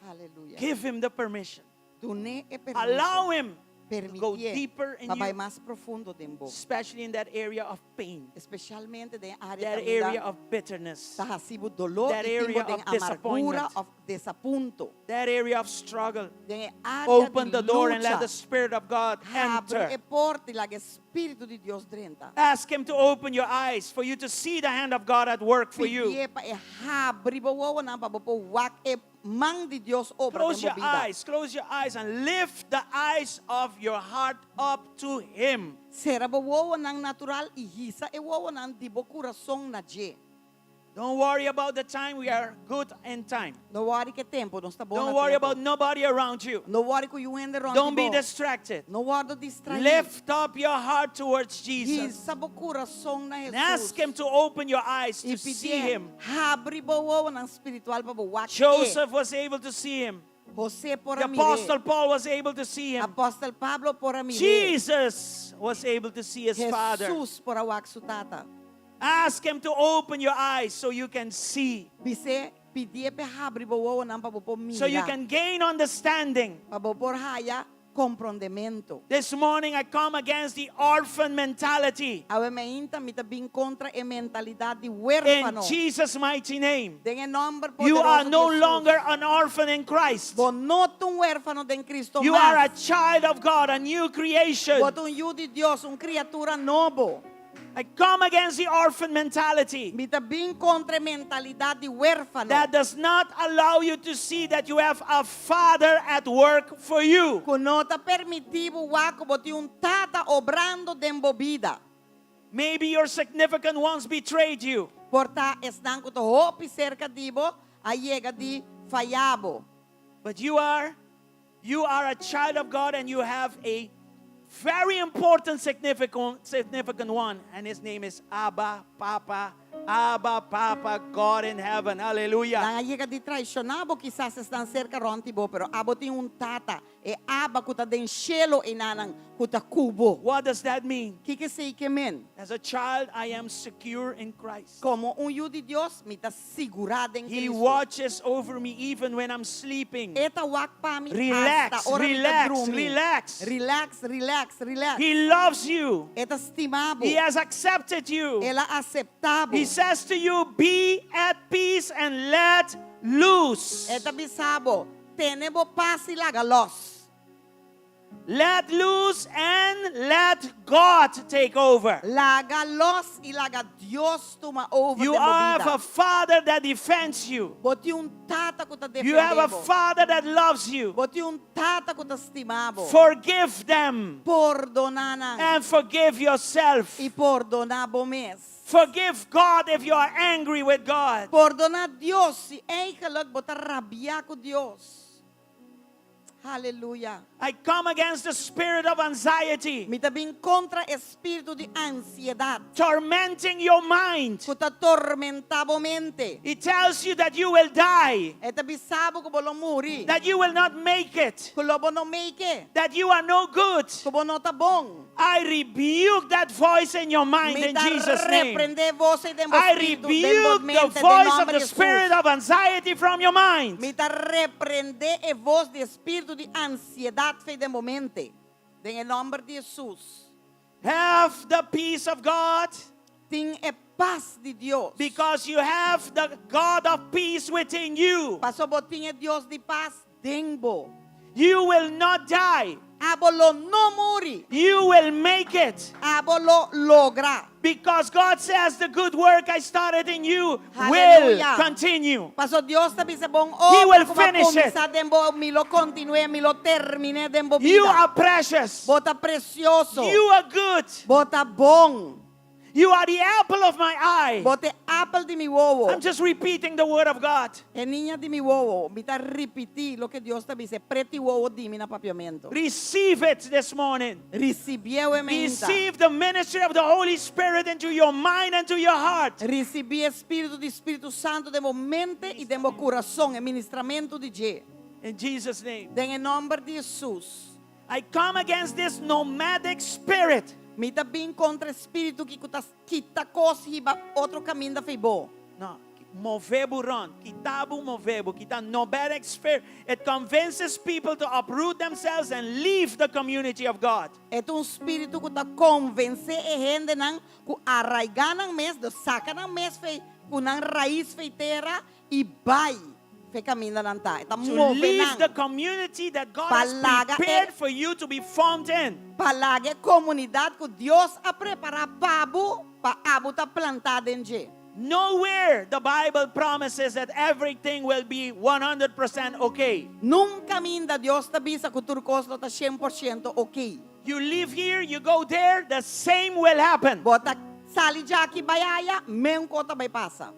Aleluya. Give Him the permission. Dun'é e permiso. Allow Him to go Permitié deeper in pa bai you, mas profundo den bo. especially in that area of pain, Espesialmente den área that kaminda area of bitterness, ta hasi bo doló that i tin bo area den of amargura disappointment. òf desapunto. that area of struggle. Den e área Open di the door and let lucha. the Spirit of God Habri enter. e porta i laga e Spiritu di Dios drenta. Ask Him to open your eyes for you to see the hand of God at work for you. Pidié pa e habri bo wowonan pa bo por wak e man di Dios obra Close den your bo bida. eyes, close your eyes, and lift the eyes of your heart up to Him. Sera bo wowonan natural i hisa e wowonan di bo kurason na dje. Don't worry about the time. We are good in time. No worry ku tempu, nos ta bon Don't na worry tempu. about nobody around you. No worry ku niun hende rònt Don't be bo. distracted. No wòrdu distraí. Lift up your heart towards Jesus Hisa bo kurason na and Jesus. ask Him to open your eyes I to see pidié, Him. habri bo wowonan spiritual pa bo wak e. Joseph was able to see Him. José por The a mir'é. Apostle Paul was able to see Him. Apòstel Pablo por a mir'é. Jesus was able to see His Father. Jesus por a wak su tata. Ask Him to open your eyes so you can see, Bis'é, pidié p'e habri bo wowonan pa bo por mira. so you can gain understanding. Pa bo por haya komprondementu. This morning I come against the orphan mentality. Awe mainta mi ta bin kontra e mentalidat di In huérfano. Jesus' mighty name. Den e nòmber You are poderoso di no Jesus. longer an orphan in Christ. Bo no ta un huérfano den Cristo You are a mas. child of God, a new creation. Bo ta un yu di Dios, un kriatura nobo. I come against the orphan mentality Mi ta bin kontra e mentalidat di huérfano. that does not allow you to see that you have a father at work for you. Ku no ta permití bo wak ku bo tin un tata obrando den bo bida. Maybe your significant ones betrayed you. Por ta esnan ku ta hopi serka di bo a yega di faya bo. But you are you are a child of God and you have a very important significant significant one and his name is Abba Papa Abba Papa God in heaven. Hallelujah. Nan a yega di traishoná bo kisas esnan serka rònt di bo, pero abo tin un Tata, e Abba ku ta den shelu einanan ku ta ku bo. What does that mean? Kiko esei ke men? As a child I am secure in Christ. Komo un yu di Dios, mi ta sigurá den He Cristo. watches over me even when I'm sleeping. E ta wak pa mi Relax, hasta ora mi ta relax, drumi. relax. Relax, relax, relax. He loves you. E ta stima bo. He has accepted you. El a aseptá bo. He says to you, be at peace and let loose. E ta bisa bo, tene bo pas i laga lòs. Let loose and let God take over. Laga lòs i laga Dios tuma over You den bo have bida. a father that defends you. Bo tin un tata ku ta You have defendé a bo. father that loves you. Bo tin un tata ku ta stima bo. Forgive them Pordoná nan and forgive yourself. i pordoná bo mes. Forgive God if you are angry with God. Pordoná Dios si eigenlijk bo ta rabiá ku Dios. Haleluya. I come against the spirit of anxiety Mi ta bin kontra e spiritu di ansiedat tormenting your mind. ku ta tormentá bo mente. It tells you that you will die, E ta bisa bo ku bo lo muri, that you will not make it, ku lo bo no make it, that you are no good. ku bo no ta bon. I rebuke that voice in your mind Mi in ta Jesus' name. reprendé bos ei den bo I spiritu, den bo rebuke the mente, den voice of nòmber the di spirit Hesus. of anxiety from your mind. Mi ta reprendé e bos di spiritu di ansiedat fei den bo mente, den e nòmber di Hesus. Have the peace of God Tin e pas di Dios. because you have the God of peace within you. Paso bo tin e Dios di pas den bo. You will not die. Abo lo no muri. You will make it. Abo lo logra. Because God says the good work I started in you will Hallelujah. continue. Paso Dios ta bisa bon He obra will ku bo a finish it. kuminsá den bo, mi lo kontinu'é, mi lo termin'é den bo You bida. are precious. Bo ta presioso. You are good. Bo ta bon. You are the apple of my eye. Bo ta e apel di mi wowo. I'm just repeating the word of God. E niña di mi wowo. Mi ta ripití loke Dios ta bisa. Pret'i wowo di mi na papiamentu. Receive it this morning. Risibié awe mainta. Receive the ministry of the Holy Spirit into your mind and to your heart. Risibí e spiritu di Spiritu Santu den bo mente i den bo kurason, e ministramentu di dje. In Jesus' name. Den e nòmber di Hesus. I come against this nomadic spirit. Mi ta bin kontra e spiritu ki ku ta kita kos hiba otro kaminda fei bo. No, move bo rònt, kita bo move bo, kita nomadic spirit. It convinces people to uproot themselves and leave the community of God. E ta un spiritu ku ta konvensé e hendenan ku arraigá nan mes, do saka nan mes fei ku nan rais fei tera i bai. Fe kaminda nan ta. E ta To move leave the nan. community that God Pa has laga e prepared for you to be formed in. Pa laga e komunidat ku Dios a prepará pa bo, pa abo ta plantá den dje. Nowhere the Bible promises that everything will be 100% okay. Nun kaminda Dios ta bisa ku tur kos lo ta 100% okay. You live here, you go there, the same will happen. Bo ta sali djaki bai aya, meun kos ta bai pasa.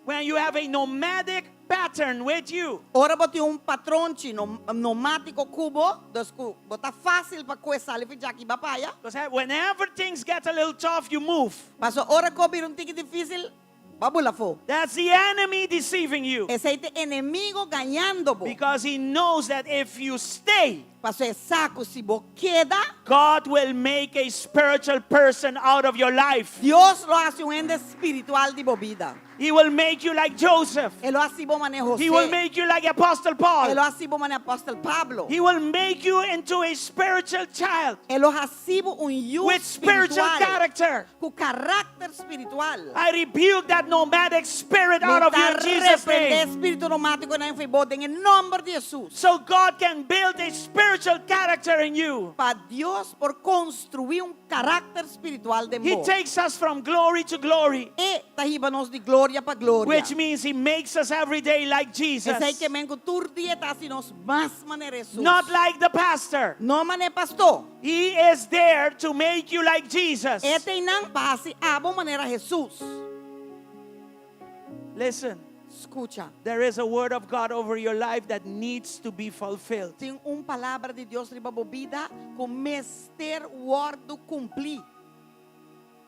When you have a nomadic pattern with you. Ora bo tin un patronchi nomátiko ku bo, dus ku bo ta fásil pa kue sali for djaki bai p'aya. Because whenever things get a little tough, you move. Paso ora ku bira un tiki difísil, bo a bula afó. That's the enemy deceiving you. Esei ta enemigo gañando bo. Because he knows that if you stay, Paso e sa ku si bo keda. God will make a spiritual person out of your life. Dios lo hasi un hende spiritual di bo bida. He will make you like Joseph. E lo hasi bo manera José. He will make you like Apostle Paul. E lo hasi bo manera Apòstel Pablo. He will make you into a spiritual child. E lo hasi bo un yu With spiritual spiritual. character. Ku karakter spiritual. I rebuke that nomadic spirit out of you in Mi ta Jesus' reprendé name. spiritu nomátiko ei for di bo den e nòmber di Hesus. So God can build a spiritual character in you. Pa Dios por konstruí un karakter spiritual den He bo. takes us from glory to glory. E ta hiba nos di gloria pa gloria. Which means he makes us every day like Jesus. Esei ke men ku tur dia e ta hasi nos mas manera Hesus. Not like the pastor. No manera pastor. He is there to make you like Jesus. E t'einan pa hasi abo manera Hesus. Listen. Skucha. There is a word of God over your life that needs to be fulfilled. Tin un palabra di Dios riba bo bida ku mester wòrdu kumplí.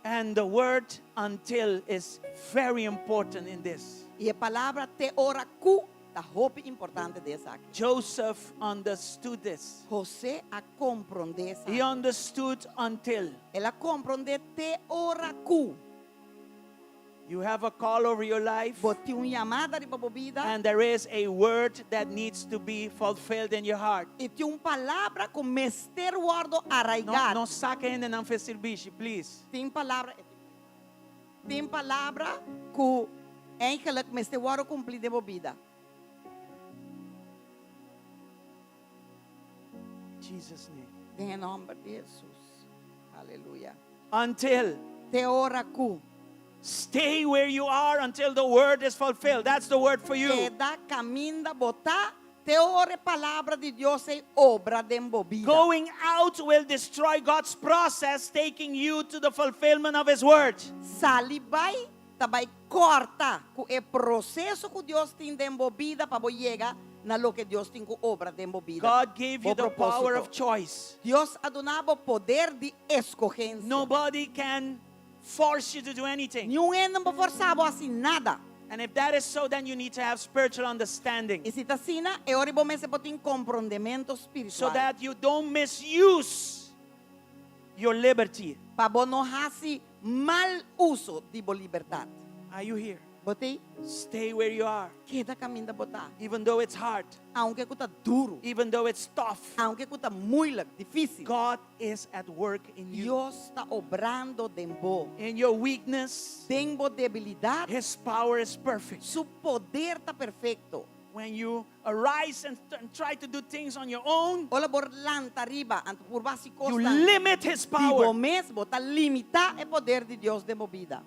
And the word until is very important in this. I e palabra te ora ku ta hopi importante den esaki. Joseph understood this. José a komprondé esaki. He understood until. El a komprondé te ora ku. You have a call over your life. Bo tin un yamada riba bo bida. And there is a word that needs to be fulfilled in your heart. I tin un palabra ku mester wòrdu araigá. No, no saka hendenan for e sirbishi, please. Tin palabra, tin palabra ku eigenlijk mester wòrdu kumplí den bo bida. Jesus name. Den e nòmber di Hesus. Aleluya. Until. Te ora ku. Stay where you are until the word is fulfilled. That's the word for you. Keda kaminda bo ta te ora e palabra di Dios ei obra den bo bida. Going out will destroy God's process taking you to the fulfillment of His word. Sali bai ta bai kòrta ku e proseso ku Dios tin den bo bida pa bo yega na loke Dios tin ku obra den bo bida. God gave you Bo the power propósito. of choice. Dios a duna bo poder di eskohensia. Nobody can force you to do anything. Niun hende no por forsa bo hasi nada. And if that is so, then you need to have spiritual understanding. I si ta asina, e ora bo mester por tin komprondementu spiritual. So that you don't misuse your liberty. Pa bo no hasi mal uso di bo libertat. Are you here? Bo t'ei? Stay where you are. Keda kaminda bo ta. Even though it's hard. Aunke ku ta duru. Even though it's tough. Aunke ku ta moeilijk, difísil. God is at work in you. Dios ta obrando den bo. In your weakness. Den bo debilidat. His power is perfect. Su poder ta perfekto. When you arise and try to do things on your own. Ora bo lanta riba anto purba hasi You kosnan. limit his Di power. bo mes bo ta limitá e poder di Dios den bo bida.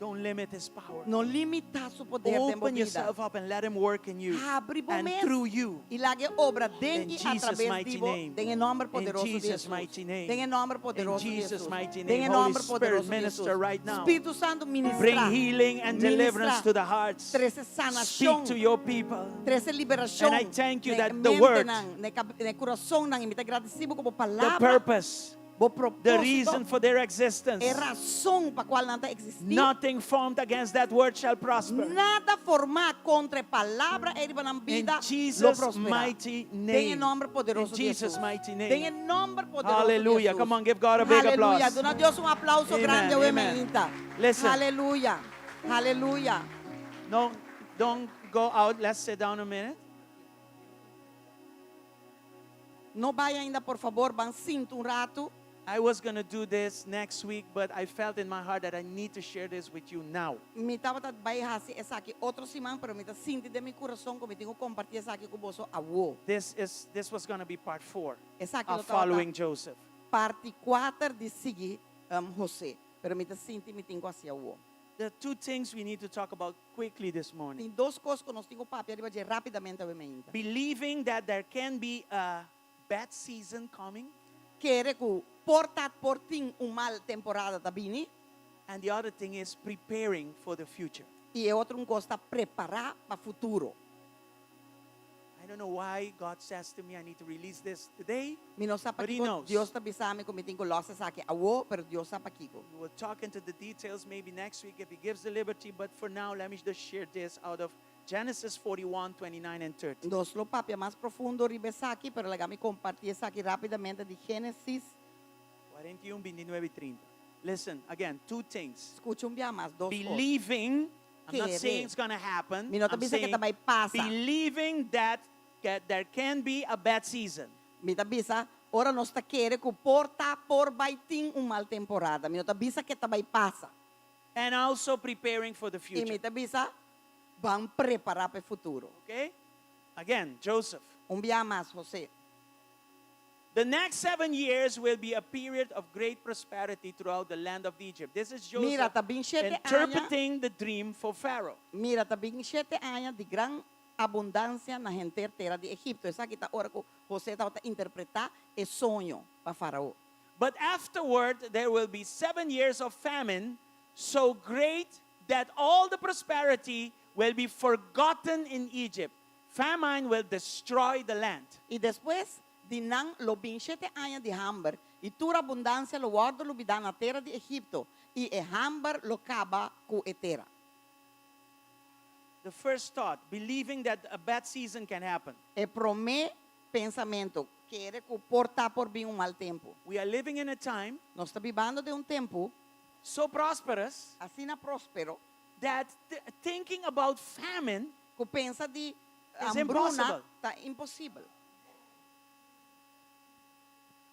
Don't limit his power. No limitá su poder den bo Open bida. yourself up and let him work in you Habri bo and mes through you. i lag'é obra den In i Jesus' atraves mighty di bo name. den e nòmber In poderoso di Jesus' Hesus. mighty name. Den e nòmber In poderoso di Jesus' Hesus. mighty Den name. e Holy nòmber Spirit, poderoso di minister Hesus. right now. Spiritu Santu ministrá. Bring healing and deliverance Ministrá. to the hearts. Trese sanashon. Speak to your people. Trese liberashon. And I thank you Na that the word, mentenan, na e kurasonnan. I mi ta gradisí bo ku bo the palabra. purpose, Bo the propósito, reason for their existence. e rason pa kual nan ta eksistí. Nothing formed against that word shall prosper. Nada formá kontra e palabra ei riba nan In bida lo Jesus' prosperá. mighty Den e name. nòmber poderoso In di Jesus' Hesus. mighty name. Den e nòmber poderoso di Hallelujah. Hesus. Come on, give God a big Aleluya. applause. Duna Dios un aplauso Amen, grandi, awe amen. mainta. Listen. Aleluya. Aleluya. No, don't go out. Let's sit down a minute. No bai ainda, por fabor, ban sinta un ratu. I was going to do this next week, but I felt in my heart that I need to share this with you now. Mi tabata bai hasi esaki otro siman, pero mi ta sinti den mi kurason ku mi tin ku kompartí esaki ku boso awo. This is this was going to be part 4 Esaki of lo tabata following Joseph. parti kuater di sigui um, José, pero mi ta sinti mi tin ku hasi awo. There are two things we need to talk about quickly this morning. Tin dos kos ku nos tin ku papia riba dje rápidamente awe mainta. Believing that there can be a bad season coming. Kere ku por ta por tin un mal temporada ta bini. And the other thing is preparing for the future. I e otro un kos ta prepará pa futuro. I don't know why God says to me I need to release this today. Mi no sa But he pakiko knows. Dios ta bisa mi ku mi tin ku lòs esaki awor, pero Dios sa pakiko. We will talk into the details maybe next week if he gives the liberty, but for now let me just share this out of Genesis 41, 29 and 30. Nos lo papia mas profundo riba esaki, pero laga mi kompartí esaki rápidamente di Génesis. 41, 29 y 30. Listen, again, two things. Skucha un bia mas, dos kos. Believing, I'm not Kere. saying it's going to happen. Mi no ta I'm bisa ku saying ta bai pasa. believing that, that there can be a bad season. Mi ta bisa, ora nos ta kere ku por ta por bai tin un mal temporada. Mi no ta bisa ku ta bai pasa. And also preparing for the I mi future. ta bisa, ban prepará pa e futuro. Okay? Again, Joseph. Un bia mas, José. The next seven years will be a period of great prosperity throughout the land of Egypt. This is Joseph Mira, ta bin shete aña. interpreting the dream for Pharaoh. Mira, ta bin shete aña di gran abundansia na henter tera di Egipto. Esaki ta ora ku José tabata interpretá e soño pa Farao. But afterward, there will be seven years of famine, so great that all the prosperity will be forgotten in Egypt. Famine will destroy the land. I despues di nan lo bin shete aña di hamber, i tur abundansia lo wòrdu lubidá na tera di Egipto, i e hamber lo kaba ku e tera. The first thought, believing that a bad season can happen. E promé pensamentu, kere ku por ta por bin un mal tempu. We are living in a time Nos ta bibando den un tempu so prosperous asina próspero that thinking about famine ku pensa di is hambruna impossible. ta imposibel.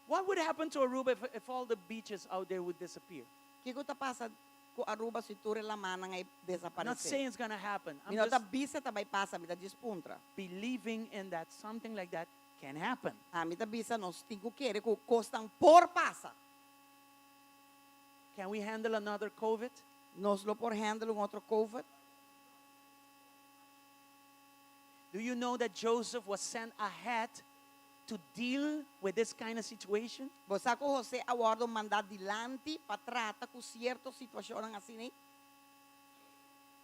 What would happen to Aruba if, if all the beaches out there would disappear? Kiko ta pasa ku Aruba si tur e lamannan ei I'm not desaparesé? saying it's going to happen. I'm Mi no ta just bisa ta bai pasa, mi ta djis puntra. believing in that something like that can happen. Ami ta bisa nos tin ku kere ku kosnan por pasa. Can we handle another COVID? Nos lo por handle un otro COVID? Do you know that Joseph was sent ahead to deal with this kind of situation? Bo sa ku José a wòrdu mandá dilanti pa trata ku sierto situashonnan asina ei?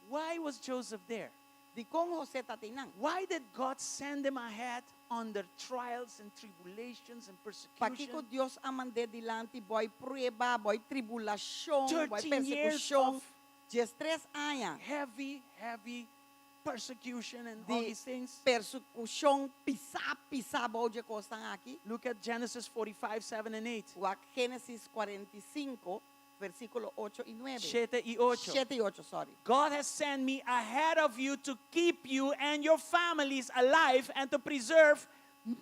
Why was Joseph there? Dikon José ta teinan? Why did God send him ahead under trials and tribulations and Pakiko persecution? Dios a mand'é dilanti bou prueba, bou tribulashon, bou 13 years persekushon? of 13 aña heavy, heavy persecution and all di these things. persekushon pisá, pisá bou di e kosnan aki. Look at Genesis 45, 7 and 8. Wak Génesis 45, versíkulo 8 i 9. Shete i ocho. Shete i ocho, sorry. God has sent me ahead of you to keep you and your families alive and to preserve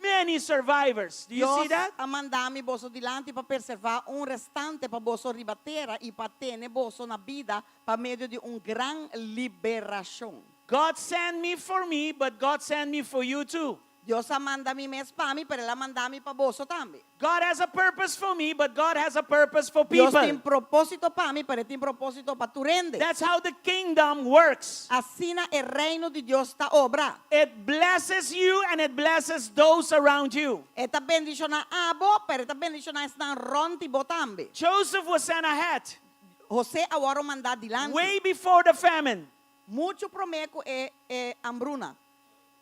many survivors. Do you Dios see that? a manda mi boso dilanti pa preservá un restante pa boso riba tera i pa tene boso na bida pa medio di un gran liberashon. God sent me for me, but God sent me for you too. Dios a manda mi mes pa mi, pero el a manda mi pa boso tambe. God has a purpose for me, but God has a purpose for Dios people. tin propósito pa mi, pero e tin propósito pa tur hende. That's how the kingdom works. Asina e reino di Dios ta obra. It blesses you and it blesses those around you. E ta bendishoná abo, pero e ta bendishoná esnan rònt di bo tambe. Joseph was sent ahead José a wòrdu mandá dilanti. way before the famine. Muchu promé ku e e hambruna.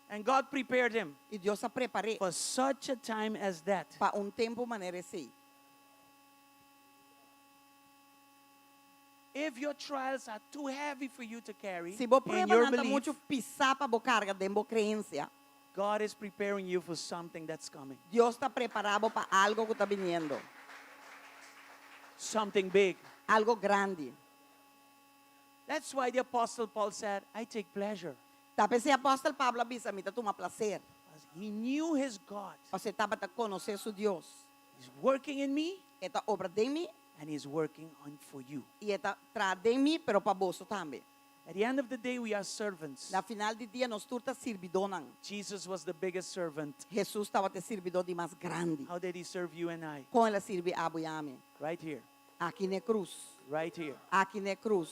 And God prepared him I Dios a prepar'é for such a time as that. pa un tempu manera esei. If your trials are too heavy for you to carry Si bo in prueba your nan ta belief, muchu pisá pa bo karga den bo kreensia, God is preparing you for something that's coming. Dios ta prepará bo pa algo ku ta biniendo. Something big. Algo grandi. That's why the Apostle Paul said, I take pleasure. Ta p'esei Apòstel Pablo a bisa, Mi ta tuma plaser. He knew his God. Pasobra e tabata konosé su Dios. He's working in me. E ta obra den mi. And he's working on for you. I e ta traha den mi, pero pa boso tambe. At the end of the day, we are servants. Na final di dia, nos tur ta sirbidónan. Jesus was the biggest servant. Hesus tabata e sirbidó di mas grandi. How did he serve you and I? Kon el a sirbi abo i ami? Right here. Aki n'e krus. Right here. Aki n'e krus.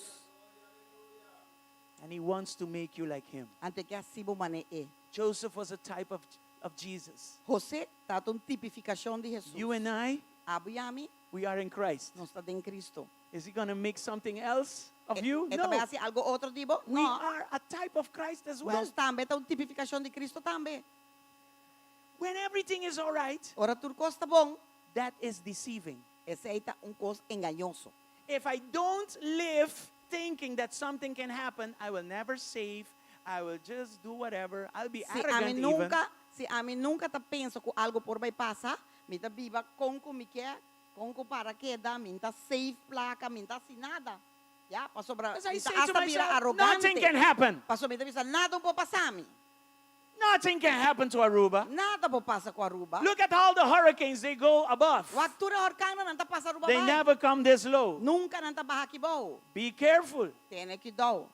And he wants to make you like him. Anto e ke hasi bo manera e. Joseph was a type of, of Jesus. José tabata un tipifikashon di Hesus. You and I, Abo i ami, we are in Christ. nos ta den Cristo. Is he going to make something else? of you? E No. ta bai hasi algo otro di bo? We No. are a type of Christ as well. Nos tambe ta un tipifikashon di Kristu tambe. When everything is all right, Ora tur kos ta bon, that is deceiving. esei ta un kos engañoso. If I don't live thinking that something can happen, I will never save. I will just do whatever. I'll be Si ami arrogant even. nunka, si ami nunka ta pensa ku algo por bai pasa, mi ta biba kon ku mi ke, kon ku para keda, mi n'ta save plaka, mi n'ta hasi nada. Ya, pasobra As I mi ta say to hasta bira myself, nothing arogante. can happen. Pasobra mi ta bisa, nada no por pasa mi. Nothing can happen to Aruba. Nada por pasa ku Aruba. Look at all the hurricanes, they go above. Wak tur e horkannan, nan ta pasa Aruba They bai. never come this low. Nunka nan ta baha aki bou. Be careful. Tene kuidou.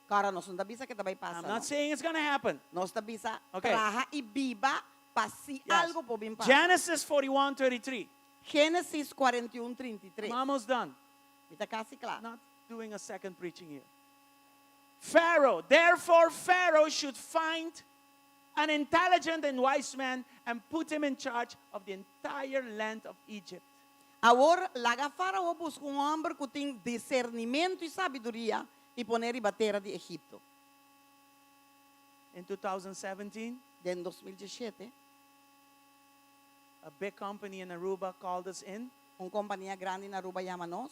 Kara, nos no ta bisa ku ta bai pasa. I'm not no. saying it's going to happen. Nos ta bisa Okay. traha i biba pa si Yes. algo por bin pasa. Genesis 41 33. Génesis 41, 33. I'm almost done. Mi ta kasi kla. Not doing a second preaching here. Pharaoh, therefore, Pharaoh should find an intelligent and wise man and put him in charge of the entire land of Egypt. Awor, laga Fárao buska un hòmber ku tin disernimentu i sabiduria i pon'é riba tera di Egipto. In 2017, Den 2017, a big company in Aruba called us in un kompania grandi na Aruba yama nos,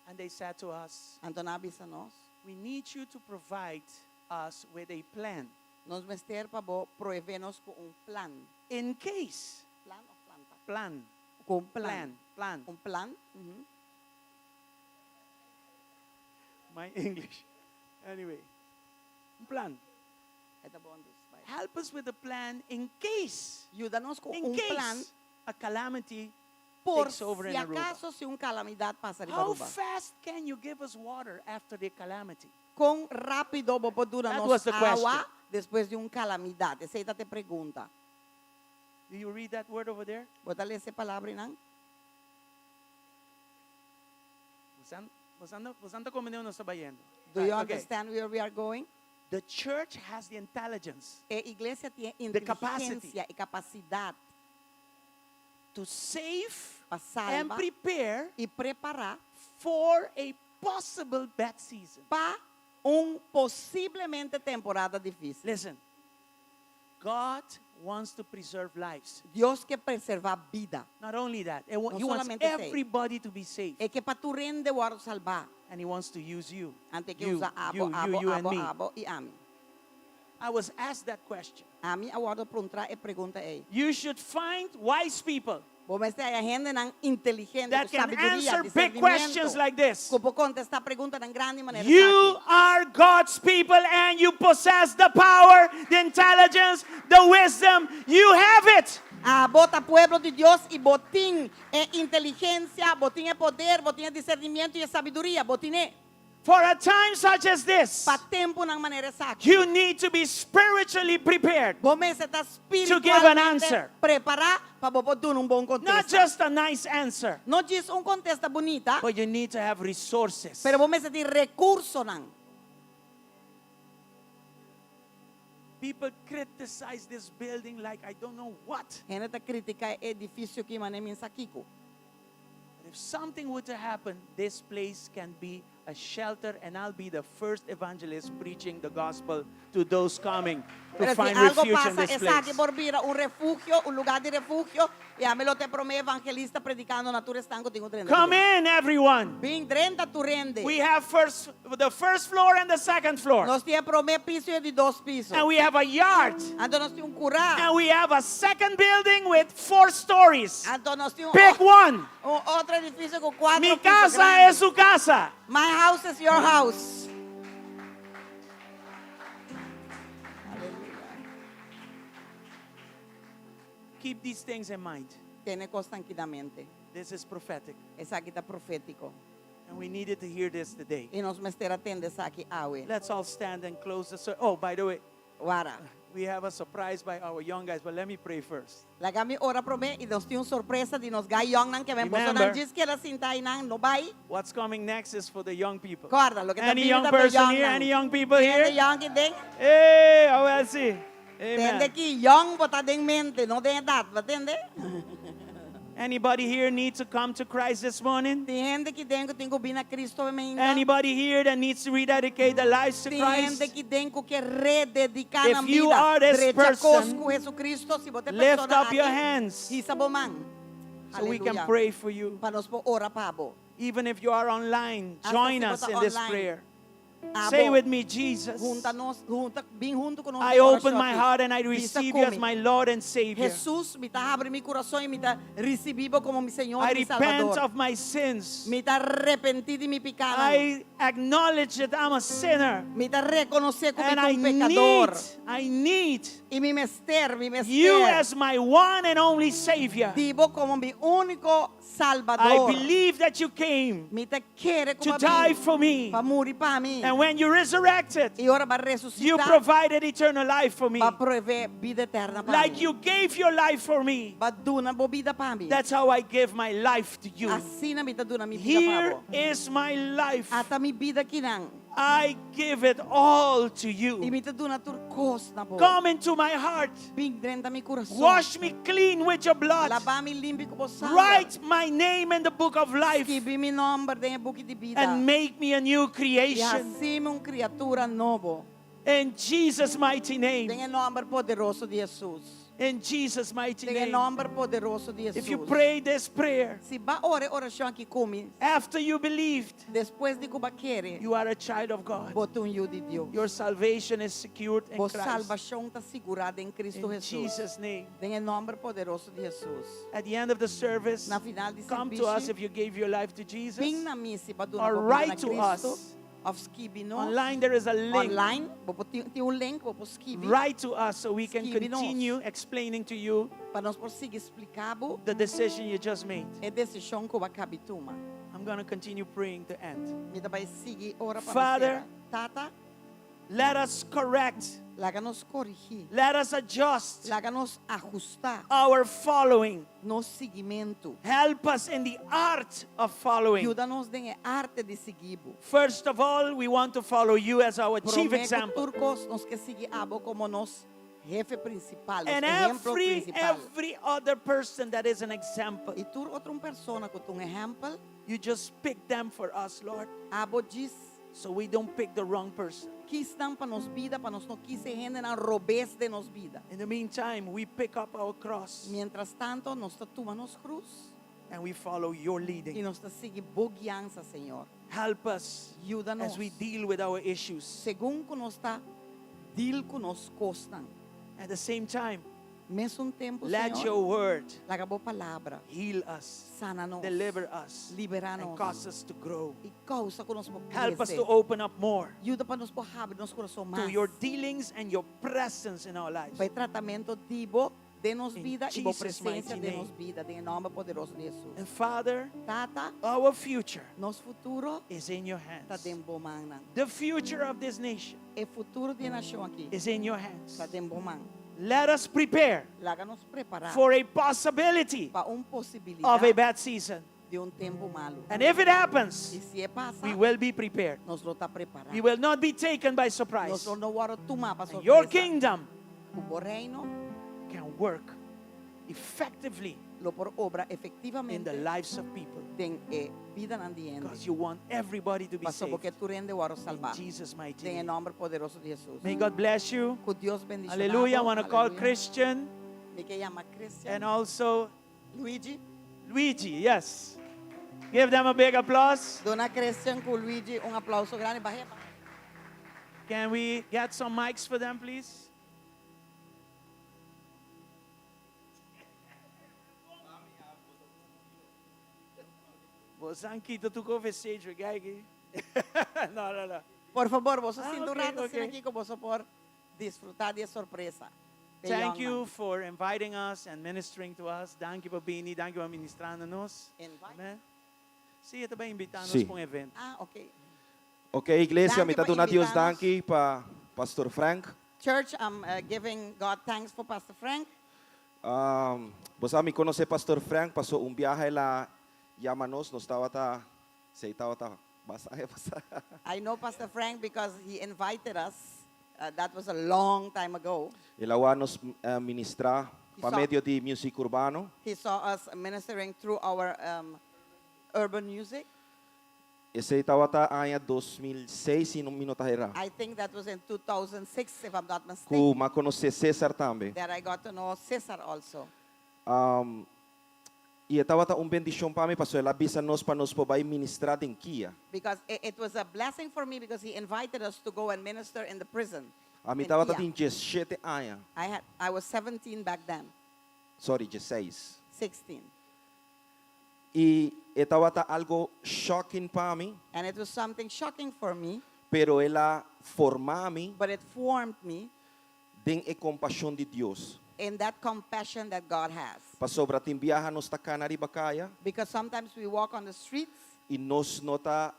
and they said to us, anto nan a bisa nos, We need you to provide us with a plan. Nos mester pa bo proveé nos ku un plan. In case. Plan of planta? Plan. Ku un plan. Plan, plan. Un plan. mhm. My English. Anyway. Un plan. E ta bon dus. Bai. Help us with a plan in case. Yuda nos ku In un plan case a calamity por takes over si in Aruba. acaso si un kalamidat pasa riba How Aruba. fast can you give us water after the calamity? Kon rápido bo por duna That nos was the awa question. despues di un kalamidat? Esei ta te pregunta. Do you read that word over there? Bo ta lesa e palabranan? Bosan ta komprendé unda nos ta bayendo. Do you Right, okay. understand where we are going? The church has the intelligence. E iglesia tin e The capacity. inteligensia, e kapasidat To save pa and salba prepare i prepará for a possible bad season. pa un posiblemente temporada difísil. Listen, God wants to preserve lives. Dios ke preservá bida. Not only that, No He wants solamente esei. everybody to be saved. E ke pa tur hende wòrdu salbá. And He wants to use you. Anto e ke You, usa abo, you, you, abo, you and abo, me. abo i ami. I was asked that question. Ami a wòrdu puntrá e pregunta ei. You should find wise people Bo mester haya hendenan inteligente, that ku can sabiduria, answer big questions discernimento, like this. ku por kontestá preguntanan grandi manera You esaki. are God's people and you possess the power, the intelligence, the wisdom. You have it. Abo ta pueblo di Dios i bo tin e inteligensia, bo tin e poder, bo tin e discernimiento i e sabiduria, bo tin e. For a time such as this, Pa tempunan manera esaki. you need to be spiritually prepared. Bo mester ta To give an spiritualmente answer. prepará pa bo por duna un bon Not kontesta. just a nice answer, No djis un kontesta bunita, but you need to have resources. pero bo mester tin rekursonan. People criticize this building like I don't know what. Hende ta kritiká e edifisio aki manera mi sa kiko. But if something were to happen, this place can be a shelter and I'll be the first evangelist preaching the gospel to those coming to Pero si find algo refuge in pasa, this esaki place. por bira un refugio, un lugá di refugio, i ami lo ta e promé evangelista predikando na tur esnan ku tin ku drenta. Come in, everyone. Bin drenta tur hende. We have first the first floor and the second floor. Nos tin e promé piso i e di dos piso. And we have a yard. Anto nos tin un kurá. And we have a second building with four stories. Anto nos tin un, Pick one. un otro edifisio ku kuater Mi piso casa grandi. es su casa. My house is your house. Keep these things in mind. Tene kosnan aki na mente. This is prophetic. Esaki ta profétiko. And we needed to hear this today. I nos mester a tende esaki awe. Let's all stand and close the service. Oh, by the way, Wara. we have a surprise by our young guys, but let me pray first. Laga mi ora promé i nos tin un sorpresa di nos gai yongnan ke men boso nan Remember, djis keda sinta einan no bai. What's coming next is for the young people. Kòrda, loke ta Any bini young ta pa person here? yongnan. Any young people Tende here? yong ki den? Hey, oh, I see. Amen. Tende ki yong bo ta den mente, no den edat, bo tende? Anybody here need to come to Christ this morning? Tin hende aki den ku tin ku bin na Kristu mainta? Anybody here that needs to rededicate their lives to Tin hende Christ? aki den ku ke redediká If nan you bida, are this drecha kos person, ku Jesucristo, si bo ta e lift persona up your aki, hands hisa bo man. so we can Aleluya. pray for you. Pa nos por ora pa bo. Even if you are online, Hasta join si bo us ta in this online. prayer. Abo, Say with me, Jesus, Hunta nos, hunta, bin huntu ku nos I den open orashon my aki. heart and I Bisa receive you as ku mi. my Lord and Savior. Jesus, mi ta habri mi kurason i mi ta risibí bo komo mi Señor I i mi repent Salbador. of my sins. Mi ta arepentí di mi pikánan. I acknowledge that I'm a sinner. Mi ta rekonosé ku mi And ta I un need, pekador. I need I mi mester, mi mester. you as my one and only Savior. Di bo komo mi úniko I Salbador. believe that you came Mi ta kere to ku bo a die bin for me. pa muri pa mi. And when you resurrected, I ora bo a you resusitá provided eternal life for me. bo a proveé bida eterno pa Like mi. you gave your life for me. Bo a duna bo bida pa mi. That's how I give my life to you. Asina mi ta duna mi bida pa Here bo. is my life. Ata mi bida akinan. I give it all to I you. mi ta duna tur kos na bo. Come into my heart. Bin drenta mi kurason. Wash me clean with your blood. Laba mi limpi ku bo sanger. Write my name in the book of life Skibi mi nòmber den e buki di bida. and make me a new I creation. hasi mi un kriatura nobo. In Jesus' mighty name. Den e nòmber poderoso di Hesus. In Jesus' mighty Den e name. nòmber poderoso di If you Hesus. pray this prayer Si bo a ora e orashon aki ku mi, after you believed, despues di ku bo a kere, you are a child of God. bo ta un yu di Dios. Your salvation is secured in Bo Christ. salvashon ta sigurá den Kristu In Hesus. Jesus' name. Den e nòmber poderoso di Hesus. At the end of the service, Na final di come to us servisio, if you gave your life to Jesus. bin na mi si bo a duna Or bo bida na write to Kristu. us. Òf skibi nos. Online there is a link. Online, bo por tin tin un link, bo por skibi. Write to us so we can Skibi nos. continue explaining to you Pa nos por sigui splika bo the decision you just made. e desishon ku bo a kaba di tuma. I'm going to continue praying to end. Mi ta bai sigui ora pa Father, Tata, Let us correct. Laga nos korigí. Let us adjust Laga nos ahustá our following. nos siguimentu. Help us in the art of following. Yuda nos den e arte di sigui bo. First of all, we want to follow you as our chief Promé ku example. tur kos nos ke sigui abo komo nos hefe prinsipal, nos And ehemplo every prinsipal. every other person that is an example, I tur otro un persona ku ta un ehèmpel, you just pick them for us, Lord, abo djis so we don't pick the wrong person. Kis nan pa nos bida, pa nos no kis e hendenan robes den nos bida. In the meantime, we pick up our cross Mientras tanto, nos ta tuma nos krus and we follow your i leading. nos ta sigui bo guiansa, Señor. Help us Yuda as we nos. deal with our issues. Segun ku nos ta deal ku nos kosnan. At the same time, Mesun tempu, let Señor, your word laga bo palabra heal us, sana nos, deliver us, liberá and nos cause us to grow. i kousa ku nos por Help us krese. to open up more Yuda pa nos por habri nos kurason to mas your dealings and your presence in our lives. pa e tratamentu di bo den nos In bida i bo Jesus' presensia mighty den name. nos bida, den e nòmber poderoso di Hesus. And Father, Tata, our future nos futuro is in your ta hands. den bo mannan. The future of this nation E futuro di e nashon aki is in your hands. ta den bo man. Let us prepare Laga nos prepará for a possibility pa un of a posibilidat bad season. di un tempu malu. And if it happens, I si e pasa, we will be prepared. nos lo ta prepará. We will not be taken by surprise. Nos lo no wòrdu tumá pa And your sorpresa. kingdom Ku bo reino can work effectively lo por obra in the efectivamente lives of people den e bidanan di hende. because you want everybody to be Paso saved. bo ke tur hende wòrdu In salbá. Jesus' mighty Den e name. nòmber poderoso di Hesus. May God bless you. Ku Dios bendishoná Hallelujah. I bo. want to call Aleluya. Christian Mi ke yama Christian. and also Luigi. Luigi. Yes. Give them a big applause. Duna Christian ku Luigi un aplouso grandi. Bahe. Can we get some mics for them, please? Bosan kita tu conversation, kijk. No, no, no. Por fabor, boso Ah, sinta un ok, ratu ok. asina aki ku boso por disfrutá di e sorpresa. Te Thank young you man. for inviting us and ministering to us. Danki pa bini, danki pa ministrando nos. Invite? Amen. Sí, e tambe invitá nos Sí. pa un evento. Ah, ok. Ok, iglesia, Danki mi ta pa duna Dios invitá nos. danki pa Pastor Frank. Church, I'm uh, giving God thanks for Pastor Frank. Um, bo sa mi konosé Pastor Frank, pasó un biaha el a yama nos, nos tabata, sí tabata, basta aña pasá. I know Pastor Frank because he invited us. Uh, that was a long time ago. El a wak nos uh, ministrá. pa medio di music urbano. He saw us ministering through our urban music. Esei tabata aña 2006 si mi no ta erá. I think that was in 2006 if I'm not Ku mistaken. m'a konosé Cesar tambe. That I got to know Cesar also. I e tabata un bendishon pa mi pasobra el a bisa nos pa nos por bai ministrá den Kia. Because it was a blessing for me because he invited us to go and minister in the prison Ami in tabata Kia. tin diesshete aña. I had I was 17 back then. Sorry, diesseis. 16. I e tabata algo shocking pa mi. And it was something shocking for me. Pero el a forma mi. But it formed me. Den e kompashon di Dios. In that compassion that God has. Pasobra tin biaha nos ta kana riba kaya. Because sometimes we walk on the streets. I nos no ta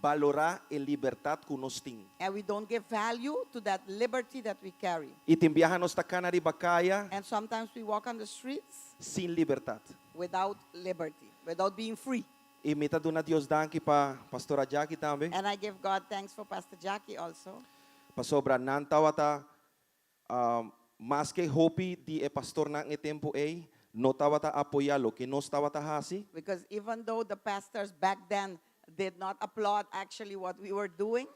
balorá e libertat ku nos tin. And we don't give value to that liberty that we carry. I tin biaha nos ta kana riba kaya. And sometimes we walk on the streets. Sin libertat. Without liberty, without being free. I mi ta duna Dios danki pa Pastora Jackie tambe. And I give God thanks for Pastor Jackie also. Pasobra nan tabata maske hopi di e pastornan e tempu ei no tabata apoyá loke nos tabata hasi. Because even though the pastors back then did not applaud actually what we were doing.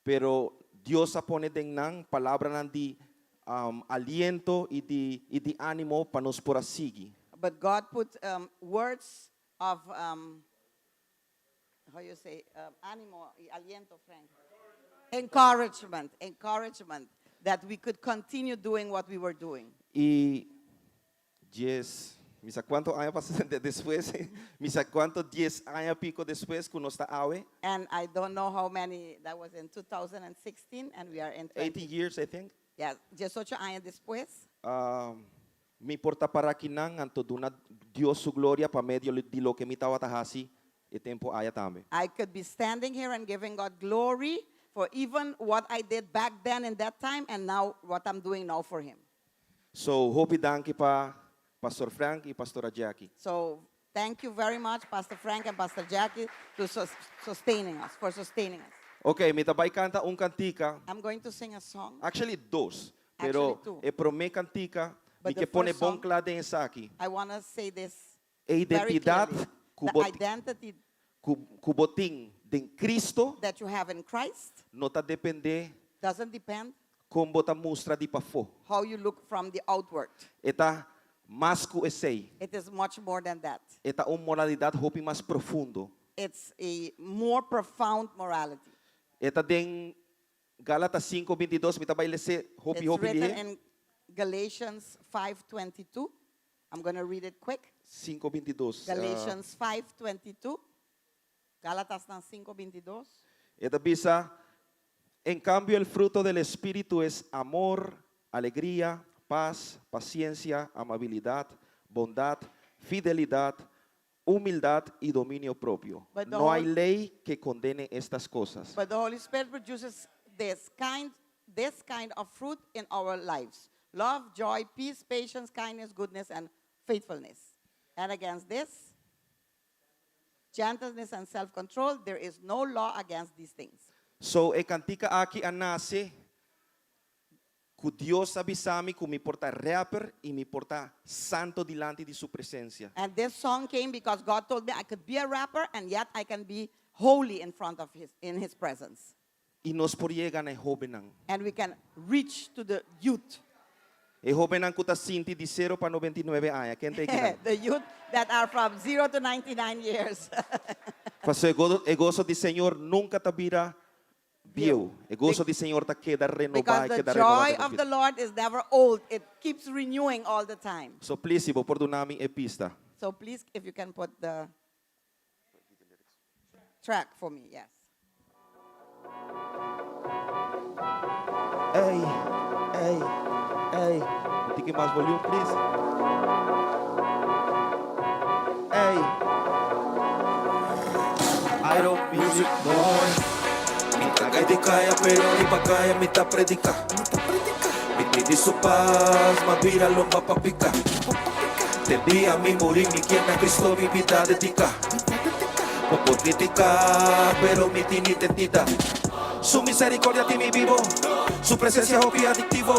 Pero Dios a pone den nan palabranan di aliento i di i di ánimo pa nos por a sigui. But God put words of how you say ánimo i aliento, Frank? Encouragement, encouragement that we could continue doing what we were doing. I dies, mi sa cuanto aña pasa despues, mi sa cuanto dies aña pico despues cu nos ta awe. And I don't know how many, that was in 2016 and we are in 20. 18 years I think. Yes, diesocho aña despues. Mi por ta para akinan anto duna Dios su gloria pa medio di loke mi tabata haci e tempo aya tambe. I could be standing here and giving God glory for even what I did back then in that time and now what I'm doing now for him. So hopi danki pa Pastor Frank y Pastora Jackie. So thank you very much Pastor Frank and Pastor Jackie to sustaining us, for sustaining us. Ok, mi ta bai canta un cantica. I'm going to sing a song. Actually dos, pero Actually two. e prome cantica But mi the ke pone first bon song, cla den esaki. I wanna say this E very identidad clearly. cu The bo identity cu cu bo tin den Cristo that you have in Christ no ta depende doesn't depend kon bo ta mustra di pafó. how you look from the outward. E ta mas ku esei. It is much more than that. E ta un moralidat hopi mas profundo. It's a more profound morality. E ta den Galatas sinku bintidos, mi ta bai les'é hopi It's hopi written lihé. in Galatians 5:22. I'm gonna read it quick. Sinku bintidos. Galatians 5:22. Galatasnan sinku bintidos. E ta bisa, En cambio el fruto del Espíritu es amor, alegría, paz, paciencia, amabilidad, bondad, fidelidad, humildad y dominio propio. But the No hay Hol- ley que condene estas cosas. But the Holy Spirit produces this kind, this kind of fruit in our lives. Love, joy, peace, patience, kindness, goodness, and faithfulness. And against this, gentleness and self-control, there is no law against these things. So e kantika aki a nase ku Dios a bisa mi ku mi por ta rapper i mi por ta santo dilanti di su presencia. And this song came because God told me I could be a rapper and yet I can be holy in front of his, in his presence. I nos por yega na e hóbennan. And we can reach to the youth. E hóbennan ku ta sinti di sero pa 99 aña. Ken ta ekinan? The youth that are from 0 to 99 years. Pasobra e gozo, e gozo di Señor nunka ta bira bieu. E gozo di Señor ta keda renobá Because i the keda renobá. joy of the Lord is never old. It keeps renewing all the time. So please, si bo por duna mi e pista. So please, if you can put the track for me, yes. Ey, ey, ey. Un tiki mas volume, please. Ey. Iron Music Boy. Mi ta kai di kaya pero riba kaya mi ta predica. Mi pidi su paz, ma bira lomba pa pica. Te dia mi muri mi kier na Cristo mi bida dedica. Bo por critica pero mi tin identidad. Su misericordia tin mi bibo. Su presencia hopi adictivo.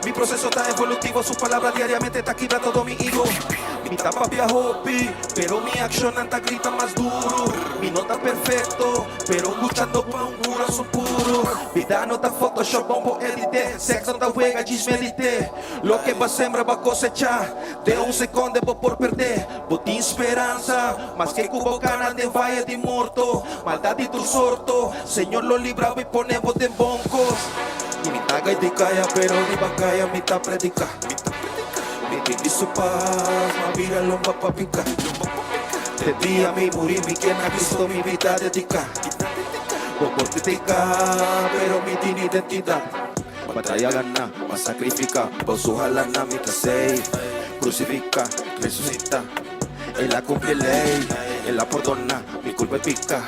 Mi proceso ta evolutivo, su palabra diariamente ta kibra todo mi ego. Mi ta papia hopi, pero mi accionnan ta grita mas duro. Mi no ta perfecto, pero luchando pa un curason puro. Bida no ta photoshop, bon por edite. Sex no ta wega, djis medite. Loke bo a sembra bo a cosecha. Den un seconde bo por perde. Bo tin speransa, maske ku bo kana den vaye di morto, maldad di tur sorto, Señor lo libra bo i pone bo den bon kos. Mi ta gai di kaya, pero riba kaya mi ta prediká. Mi tin di su pas, m'a bira lomba pa piká. Te dia mi muri mi ke na Cristo mi bida dediká. Bo por kritiká, pero mi tin identidat. Bataya gana, m'a sacrifica, pa su hala na mi ta safe. Crucifica, resucita, El a cumpli e ley, El a pordona mi culpa y pica.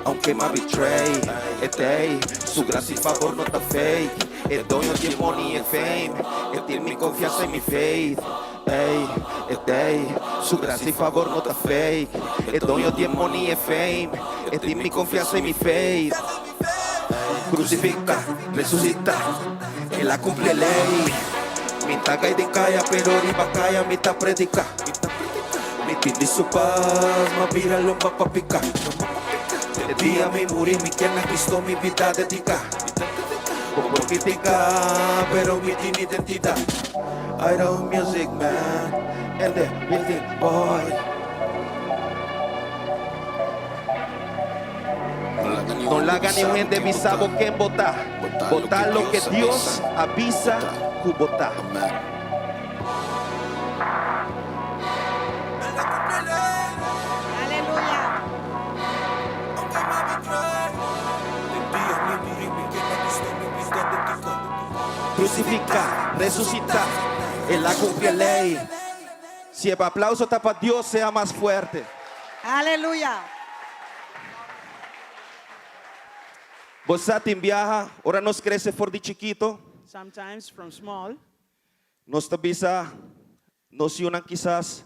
Aunke m'a betray, e t'ey, su gracia y favor no ta fake. E doño di e money y e fame, e tin mi confianza y mi faith. Ey, e t'ey, su gracia y favor no ta fake. E doño di e money y e fame, e tin mi confianza y mi faith. Crucifica, resucita, El a cumpli e ley. Mi ta gai den caya, pero riba caya mi ta predica. Mi tin di su paz, m'a bira lomba pa pica. Te dia mi muri, mi kier na Cristo mi bida dedica. Bo por critica, pero mi tin identidad. Iron Music Man and the Building Boy. No laga niun hende bisa bo ken bo ta. Bo ta loke Dios a bisa ku bo ta. Krusifiká, resusitá, El a kumpli e lei. Si e aplauso ta pa Dios, sea mas fuerte. Aleluya! Bo sa tin biaha ora nos crece for di chikito? Sometimes from small. Nos ta bisa nos yunan kisas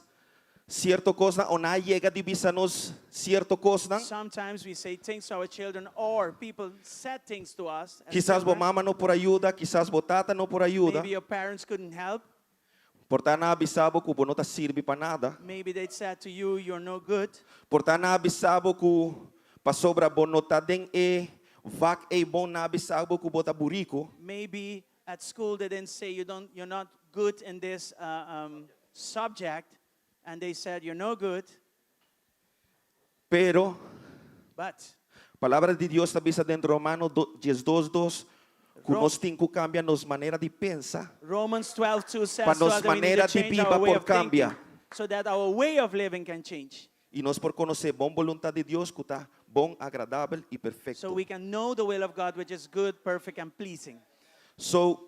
cierto cosnan o nan a yega di bisa nos cierto cosnan. Sometimes we say things to our children or people said things to us as Kisas bo children. mama no por a yuda, kisas bo tata no por a yuda. Maybe your parents couldn't help. Por ta nan a bisa bo ku bo no ta sirbi pa nada. Maybe they said to you, you're no good. Por ta nan a bisa bo ku pasobra bo no ta den e vak ei bon nan a bisa bo ku bo ta buriku. Maybe at school they didn't say you don't, you're not good in this subject and they said you're no good. Pero, But. Palabra di Dios ta bisa den Romano diesdos dos ku nos tin ku kambia nos manera di pensa Romans 12:2 says pa to nos us that we need manera to di change biba our way por of thinking kambia. so that our way of living can change. I nos por konosé bon boluntat di Dios ku ta bon, agradabel i So perfekto. we can know the will of God which is good, perfect and pleasing. So,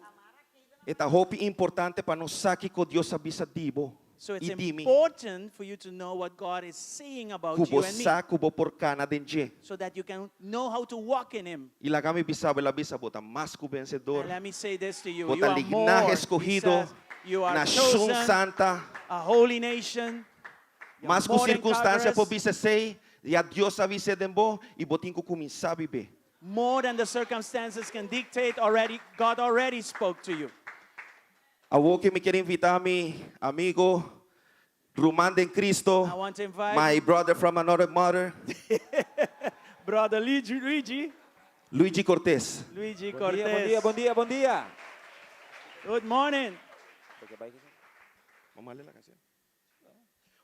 e ta hopi importante pa nos sa kiko Dios a bisa di bo So it's i di mi, important for you to know what God is saying about ku bo you and me, sa ku bo por kana den dje. so that you can know how to walk in Him. I laga mi bisa bo, el a bisa, bo ta mas ku bensedor. And let me say this to you, Bo you ta are linahe more, he eskohido, says, you are nashon chosen, santa. a holy nation, you are Mas ku more than sirkunstansia por conquerors. bisa esei, ya Dios a bis'é den bo i bo tin ku kuminsá bib'é. More than the circumstances can dictate already, God already spoke to you. Awor ke mi kier invitá mi amigo, ruman den Cristo, I want to invite my brother from another mother, Brother Luigi, Luigi, Luigi Cortez. Luigi Bon dia, Cortez. bon dia, bon dia, bon dia. Good morning. Vamos a darle la canción.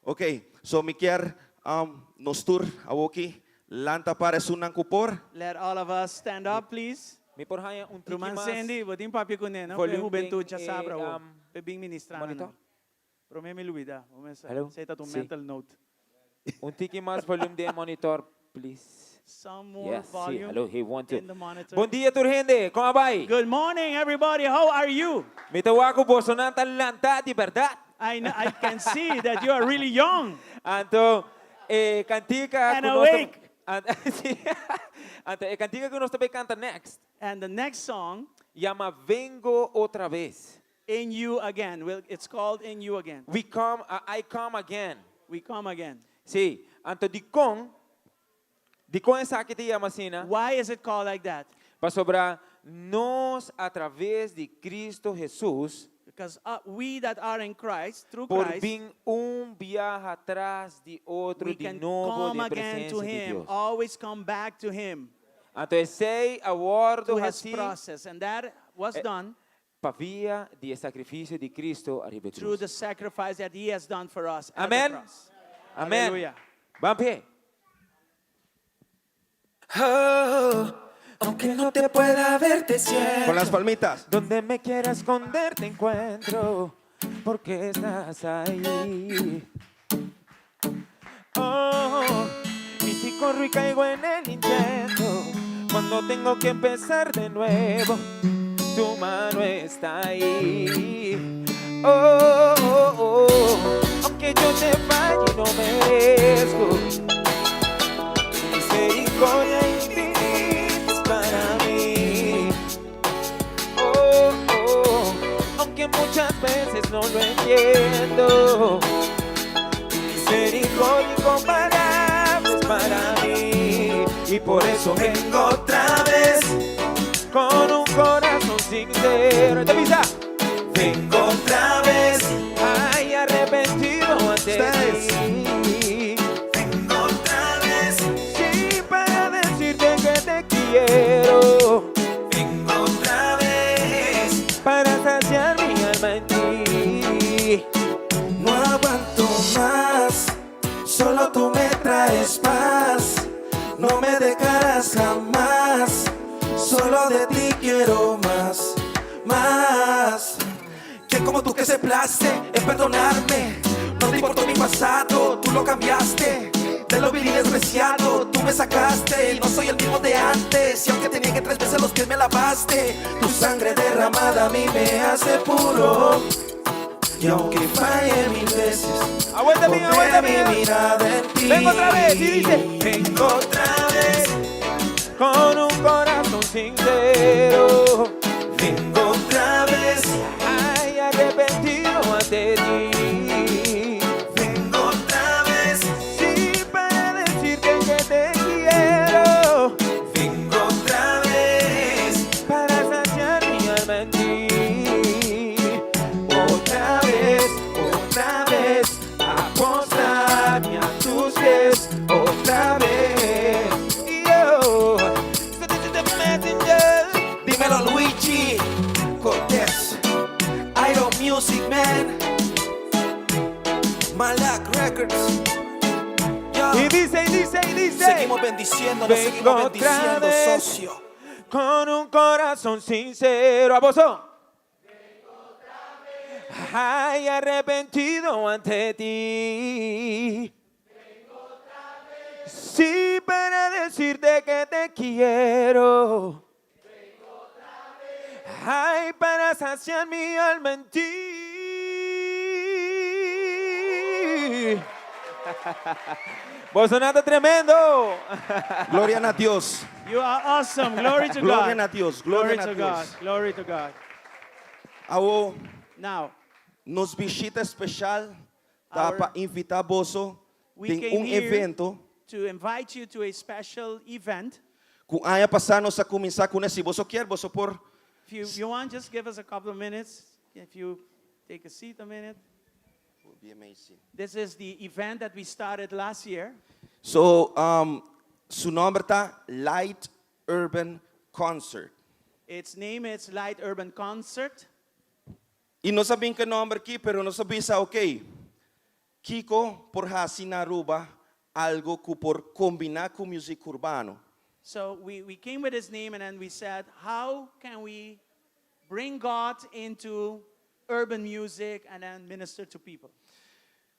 Ok, so mi kier um, nos tur awoki lanta para esunnan ku por. Let all of us stand up, please. Mi por haña un tiki Ruman mas Sandy, bo tin papia kuné, no? P'e volumen hubentud dja den sabra e awor. um, P'e bin ministrá na nan. monitor. Promé mi lubidá. Bo mester Hello? esei ta tu Sí. mental note. Un tiki mas volumen den e monitor, please. Some more Yes, sí. volume Hello, hey, one, two. in the monitor. Bon dia tur hende, kon a bai? Good morning, everybody. How are you? Mi ta wak ku bosonan ta lantá di bèrdat. I, I can see that you are really young. Anto e kantika And ku nos ta awake. Sí. Anto e kantika ku nos ta bai kanta next. And the next song. Yama Vengo Otra Vez. In You Again. Well, it's called In You Again. We come, I come again. We come again. Sí. Anto dikon, dikon esaki ta yama asina? Why is it called like that? Pasobra nos a traves di Cristo Hesus Because we that are in Christ, through por Christ, bin un biaha tras di otro we di can nobo come den again to presencia di Him, Dios. always come back to Him, Anto esey a wordo to His haci process. And that was Eh, done pa via di e sacrificio di Cristo ariba e through cruz. the sacrifice that He has done for us at the Amen. cross. Amen. Hallelujah. Ban p'e. Oh, aunque no te pueda ver, te siento. Con las palmitas. Donde me quiera esconder te encuentro, porque estás ahí. Oh, y si corro y caigo en el intento, cuando tengo que empezar de nuevo, tu mano está ahí. Oh, oh, oh, aunque yo te falle y no merezco, misericordia infinita es para mí. Oh, oh, aunque muchas veces no lo entiendo, misericordia incomparable es para mí. Y por eso vengo otra vez con un corazón sincero. Te avisa. Vengo otra vez, ay, arrepentido ante Ustedes. ti. Vengo otra vez, Sí, para decirte que te quiero, vengo otra vez. para saciar mi alma en ti. No aguanto más, solo tú me traes paz. No me dejarás jamás, solo de ti quiero más, más. ¿Quién como tú que se place en perdonarme? No te importó mi pasado, tú lo cambiaste. De lo vil y despreciado, tú me sacaste. Y no soy el mismo de antes. Y aunque te niegue tres veces los pies me lavaste. Tu sangre derramada a mí me hace puro. Y aunque falle mil veces, Aguanta bien, pondré aguanta mi bien. mirada en ti. Vengo otra vez y dice: Vengo otra vez, Con un corazón sincero, vengo otra vez, ay, arrepentido ante ti. vengo otra vez, Sí, para decirte que te quiero, vengo otra vez, para saciar mi alma en ti. Otra vez, otra vez, a postrarme a tus pies, otra vez. Yo, so this is the messenger. Dímelo Luigi Cortés, Iron Music Man, Malak Records. Yo. Y dice, y dice, y dice. Seguimos bendiciendo, nos Vengo seguimos otra bendiciendo, vez. socio. Con un corazón sincero. A vos. Ay, arrepentido ante ti. Sí, para decirte que te quiero. Ay, para saciar mi alma en ti. Bolsonaro tremendo. Gloria na Dios. You are awesome. Glory to Gloria God. na Dios. Gloria Glory na to God. Dios. Glory to God. Awo, Now, nos bishita special ta Our- pa invita boso we den came un here evento to invite you to a special event. cu aña pasa nos a cuminsa cune. Si boso kier, boso por If you want, just give us a couple of minutes. If you take a seat a minute. This is the event that we started last year. So, su nomber ta Light Urban Concert. Its name is Light Urban Concert. Y nos a bin cu e nomber aki, pero nos a bisa, ok, Kico por haci na Aruba algo cu por combina cu music urbano. So we came with his name and then we said, how can we bring God into urban music and then minister to people?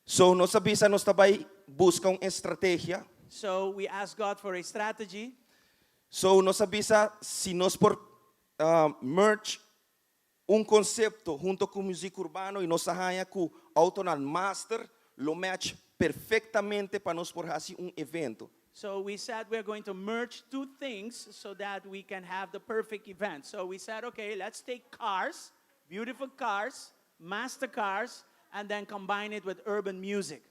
So nos a bisa nos ta bay busca un estrategia. So we asked God for a strategy. So nos a bisa si nos por merge un concepto hunto cu music urbano y nos a haya cu Autonan Master lo match perfectamente pa nos por haci un evento. So we said we're going to merge two things so that we can have the perfect event. So we said, okay, let's take cars, beautiful cars, master cars, and then combine it with urban music.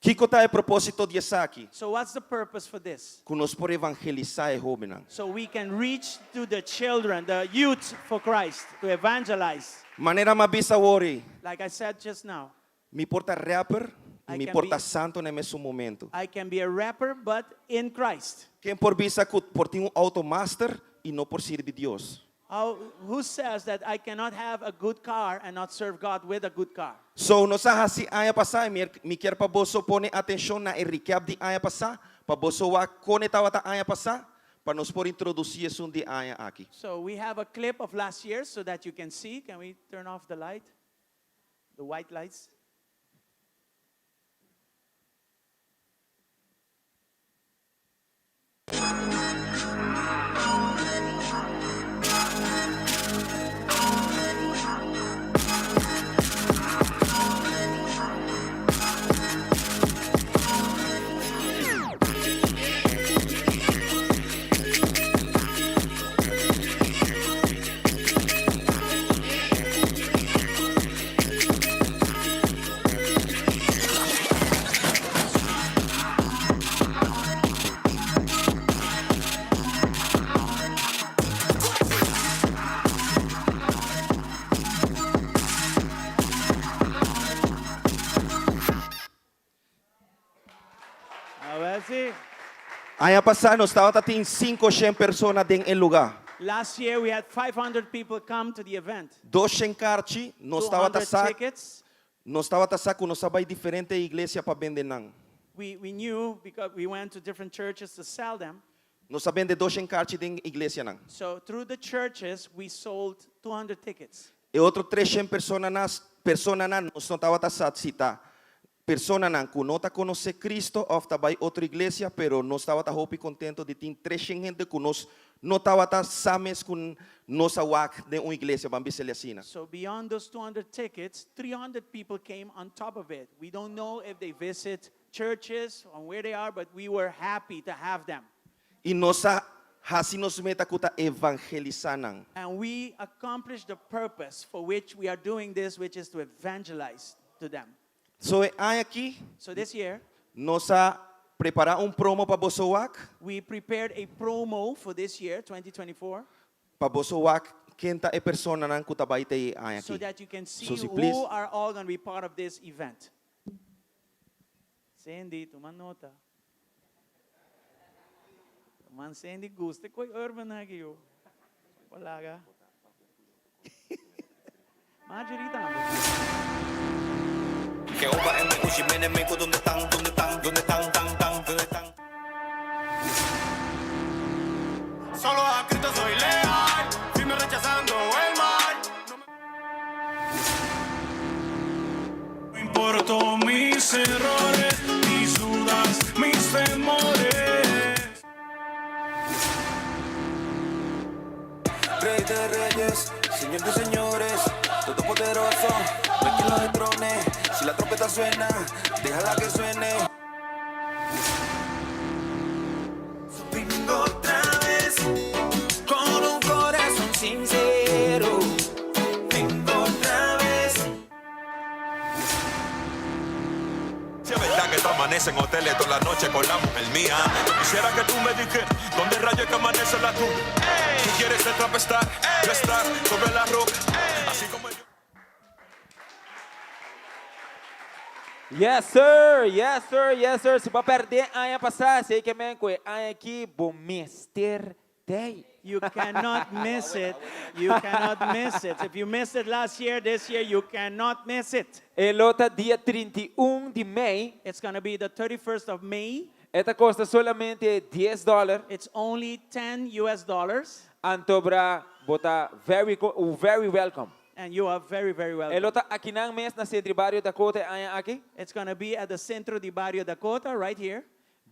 Kiko ta e propósito di esaki? So what's the purpose for this? Ku nos por evangelisá e hóbennan. So we can reach to the children, the youth for Christ, to evangelize. Manera m'a bisa awor ei. Like I said just now. Mi por ta rapper i I mi can por be ta santo na e mesun momento. I can be a rapper but in Christ. Ken por bisa ku por tin un auto master i no por sirbi Dios? How, who says that I cannot have a good car and not serve God with a good car? So nos a hasi aña pasá i mi mi kier pa boso pone atenshon na e recap di aña pasá, pa boso wak kon e tabata aña pasá, pa nos por introdusí esun di aña aki. So we have a clip of last year so that you can see. Can we turn off the light? The white lights? A ver si. Aña pasá nos tabata tin sinkoshen persona den e lugá. Last year we had 500 people come to the event. Doshen karchi, nos tabata 200 sa, tickets. nos tabata sa ku nos a bai diferente iglesia pa bende nan. We, we knew because we went to different churches to sell them. Nos a bende doshen karchi den iglesianan. So through the churches we sold 200 tickets. E otro treshen personanan, personanan nos no tabata sa si ta personanan ku no ta konosé Cristo òf ta bai otro iglesia, pero nos tabata hopi kontento di tin treshen hende ku nos no tabata sa mes ku nos a wak den un iglesia, ban bis'el asina. So beyond those 200 tickets, 300 people came on top of it. We don't know if they visit churches or where they are, but we were happy to have them. I nos a hasi nos meta ku ta evangelisá nan. And we accomplished the purpose for which we are doing this, which is to evangelize to them. So e aña aki So this year, nos a prepará un promo pa boso wak, we prepared a promo for this year, 2024, pa boso wak ken ta e personanan ku ta bai te e aña so aki. that you can see So si who please. are all going to be part of this event. Cindy, tuma nota. Man Cindy gusta koi urban aki yo. Palaga. Marjorie tambe. Rey de reyes, Señor de señores, todopoderoso, no hay quien lo detrone. Si la trompeta suena, déjala que suene. Vengo otra vez con un corazón sincero. Vengo otra vez. Si es verdad que tú amaneces en hoteles toda la noche con la mujer mía. Yo quisiera que tú me dijeras dónde rayos que amanece la tuya. Tú quieres ser trapestar, yo estar sobre la roca, así como yo. Yes sir, yes sir, yes sir. Si bo a perde aña pasá, esei ke men ku e aña aki bo mester tei. You cannot miss it. You cannot miss it. If you missed it last year, this year you cannot miss it. E lo ta dia 31 di mei. It's gonna be the 31st of May. E ta kosta solamente dies dòler. It's only 10 US dollars. Antobra bo ta very very welcome. And you are very, very welcome. E lo ta akinan mes na Centro di Bario Dakota e aña aki. It's gonna be at the Centro di Bario Dakota right here.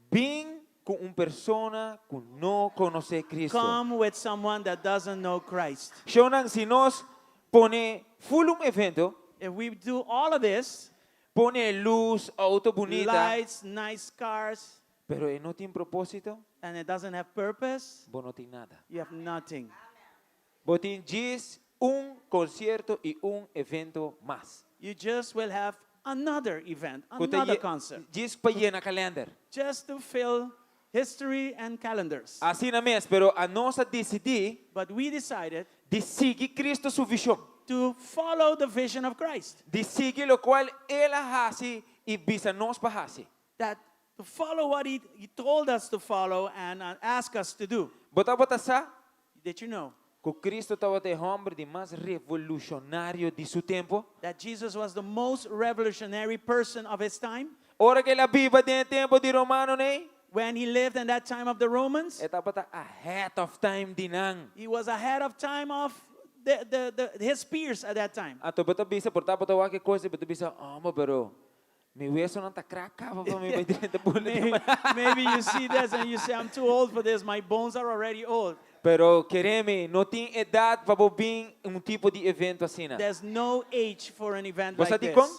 Bin ku un persona ku no konosé Cristo. Come with someone that doesn't know Christ. Shownan si nos pone full un evento. If we do all of this. Pone luz, auto bunita. Lights, nice cars. Pero e no tin propósito. And it doesn't have purpose. Bo no tin nada. You have nothing. Bo tin djis un concierto y un evento mas. You just will have another event, Ku ta another ye- concert, djis pa yena kalender. just to fill history and calendars. Asina mes, pero anos a disidí But we decided di sigui Kristu su vishon. to follow the vision of Christ, Di sigui lokual El a hasi i bisa nos pa hasi. that to follow what he, he told us to follow and ask us to do. Bo tabata sa Did you know ku Kristu tabata e hòmber di mas revolushonario di su tempu? that Jesus was the most revolutionary person of his time? Ora ku el a biba den e tempu di romanonan ei, When he lived in that time of the Romans, e tabata ahead of time di nan. he was ahead of time of the, the, the, his peers at that time. Anto bo ta bisa, por ta bo ta wak e kos ei, bo ta bisa, Amo, pero mi wesonan ta krak kaba pa mi bai drenta bula di Maybe, maybe you see this and you say, I'm too old for this. My bones are already old. Pero kere mi, no tin edat pa bo bin un tipo di evento asina. There's no age for an event Bo sa like this. dikon?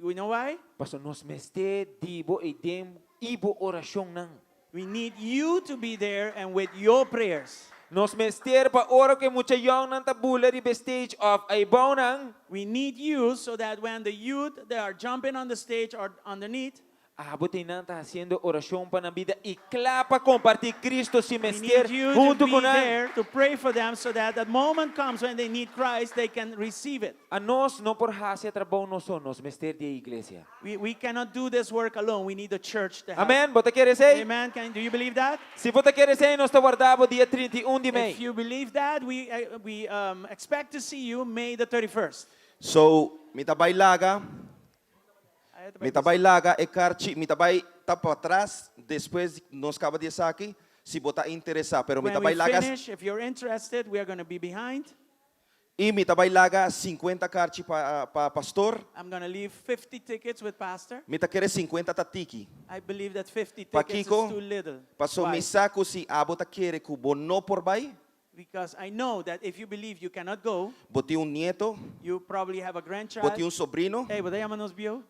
You know why? Pasobra nos mester di bo ei den i bo orashonnan. We need you to be there and with your prayers. Nos mester pa ora ku e mucha yòngnan ta bula riba e stage òf eibounan. We need you so that when the youth they are jumping on the stage or underneath, Abo tin nan ta hasiendo orashon pa nan bida i kla pa kompartí Kristu si we need mester you to huntu be ku nan. there to pray for them so that the moment comes when they need Christ, they can receive it. Anos no por hasi e trabou nos so, nos mester di e iglesia. We, we cannot do this work alone. We need the church to help. Amen, bo ta kere esei? Amen. Can, do you believe that? Si bo ta kere esei, nos ta warda bo dia 31 di mei. If you believe that, we, uh, we um, expect to see you May the 31st. So, mi ta bai laga, mi ta bai laga e karchi, mi ta bai ta patras despues nos kaba di esaki, si bo ta interesá, pero mi When ta we bai laga finish, if you're interested, we are going to be behind. i mi ta bai laga sinkuenta karchi pa pa pastor. I'm going to leave 50 tickets with pastor. Mi ta kere sinkuenta ta tiki. I believe that 50 tickets is Pakiko? too little. Paso Why? mi sa ku si abo ta kere ku bo no por bai, Because I know that if you believe you cannot go, bo tin un nieto, you probably have a bo grandchild. tin un sobrino. Hey, bo ta yama nos bieu?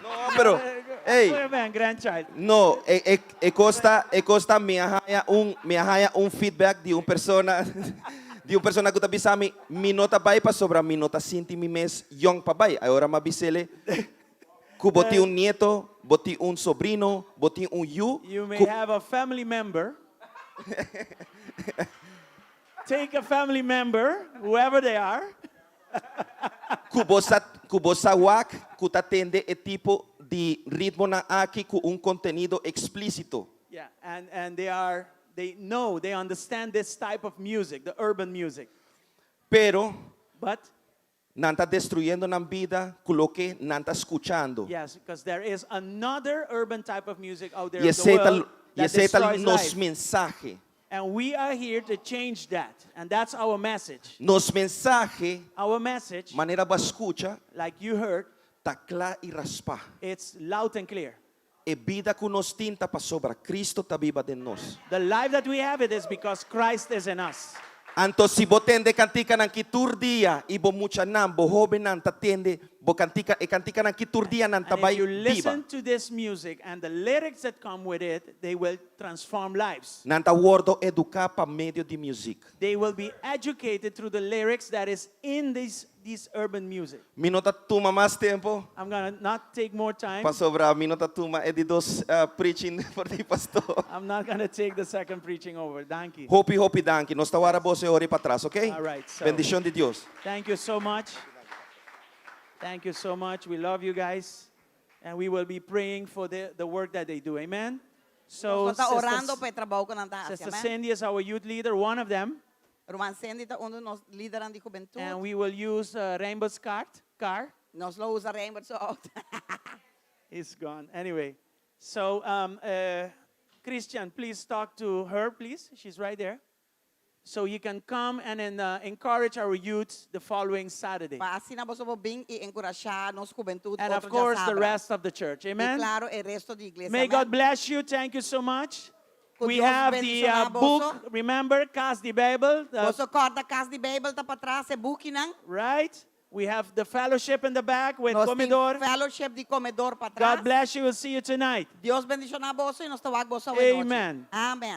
No, pero, hey, Oye, man, grandchild. no, e, e, e kos ta, e kos ta mi a haya un, mi a haya un feedback di un persona, di un persona ku ta bisa mi, mi no ta bai pasobra mi no ta sinti mi mes yong pa bai. Ahora m'a bis'ele ku bo tin un nieto, bo tin un sobrino, bo tin un yu You may ku. have a family member. Take a family member, whoever they are. Ku bo sa ku bo sa wak ku ta tende e tipo di ritmonan aki ku un kontenido eksplísito. Yeah, and, and they are, they know, they understand this type of music, the urban music. Pero But nan ta destruyendo nan bida ku loke nan ta skuchando. Yes, because there is another urban type of music out there I in the esei ta world i that esei ta destroys nos life. mensahe. And we are here to change that. And that's our message. Nos mensahe, Our message, manera bo a skucha, like you heard, ta kla i raspá. it's loud and clear. E bida ku nos tin ta pasobra Cristo ta biba den nos. The life that we have it is because Christ is in us. Anto si bo tende kantikanan ki tur dia i bo muchanan, bo hóbennan ta tende bo kantika, e kantikanan ki tur dia nan ta And bai if you biba. listen to this music and the lyrics that come with it, they will transform lives. Nan ta wòrdu eduká pa medio di muzik. They will be educated through the lyrics that is in this, this urban music. Mi no ta tuma mas tempu. I'm gonna not take more time. Pasobra mi no ta tuma e di dos preaching for di pastor. I'm not gonna take the second preaching over. Danki. Hopi hopi danki. Nos ta wara boso e ora patras, ok? All right, so- Bendishon di Dios. Thank you so much. Thank you so much. We love you guys. And we will be praying for the, the work that they do. Amen. So, Nos ta Sister, orando pa e trabou ku nan ta hasi. Sister Amen. Cindy is our youth leader, one of them. Ruman Cindy ta un di nos lidernan di hubentut. And we will use uh, Rainbow's cart, car. Nos lo usa Rainbow su outo. He's gone. Anyway, so um, uh, Christian, please talk to her, please. She's right there. So you can come and then, uh, encourage our youth the following Saturday. Pa asina boso por bin i enkurashá nos hubentut And of otro course, the djasabra. rest of the church. I Amen. klaro, e resto di iglesia. May Amen. God bless you. Thank you so much. Ku We Dios have the bendishoná uh, boso. book, remember, Kas di Bijbel, uh, Boso kòrda Kas di Beibel ta patras, e bukinan. right? We have the fellowship in the back with Nos tin Comedor. fellowship di Comedor patras. God bless you. We'll see you tonight. Dios bendishoná boso i nos ta wak boso awe nochi. Amen. Amen.